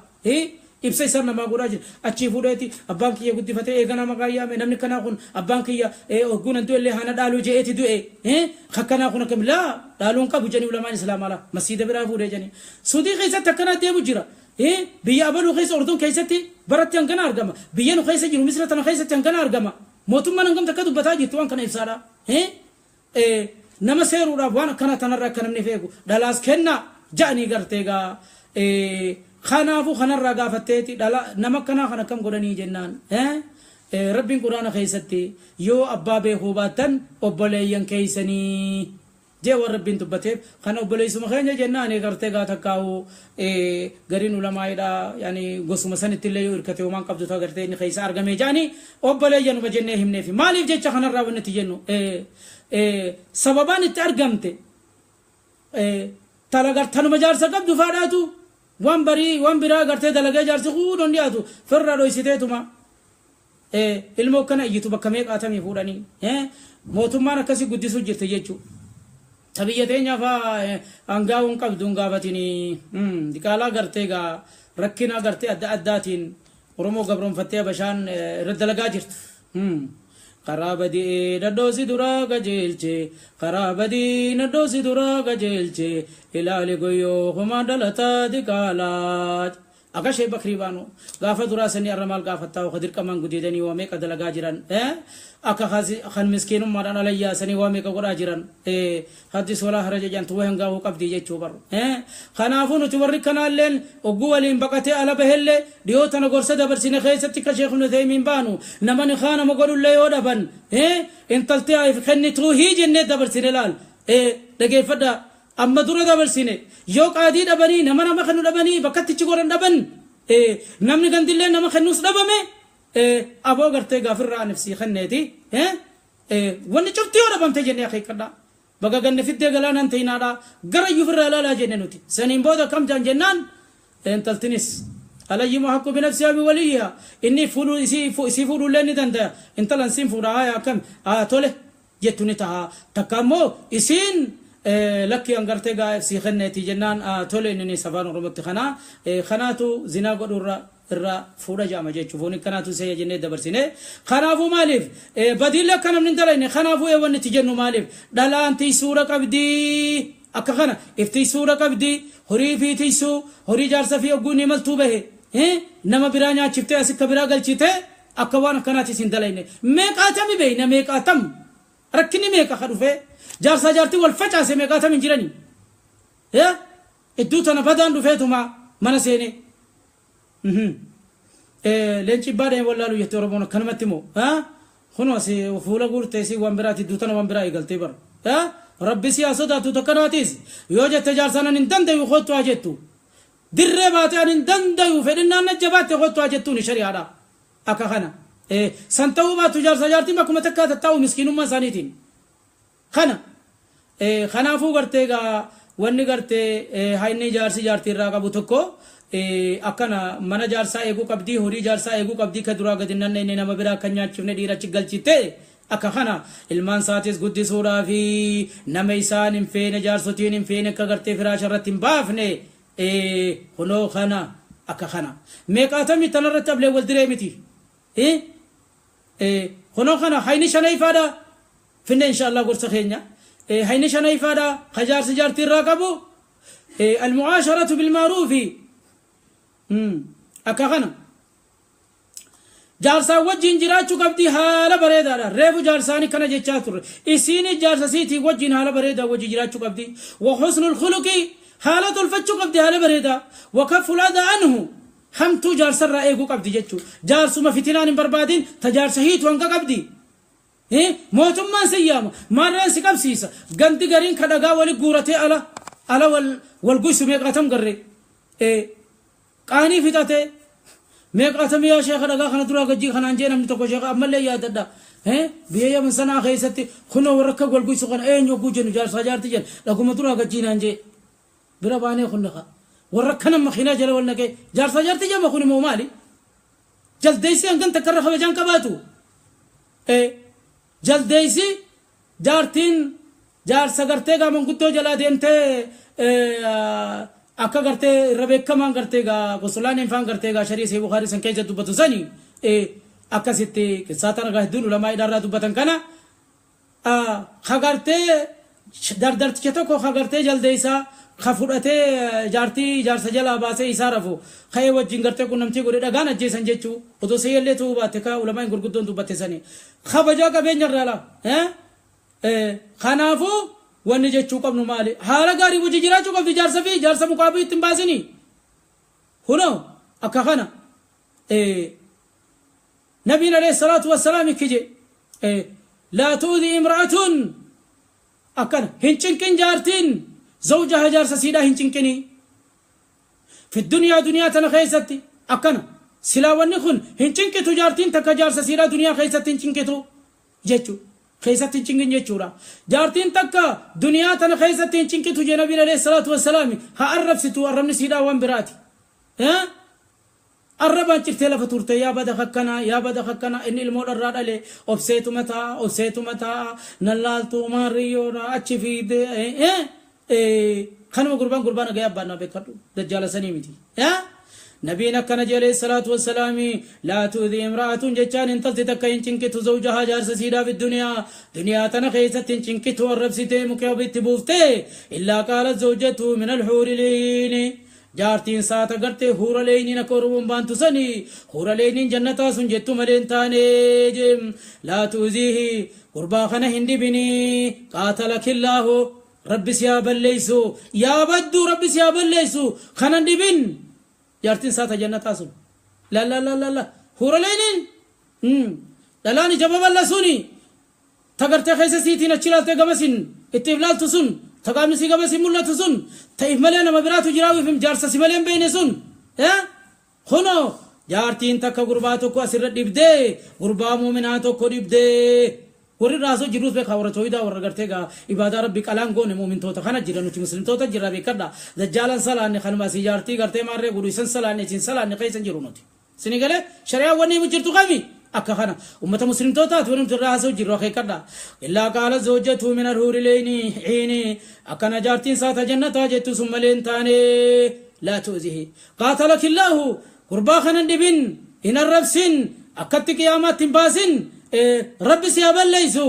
Ibsa isaan namaa godhaa jira. Achii fuudheeti abbaan kiyya guddifatee eeganaa maqaa yaame, namni kanaa kun abbaan kiyya hogguun du'e illee haana dhaaluu je'eeti du'e, kakkanaa kun akkam laa dhaaluun qabu jedhanii ulamaan Islaamaa laa masjida biraa fuudhee jedhanii. Suudii keessatti akkanaa deemu jira. Biyya abaluu keessa, Ordon keessatti baratti hangana argama. Biyya nu keessa jiru Misra tana keessatti hangana argama. Mootummaan hangam takka dubbataa jirtu waan kana ibsaadha. Nama seeruudhaaf waan akkana tanarra akka namni feegu dhalaas kenna ja'anii gartee gaa. Kanaafuu kanarraa gaafatteeti dhala nama akkanaa kan akkam godhanii jennaan, Rabbiin Quraana keessatti yoo abbaa beekuu baattan obboleeyyan keessanii jee waan Rabbiin dubbateef, kana obboleessuma keenya jennaan gartee gaa takkaa'u gariin ulamaa'idha, yaani gosuma sanitti illee yoo hirkate homaan qabdu ta gartee inni keessa argame jedhanii obboleeyyanuma jennee himneefi. Maaliif jecha kanarraa wanni itti jennu sababaan itti argamte tala tanuma jaarsa qabdu faadhaatu Waan barii waan biraa gartee dalagee jaarsi kuudhoon dhiyaatu firra dhoysiteetuma ilmoo akkana iyyitu bakka meeqaatamii fuudhanii mootummaan akkasii guddisuu jirti jechuudha. Ta biyya teenya faa hangaa'uun qabdu hin gaafatinii diqaalaa gartee gaa rakkina gartee adda addaatiin Oromoo gabroonfattee Habashaan irra dalagaa jirtu. Karaa badii nadhoo si duraa qajeelche, karaa badii nadhoo si duraa qajeelche, ilaali goyyoo kumaan dhalataa diqaalaa. Akka Sheek Bakrii Baanuu gaafa duraa sanii arra maal gaafattaa ka dirqamaan gudeedanii waa meeqa dalagaa jiran, akka kan miskiinummaadhaan alayyaa sanii waa meeqa godhaa jiran, haddis walaa haraja jedhamtu way hangaahuu qabdii jechuu bar. Kanaafuu nuti warri kanaalleen ogguu waliin baqatee ala bahellee dhiyoo tana gorsa dabarsine keessatti ka Sheekh Ibnu Uthaymiin baanu nama nikaa nama godhullee yoo dhaban intalti haa if kennituuhii jennee dabarsine laal. Dhageeffadhaa. Amma dura dabarsine. Yoo qaadii dhabanii nama nama kennu dhabanii bakkatti ichi godhan dhaban, namni gandillee nama kennus dhabame, aboo gartee gaafirraa anif sii kenneeti, wanni cufti yoo dhabamte jennee akeekkadhaa. Baga ganne fiddee galaanaan teeynaadha gara iyyuu firraa ilaalaa jenne nuti. Saniin booda kam jaan jennaan intaltinis alayyimu haqqu binafsihaa biwaliyyihaa inni fuudhuu isii fuudhuullee ni dandaya. Intalan siin fuudha haaya akkam tole jettu ni taha. Takka ammoo isiin lakki an gartee gaa sii kenneeti jennaan tole inninis afaan Oromootti kana kanaatu zinaa godhuurra irra fuudha jedhama jechuuf wani kanaatu seeya jennee dabarsine. Kanaafuu maaliif badiillee akka namni hin dalayne, kanaafuu wanni itti jennu maaliif dhalaan tiysuudha qabdi, akka kana if tiysuudha qabdi, horii fi tiysuu, horii jaarsa fi ogguu inni imaltuu bahe nama biraa nyaachiftee asikka biraa galchite akka waan akkanaatis hin dalayne. Meeqaatami beeyna, meeqaatam rakkinni meeqa ka dhufee jaarsaa jaartii wal facaase meeqaatam hin jiranii. Idduu tana badaan dhufeetuma mana seenee. Leenci ibbaa dhahee wallaalu jette Oromoon akkanumatti moo? Kunoo si fuula guurtee si waan biraati idduu tana waan biraa eegaltee bara. Rabbi si haa sodaatu takkanaatis yoo jette jaarsaan ani hin dandayu kottu haa jettu. Dirree baatee ani hin dandayu fedhinnaan na jabaatte kottu haa jettuuni shari'aadha. Akka kana. San ta'uu baattu jaarsaa jaartiin bakkuma takkaa tattaa'u miskiinummaa isaaniitiin. Kana. Kanaafuu gartee egaa wanni gartee hayni jaarsi jaartii irraa qabu tokko akkana mana jaarsaa eeguu qabdii, horii jaarsaa eeguu qabdii, ka duraa gadi nanneenye nama biraa akka hin nyaachifne dhiira achi galchite, akka kana ilmaan isaatis guddisuudhaa fi nama isaan hin feene jaarsotiin hin feene akka gartee firaasha irratti hin baafne. Kunoo kana akka kana meeqaatamii tanarratti ablee wal diree miti. Kunoo kana hayni shanayfaadha finne insha Allah gorsa keenya. Hayni shanayfaadha ka jaarsi jaartii irraa qabu almu'aasharatu bilmaaruufi, akka kana jaarsaan wajjin jiraachuu qabdi haala bareedaadha. Reefu jaarsaani kana jechaa turre. Isiin jaarsa siitii wajjin haala bareedaa wajji jiraachuu qabdi. Wa husnul khuluqi, haala tolfachuu qabdi haala bareedaa. Wa kafful adaa anhu, hamtuu jaarsarraa eeguu qabdi jechuu. Jaarsuma fitinaan hin barbaadin ta jaarsa hiitu hanga qabdi. Mootummaan si yaama, maarreen si qabsiisa. Gandi gariin ka dhagaa wali guuratee ala ala wal wal guysu meeqaatam garree. Qaanii fixatee meeqaatam yaa sheekha dhagaa kana duraa gajjii kanaan jee namni tokko sheekha ammallee yaadadha. Biyya Yaman sanaa keessatti kunoo warra akka wal guysu kana eenyu hogguu jennu jaarsaa jaarti jenna dhaguma duraa gajjii naan jee. Bira baanee kun naqa. Warra akkana makiinaa jala wal naqee jaarsaa jaarti jama kun immoo maali? Jaldeessi hangan takka irra kabajaan qabaatu. Jaldeessi jaartiin jaarsa gartee gaa manguddoo jalaa deemtee akka gartee irra beekamaan gartee gaa Qosolaaniin faan gartee gaa sharii Sahih Bukhaarii san keessa dubbatu sani akkasitti qissaa tana gaa hedduun ulamaa irraa dubbatan kana ka gartee dardarticha tokko ka gartee jaldeessaa ka fudhatee jaartii jaarsa jalaa baasee isaa rafu ka'ee wajjin gartee qunnamtii godhe dhagaan ajjeesan jechuu odoo seeyallee ta'uu baatte ka ulamaan gurguddoon dubbatte sani kabajaa qabeenya irraa laa. Kanaafuu wanni jechuu qabnu maali? Haala gaarii wajji jiraachuu qabdi jaarsa fi jaarsa muqaabii itti hin baasini. Kunoo akka kana nabiin alayhi salaatu wassalaam ikki je laa tu'dhi imra'atun, akkana hin cinqin jaartiin zawjaha jaarsa siidhaa hin cinqinii fi duniyaa, duniyaa tana keessatti. Akkana silaa wanni kun hin cinqitu jaartiin takka jaarsa siidhaa duniyaa keessatti hin cinqitu jechu keessatti hin cinqin jechuudha. Jaartiin takka duniyaa tana keessatti hin cinqitu jee nabiin alayhi salaatu wassalaam. Haa arrabsitu, arrabni siidhaa waan biraati. Arrabaan cirtee lafa turte, yaa bada kakkanaa, yaa bada kakkanaa. Inni ilmoo dharraa dhale obseetuma taa'a, obseetuma taa'a, nan laaltu maarriyyoodha achi fiidee. Kanuma gurbaan gurbaan nagaya abbaan naa beekadhu dajjaala sanii miti. Nabiin akkana jedhe alayhi salaatu wassalaami: laa tu'dhi imra'atun jechaan intalti takka hin cinqitu zawjahaa jaarsa siidhaa fi duniyaa, duniyaa tana keessatti hin cinqitu, arrabsitee muka ofitti buuftee, illaa qaalat zawjatu min alhuuri liini, jaartiin saata gartee huura leeyniin akka Oromoon baantu sani huura leeyniin jannataa sun jettu malee hin taane jee. Laa tu'ziihi, gurbaa kana hin dhibinii, qaatalakillaahu, rabbi si haa balleessu, yaa badduu, rabbi si haa balleessu, kanan dhibin. Jaartiin saata jannataa sun, la la la la la, huura leeyniin dhalaan ija babal'a suni ta gartee keessa siitiin achi ilaaltee gamasin itti if laaltu sun, ta qaamni sii gamasin mul'atu sun, ta if malee nama biraatu jiraa ifim jaarsa si malee hin beekne sun. Kunoo jaartiin takka gurbaa tokko asirra dhibdee, gurbaa muuminaa tokko dhibdee, warri raasoo jirruus beekaa, warra tooyidaa, warra gartee gaa ibaadaa rabbi qalaan goone muumintoota kana jira, nuti muslimtoota jirra beekadha. Dajjaalan salaanne kanuma asii jaartii gartee maarree godhu isan salaanne isin salaanne keessa jiru nuti. Sini galee shari'aan wanni himu jirtu kami akka kana ummata muslimtootaati wanni nuti irraa haasa'u jirru akeekkadha. Illaa qaala zawjatu min alhuuri leyni ciini, akkana jaartiin saata jannataa jettu sun malee hin taane. Laa tu'zihi qaatalakillaahu, gurbaa kanan dhibin, hin arrabsin, akkatti qiyaamaatti hin baasin, rabbi si haa balleessu.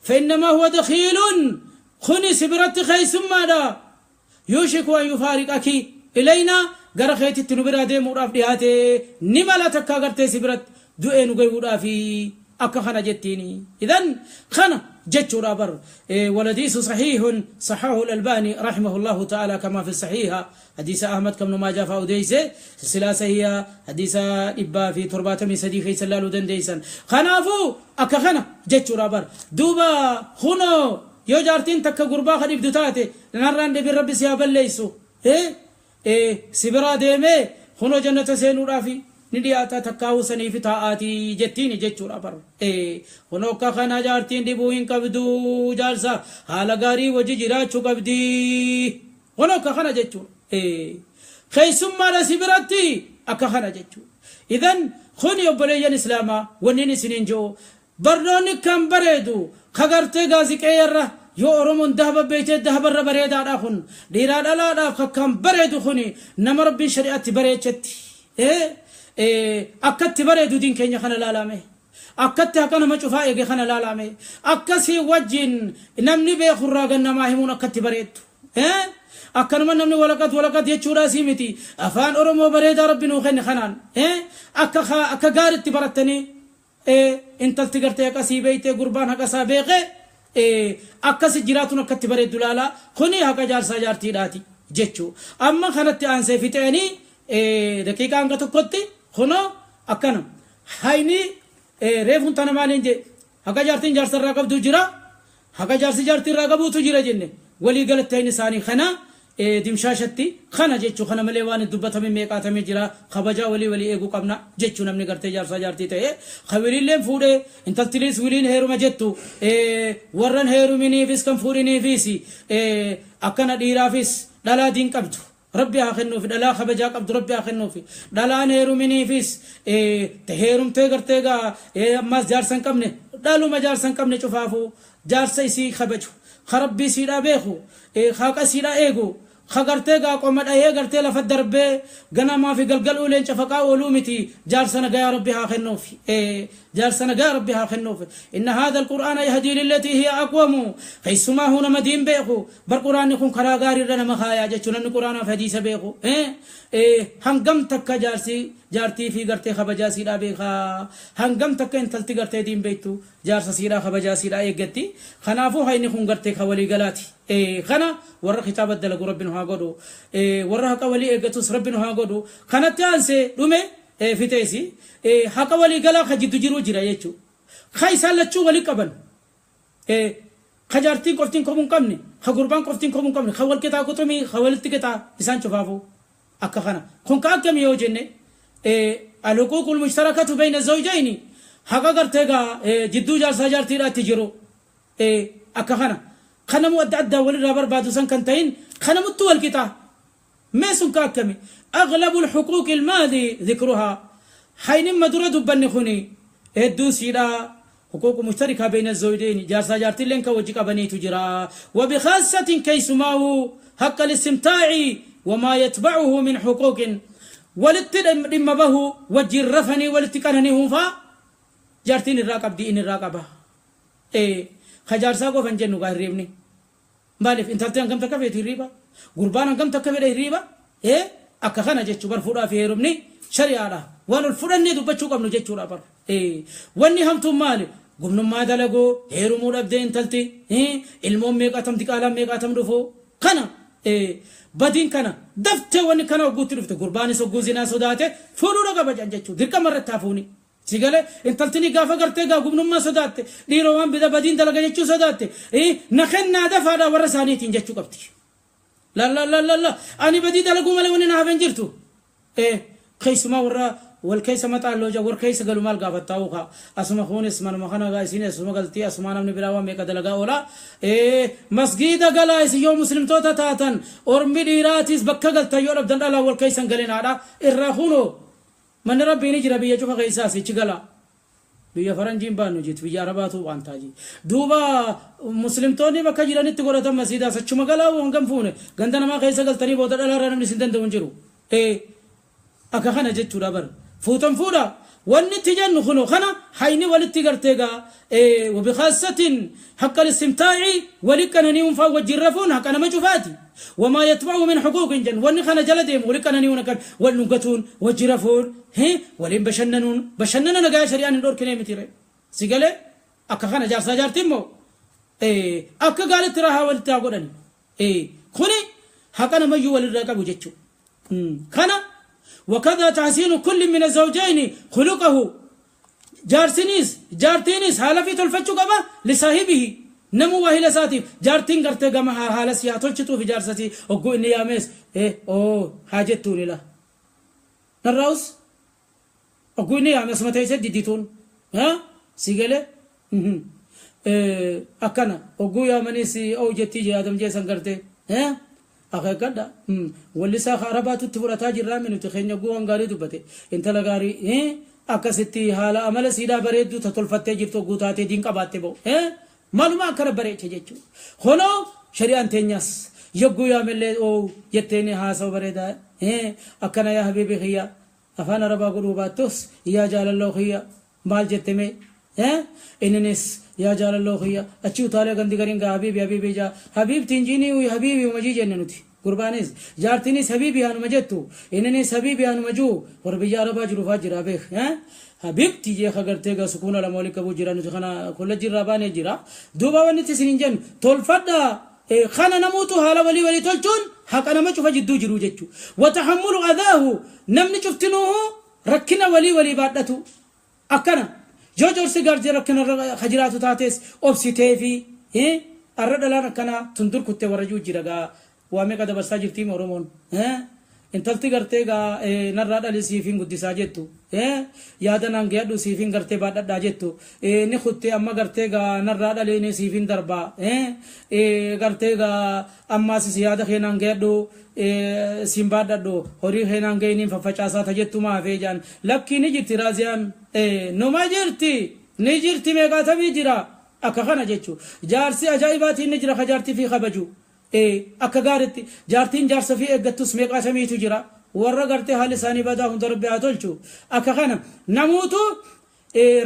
Fa innamaa huwa dakhiilun, kuni si biratti keessummaadha, yuushiku an yufaariqaki ilaynaa, gara keetitti nu biraa deemuudhaaf dhiyaate, ni mala takkaa gartee si biratti du'ee nu gayuudhaafi, akka kana jettiini. Idan kana jechuudha bar. Walhadiisu sahiihun sahahu al-Albaani rahimahullahu ta'ala kama fi sahiha, hadiisa Ahmad kan Ibnu Maajaa faa odeeyse, silsilaa sahiha hadiisa 173 keessa ilaaluu dandeeysan. Kanaafuu akka kana jechuudha bar. Duuba kunoo yoo jaartiin takka gurbaa ka dhibdu taate, narraan dhibin, rabbi si haa balleessu, si biraa deemee kunoo jannata seenuudhaafi ni dhiyaata takkaahuu saniifi taa'aatii jettiini jechuudha bar. Kunoo akka kana jaartiin dhibuu hin qabdu jaarsa, haala gaarii wajji jiraachuu qabdi. Kunoo akka kana jechuudha, keessummaadha si biratti, akka kana jechuudha. Idan kuni obboleeyyan islaamaa wanniin isiniin ji'u, barnoonni kan bareedu ka gartee gaazixeeyarra yoo Oromoon dahaba beeytee dahabarra bareedaadha. Kun dhiiraa dhalaadhaaf kakkaan bareedu kuni nama rabbiin shari'atti bareechetti akkatti bareedu diin keenya kana laalame, akkatti haqa nama cufaa eege kana laalame, akkasii wajjin namni beekurraa gannamaa himuun akkatti bareeddu. Akkanuma namni walaqat walaqat jechuudha asii miti. Afaan Oromoo bareedaa rabbi nuu kenne kanaan akka akka gaaritti barattanii, intalti gartee haqa sii beeytee, gurbaan haqa isaa beeke, akkasi jiraatuun akkatti bareeddu laala. Kuni haqa jaarsaa jaartiidhaati jechuu. Amma kanatti aansee fixeeni daqiiqaa hanga tokkotti kunoo akkana hayni reefuun tana maaliin jee, haqa jaartiin jaarsarraa qabdu jira, haqa jaarsi jaartiirraa qabuutu jira jenne. Walii galatti hayni isaanii kana dimshaashatti kana jechuu. Kana malee waan dubbatame meeqaatamee jira. Kabajaa walii walii eeguu qabna jechuu. Namni gartee jaarsaa jaartii ta'e ka wiliilleen fuudhee intaltiliis wiliin heeruma jettu, warran heeruminiifis kan fuudhiniifis akkana, dhiiraafis dhalaa diin qabdu rabbi haa kennuufi, dhalaa kabajaa qabdu rabbi haa kennuufi, dhalaan heeruminiifis heerumtee gartee gaa ammaas jaarsa hin qabne, dhaluma jaarsa hin qabne cufaafuu jaarsa isii kabaju, ka rabbii siidhaa beeku, haqa siidhaa eegu, ka gartee gaa qoma dhahee gartee lafa darbee ganamaa fi galgal uleen cafaqaa ooluu miti, jaarsa nagayaa rabbi haa kennuufi, jaarsa nagayaa rabbi haa kennuufi. Inna haadha alqur'aana yahdii lillatii hiya aqwamu. Keessumaa nama diin beeku bar quraanni kun karaa gaariirra nama kaayaa jechuu. Namni quraanaaf hadiisa beeku hangam takka jaarsi jaartii fi gartee kabajaa siidhaa beekaa, hangam takka intalti gartee diin beektu jaarsa siidhaa kabajaa siidhaa eeggatti. Kanaafuu hayni kun gartee ka walii galaati. Kana warra kitaaba dalagu rabbi nu haa godhu, warra haqa walii eeggatus rabbi nu haa godhu. Kanatti aansee dhume fixeesi, haqa walii galaa ka jiddu jiruu jira jechuu, ka isaan lachuu walii qaban, ka jaartiin qoftiin komuu hin qabne, ka gurbaan qoftiin komuu hin qabne, ka wal qixaa quxumii, ka walitti qixaa isaan cufaafuu akka kana. Kun ka akkami yoo jenne, الحقوق المشتركة بين الزوجين, haqa gartee gaa jidduu jaarsaa jaartiidhaatti jiru akka kana, kanamu adda addaa walirraa barbaadu san kan ta'in, kanamuttu wal qixaa. Mee sun ka akkami? Aghlabu alhuquuqi almaadi dhikruhaa Haynimma dura dubbanne kuni hedduun siidha huquuqu mushtarikaa beyna azzawjeyni jaarsaa jaartilleen kan wajji qabaniitu jira wa bikhaassatin keeysumaahuu haqqa alistimtaa'i wamaa yatba'uhu min huquuqin walitti dhimma bahuu wajjiin rafanii walitti qanani'uun faa jaartiin irraa qabdi inni irraa qaba ee ka jaarsaa qofa hin jennu gaa hirriibni Maaliif intalti hangam takka feeti hirriiba? Gurbaan hangam takka fedha hirriiba? Ee akka kana jechuu bar fuudhaa fi heerumni shari'aadha. Waan ol fudhannee dubbachuu qabnu jechuudha bar. Ee wanni hamtuun maali? Gumnummaa dalaguu, heerumuu dhabdee intalti, ilmoon meeqaatam diqaalaan meeqaatam dhufu. Kana ee badiin kana daftee wanni kana hogguutti dhufte gurbaanis hogguu zinaa sodaate fuudhuudha qaba jedhan jechuu dirqama irratti hafuuni. Si galee intaltini gaafa gartee gaa gumnummaa sodaatte dhiiroo waan bida badiin dalaga jechuu sodaatte na kennaa dafaadhaa warra isaaniitiin jechuu qabdi. La la la la la ani badii dalaguu malee wanni na hafe hin jirtu. Keessumaa warra wal keessa maxaalloo jaa war keessa galu maal gaafattaa ukaa asuma kunis manuma kana gaa isiin asuma galtii asumaa namni biraa waan meeqa dalagaa oola. Masgiida galaa isin yoo muslimtoota taatan ormi dhiiraatiis bakka galtan yoo dhabdan dhalaa wal keessa hin galinaadha irraa kunoo Manni Rabbii ni jira biyya cufa keessaas ichi galaa. Biyya faranjiin baannu jit biyya arabaatu waan taaji. Duuba muslimtoonni bakka jiranitti godhatan masiidaas achuma galaa hangam fuune ganda namaa keessa galtanii booda dhalaarraa namni isin danda'u hin jiru. Ee akka kana jechuudha bar. Fuutan fuudha. Wanni itti jennu kuno kana hayni walitti gartee gaa wabikaassatin haqqa listimtaa'i wali qanani'uun faa wajjin rafuun haqa nama cufaati. Wamaa yatba'u min huquuqin jennu wanni kana jala deemu wali qanani'uun akkan wal dhungatuun wajji rafuun waliin bashannanuun bashannana nagaa shari'aan hin dhorkinee miti ree. Si galee akka kana jaarsaa jaartii immoo akka gaaritti raahaa walitti haa godhani. Kuni haqa namayyuu walirraa qabu jechuudha. Kana wakadhaa tahsiinu kulli min azawjayni khuluqahu Jaarsiniis jaartiinis haala fi tolfachuu qaba lisaahibihi namuu waahila isaatiif jaartiin gartee gama haala sii haa tolchituufi jaarsa sii hogguu inni yaamees eh oo haa jettuuni la narraa'us hogguu inni yaame asuma teessee diddituun haa sii galee akkana hogguu yaamaniis oo jettii jee adam jee san gartee akeekkadha wallisaa ka arabaatu itti fudhataa jirraa mi nuti keenya hogguu waan gaarii dubbate intala gaarii akkasitti haala amala siidhaa bareedduu ta tolfattee jirtu hogguu taatee diin qabaatte ba'u maaluma akkana bareeche jechuu honoo shari'aan teenyaas yogguu yaamellee oo jetteeni haasawa bareedaa akkana yaa habiibi kiyya afaan arabaa godhuu baattus yaa jaalalloo kiyya maal jette mee inninis yaa jaalalloo kiyya achi utaalee gandi gariin gaa habiibi habiibi jaa habiibti hin jiinii uyi habiibi uma jii jenne nuti gurbaanis jaartinis habiibi haanuma jettu inninis habiibi haanuma juu warra biyya arabaa jiru faa jira beek habiibti jee ka gartee gaa sukuuna lama waliin qabuu jira nuti kana kollejjii irraa baanee jira duuba wanni itti isin hin jennu tolfadhaa kana namuutu haala walii walii tolchuun haqa nama cufa jidduu jiru jechuu watahammulu adaahu namni cuftinuuhu rakkina walii walii baadhatu Akkana yoo jorsi gartee rakkina irra ka jiraatu taates obsiteefi arra dhalaan akkanaa tun dur kutte warra ji'u jira gaa waa meeqa dabarsaa jirtiim Oromoon intalti gartee gaa narraa dhali siifin guddisaa jettu yaada naan gayadhu siifin gartee baadhadhaa jettu ni kutte amma gartee gaa narraa dhali ni siifin darbaa gartee gaa ammaas si yaada kee naan gayadhu siin baadhadhu horii kee naan gahiniin faffacaasaa ta jettu maa hafee jaan lakkii ni jirti raaziyaan numa jirti ni jirti meeqaatamii jira akka kana jechu jaarsi ajaa'ibaatiin ni jira ka jaartii fi kabaju akka gaaritti jaartiin jaarsa fi eeggattus meeqaatamiitu jira warra gartee haalli isaanii badaa hunda rabbi haa tolchu akka kana namuutu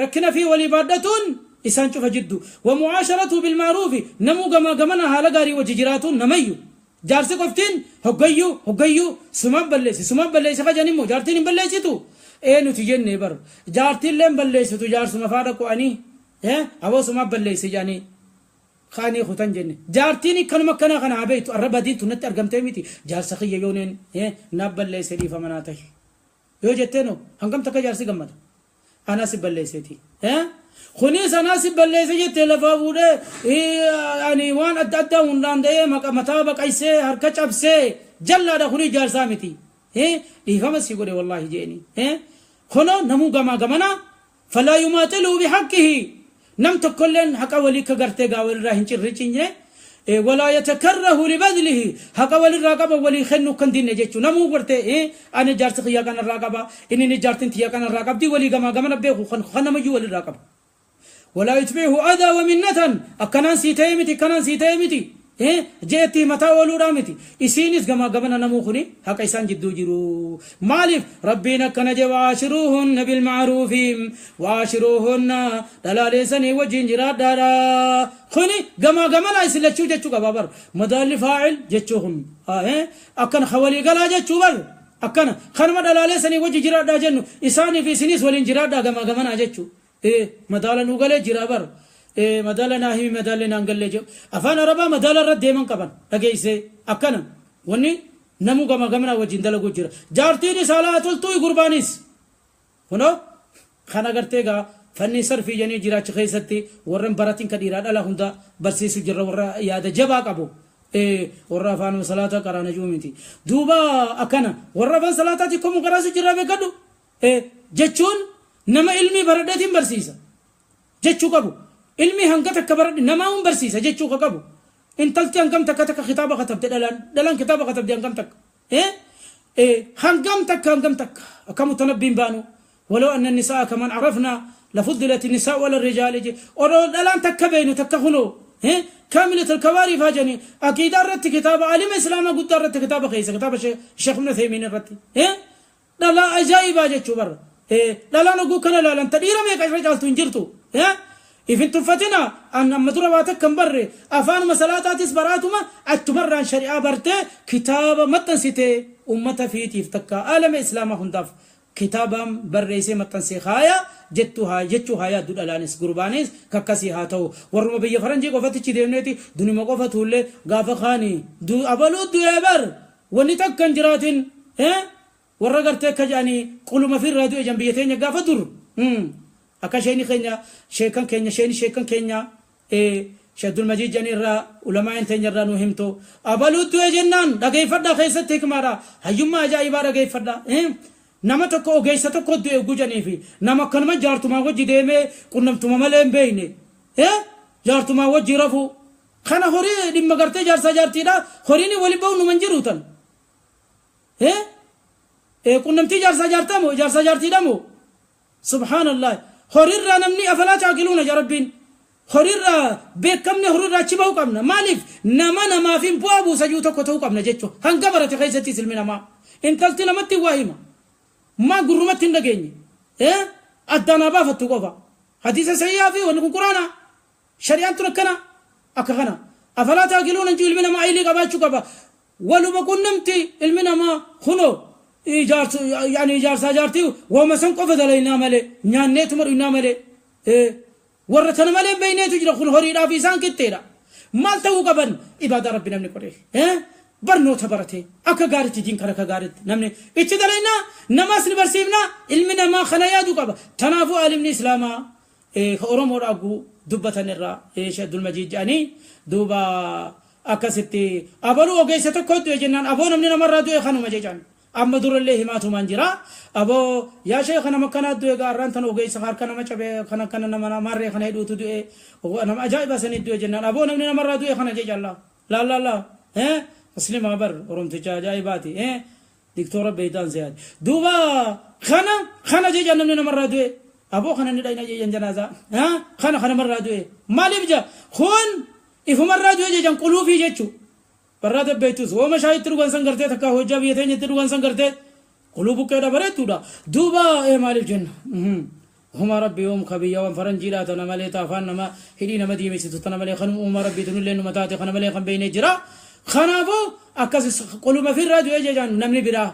rakkina fi walii baadhatuun isaan cufa jiddu wa mu'aasharatu bilma'ruufi namuu gamaa gamana haala gaarii wajji jiraatuun namayyu Jaarsi qoftiin hoggayyuu hoggayyuu sumaan balleessi sumaan balleessi ka jedhan immoo jaartiin hin balleessitu ee nuti jenne bar jaartiilleen balleessitu jaarsuma faa dhaqu ani aboo sumaan balleessi jedhanii kaanii kutan jenne jaartiin akkanuma akkanaa kana haa beektu arra badiin tun natti argamtee miti jaarsa kiyya yooneen naaf balleesse dhiifama naa tahi yoo jetteenoo hangam takka jaarsi gammada Anaa si balleesseeti. Kunis anaa si balleesse jettee lafaa fuudhee ani waan adda addaa hundaan da'ee maqa mataa baqaysee harka cabsee jallaadha kunis jaarsaa miti. Dhiifama si godhe wallaahi jeeni. Kunoo namuu gamaa gamanaa falaa yumaaxiluu bihaqqihi nam tokkolleen haqa walii ka gartee gaa walirraa hin cirricinye ولا يتكره لبذله حق وللراقبة ولي خنو كان دين جيتشو نمو قرتي أنا جارت خيا كان الراقبة إني جارتين تيا كان الراقب دي ولي جما جما نبيه خن خن مجو وللراقبة ولا يتبعه أذى ومنة أكنان سيتيمتي كنان سيتيمتي جئتي متى ولو رامتي إسينيس جما جما نمو خني حق إنسان جدو جرو مالف ربنا كان وعاشروهن بالمعروف وعاشروهن دلالسني وجنجرا دارا خني جما جما لا يسلچو جچو بابر مدال فاعل جچوهم أكن خوالي قلا جچو بر أكن خنما دلالسني وجنجرا دا جنو إساني في سنيس ولنجرا دا جما جما جچو مدال نوغله جرا بر مدال ناهي مدال نانقل جو أفان ربا مدال الرد من قبل لقيسي أكنا وني نمو كما كمنا وجين دلقو جرا جارتيني سالات التوي قربانيس هنا خانا قرتيغا فني صرفي جني جرا چخيستي ورن براتين كديرا دلا هندا برسيسو جرا ورا يادا جبا قبو ورا فانو صلاة قرانا جومنتي دوبا أكنا ورا فان صلاة تكم قراسو جرا بكدو جچون نما علمي بردتين برسيسا جچو قبو علمي هنگا تكبر نما هم برسيسا جچو قبو انتلتي هنگم تك تك خطابة خطب دلان دلان كتابة خطب دي هنگم تك هنگم تك هنگم تك كم متنبين بانو ولو أن النساء كمان عرفنا لفضلت النساء ولا الرجال جي ورو دلان تك بينو تك خنو كاملة الكواري فاجني أكيد رت كتاب عالم إسلام قد رت كتاب خيس كتاب الشيخ ابن ثيمين رت لا لا عجائب جچو بر لا لا نقول كنا لا لا تدير ما يكشف تنجرتو إذن تفتنا أن مدرة واتك كم بري أفان مسألات براتما أتمر عن شريعة برته كتاب متنسيته أمة في تفتك عالم إسلام هندف كتابا بريسي متنسي خايا جتوها جتوها يا دود الانس قربانيس ككسي هاتو ورما بيا فرنجي قفتي تشدينتي دوني ما قفتو له غاف خاني دو أبلو دو يبر ونتك كنجراتين ورغرتك كجاني قلوا ما في الراديو جنبيتين غاف دور أكا شيني خينيا شيكان كينيا شيني شيكان كينيا شد المجيد جاني را علماء تنجر را نوهمتو أبلو دو جنان دغي فردا خيست تكمارا هيوما أجايبا دغي فردا nama tokko ogeessa tokko du'e gujanii fi nama akkanuma jaartumaa wajji deemee qunnamtuma malee hin beekne jaartumaa wajji rafu kana horii dhimma gartee jaarsaa jaartiidha horiin wali ba'u numan jiru tan qunnamtii jaarsaa jaartamoo jaarsaa jaartiidha moo subhaanallah horiirraa namni afalaa caaqiluuna ja rabbiin horiirraa beekamne horiirraa achi ba'uu qabna maaliif nama namaaf hin bu'aa buusa jiru tokko ta'uu qabna jechuudha hanga barate keessattis ilmi namaa intalti namatti waa hima ما قرمت تندقيني أدانا بافتو قفا حديث سيئة فيه ونكون قرانا شريعة تركنا أكخنا أفلا تاكلون أنجو المنا ما أيلي قباتشو قفا ولو بكون نمتي المنا ما خنو إيجار يعني إيجار ساجارتي وما سن قفا دلينا مالي نيان نيتو مرئنا مالي ورتنا مالي بينيتو جرا خن هوري رافي سان كتيرا مالتو قبن إبادة ربنا من قريه برنوتا برته أكا غارتي دين كركا غارت نمني إيش دلينا نماس نبرسيبنا علمنا ما خنايا دوكا تنافو علمني إسلاما أورمور أبو دبة نرى إيش عبد المجيد جاني دوبا أكا ستي أبلو أوكي ستكود جنان أبو نمني نمر دو خانو مجيجان أما دور الله ما تمانجرا أبو يا شيخ أنا مكان دو غاران تنو أوكي سخار كنا ما شبه خنا كنا نمنا مرة خنا يدو تدو أنا أجايب سنة دو جنان أبو نمني نمر دو خنا جي الله لا لا لا مسلم عبر ورمتجا جايباتي دكتورة بيدان زياد دوبا خنا خنا جي جنم نمر دوي أبو خنا ندينا جي جنازة خنا خنا مرة دوي مالي بجا خون إفهم مرة دوي جي جن قلوبي جتشو برات بيتوس وما شايد تروغان سنگرته تکا ہو جا بھی تھے تروغان سنگرته قلوب کے برے توڑا دوبا اے مالي جن هما ربي يوم خبي يوم فرنجي لا تنملي تافان نما هدي نما دي ميسي تنملي خنم أم ربي تنلي نمتاتي خنملي خن بيني جرا خنافو أكاس قلوب في الراديو إيه جان نمني برا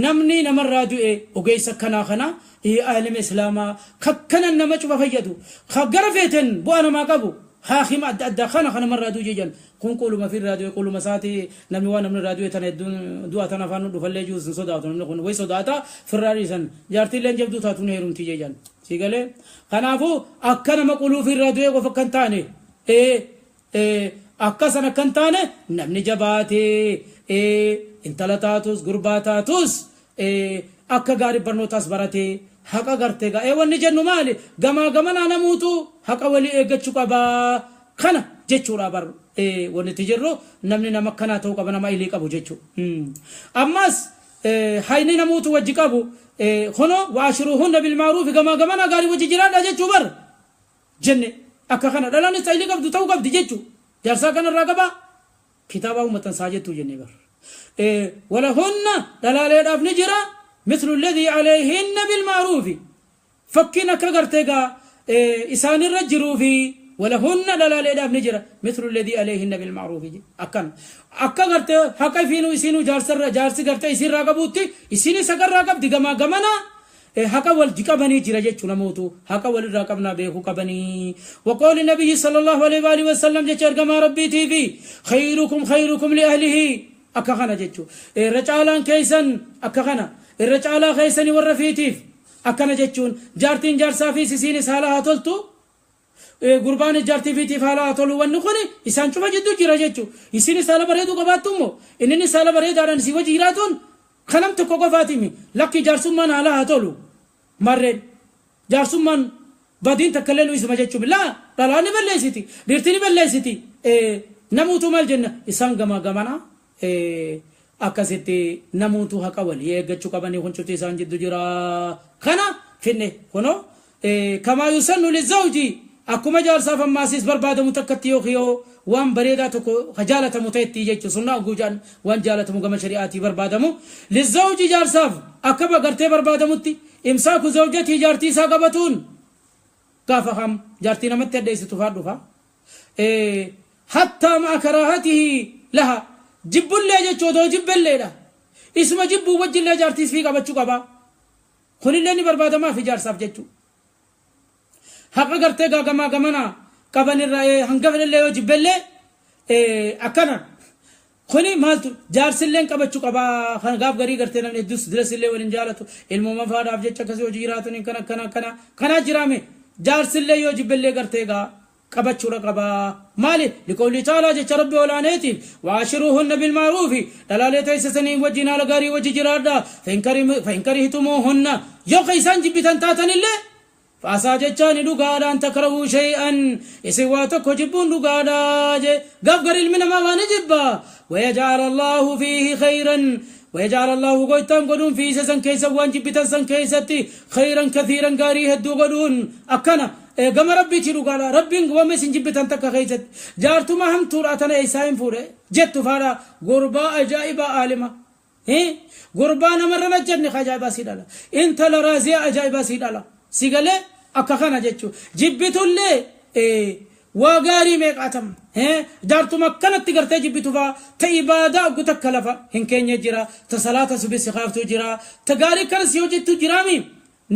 نمني نمر راديو إيه وجيس كنا خنا إيه أهل الإسلام خكنا نما شوف فيدو خجرفتن بو أنا ما قبو خاخي ما أدى خنا خنا مر راديو جيجان كون قولوا ما في الراديو قولوا مساتي نمني وانا من الراديو تنا دو أتنا فانو دو فلي جوز صداتو نمني خن وي صداتا في الراديو سن جارتي لين جبدو تاتون هيرم تيجان سيقله خنافو أكنا ما قولوا في الراديو وفكن تاني إيه akkasana kan taane namni jabaatee intala taatus gurbaa taatus akka gaarii barnootaas baratee haqa gartee gaa wanni jennu maali gamaa gamanaa namuutu haqa walii eeggachuu qabaa kana jechuudha barru Wanni itti jirru namni nama akkanaa ta'uu qaba, nama ilii qabu jechuudha. Ammas hayni namuutu wajji qabu kunoo وعاشروهن بالمعروف, gamaa gamanaa gaarii wajji jiraadha jechuu bar jenne. Akka kana dhalaanis ilii qabdu ta'uu qabdi jechuu, jaarsaa kanarraa qabaa kitaaba ummatan saa jettuu jenne bar. ولهن dhalaaleedhaaf ni jira مثل الذي عليهن بالمعروف, fakkiin akka gartee gaa isaanirra jiruu fi ولهن dhalaaleedhaaf ni jira مثل الذي عليهن بالمعروف. Akkan akka gartee haqa ifiinuu isiinuu jaarsarra jaarsi gartee isiirraa qabuutti isiin isa garraa qabdi. Gamaa gamana haqa wal qabanii jira jechuu, namootu haqa walirraa qabnaa beekuu qabanii. وقول النبي صلى الله عليه وآله وسلم, jecha ergamaa rabbiitii fi خيركم خيركم لأهله. Akka kana jechuu, irra caalaan keeysan akka kana irra caalaa keeysanii warra fiitiif. Akkana jechuun jaartiin jaarsaa fi isiinis haala haa toltu, gurbaan jaartii fiitiif haala haa tolu. Wanni kun isaan cufa jidduu jira jechuu. Isiinis haala bareeduu qabaattu immoo inninis haala bareedaadhaan isii wajji jiraatuun kanam tokko qofaatimi. Lakki, jaarsummaan haala haa tolu marreen jaarsummaan badiin takka illee nu isuma jechuun laa, dhalaa ni balleessiti, dhiirti ni balleessiti. Namuutu maal jenna, isaan gamaa gamana akkasitti namuutu haqa walii eeggachuu qabanii. Kun cufti isaan jiddu jira. Kana finne kunoo كما يسن للزوج, akkuma jaarsaaf ammaasiis barbaadamu takkatti yookiin yoo waan bareedaa tokko ka jaalatamu ta'etti jechuun, sunnaa guujaan waan jaalatamu gama shari'aatii barbaadamu, للزوج jaarsaaf akka gartee barbaadamutti إمساك زوجته jaartii isaa qabatuun. Gaafa kam jaartii namatti addeessitu faa dhufa, حتى مع كراهته لها, jibbullee jechuu, odoo jibbelleedha isuma jibbuu wajjillee jaartii fi qabachuu qaba. Kunillee ni barbaadamaa fi jaarsaaf jechuu. Haqa gartee gaagamaa gamana qaban irraa hanga fedhellee yoo jibbellee akkana kuni maaltu jaarsilleen qabachuu qabaa. Kan gaaf garii gartee namni hedduus dirasillee waliin jaalatu, ilmuma faadhaaf jecha akkasii hojii jiraatanii kana kana kana kanaa jiraame, jaarsillee yoo jibbellee gartee gaa qabachuudha qabaa. Maali? لقوله تعالى, jecha rabbi olaaneetiif وعاشروهن بالمعروف, dhalaalee teessisanii wajjin haala gaarii wajji jiraadha. فإن كرهتموهن, yoo ka isaan jibbitan taatanillee, فعسى jechaani dhugaadhaan تكرهوا شيئا, isin waa tokko jibbuun dhugaadhaa je. Gaaf gari ilmi namaa waa ni jibba. ويجعل الله فيه خيرا, ويجعل الله goytaan godhuun فيه san keessa, waan jibbitan san keessatti, خيرا كثيرا gaarii hedduu godhuun. Akkana gama rabbiiti dhugaadha. Rabbiin wama isin jibbitan takka keessatti, jaartuma hamtuudha tana eessaa hin fuudhe jettu faadha, gurbaa ajaa'ibaa aalima, gurbaa namarra najjanne ajaa'ibaa si dhala, intala raaziyaa ajaa'ibaa si dhala. Si galee? Akka kana jechuu, jibbitullee waa gaarii meeqaatam jaartuma akkanatti gartee jibbitu faa ta ibaadaa oggu takka lafa hin keenye jira, ta salaata subi si kaaftu jira, ta gaarii kana si hojjettu jiraami.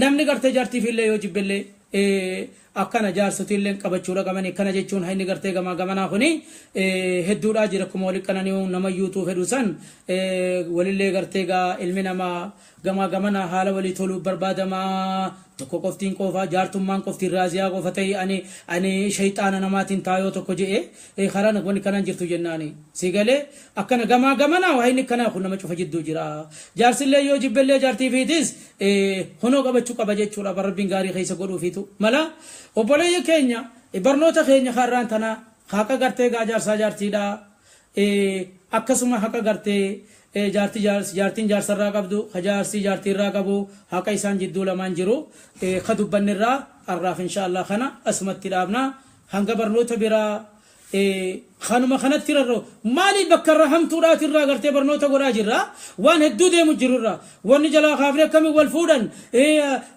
Namni gartee jaartiifillee yoo jibbellee akkana jaarsotiillee qabachuudha qabanii. Akkana jechuun hayni gartee gamaa gamanaa kuni hedduudhaa jira. Akkuma wali qananii nama yuutuu fedhu san walillee gartee gaa ilmi namaa gamaa gamanaa haala walii toluu barbaadamaa. Tokko qoftiin qofa jaartummaan qoftiin raaziyaa qofa ta'e ani shayxaana namaatiin taayoo tokko je'e karaan wanni kanaan jirtu jennaani. Si galee? Akkana gamaa gamanaa hayni kanaa kun nama cufa jidduu jira. Jaarsillee yoo jibbellee jaartii fiitis hunoo qabachuu qaba jechuudha. Rabbiin gaarii keessa godhuufiitu mala. Obboleeyya keenya, barnoota keenya karraan tana haqa gartee gaa jaarsaa jaartiidha, akkasuma haqa gartee jaartii jaartiin jaarsarraa qabdu, ka jaarsii jaartiirraa qabu, haqa isaan jidduu lamaan jiru ka dubbannirraa arraaf insha Allah kana asumatti dhaabna. Hanga barnoota biraa kanuma kanatti rarra'u. Maali, bakka irra hamtuudhaatirraa gartee barnoota godhaa jirra. Waan hedduu deemu jirurra wanni jalaa kaafne akkamiin wal fuudhan,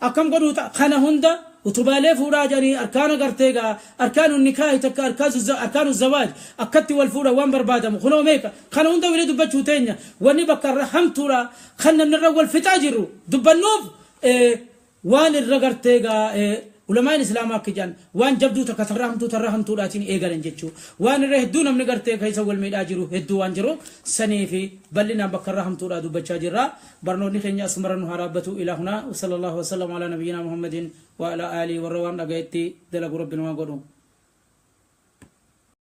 akkam godhuu, kana hunda utubaalee fuudhaa jedhanii arkaana gartee gaa أركان النكاح takka أركان الزواج, akkatti wal fuudha waan barbaadamu kunoo meeqa. Kana hunda wili dubbachuu teenya wanni bakka irra hamtuudha kan namni irra wal fixaa jirru dubbannuuf waan irra gartee gaa ulamaan islaamaa akka jedhan waan jabduu takka tarra hamtuu tarra hamtuudhaatiin eegalan jechuu. Waan irra hedduu namni gartee keessa wal miidhaa jiru hedduu waan jiru sanii fi bal'inaan bakka irra hamtuudhaa dubbachaa jirra. Barnoonni keenya asumarra nu haa dhaabbatu. إلى هنا وصلى الله وسلم على نبينا محمد وعلى آله. Warra waan dhagayetti dalagu rabbi nu haa godhu.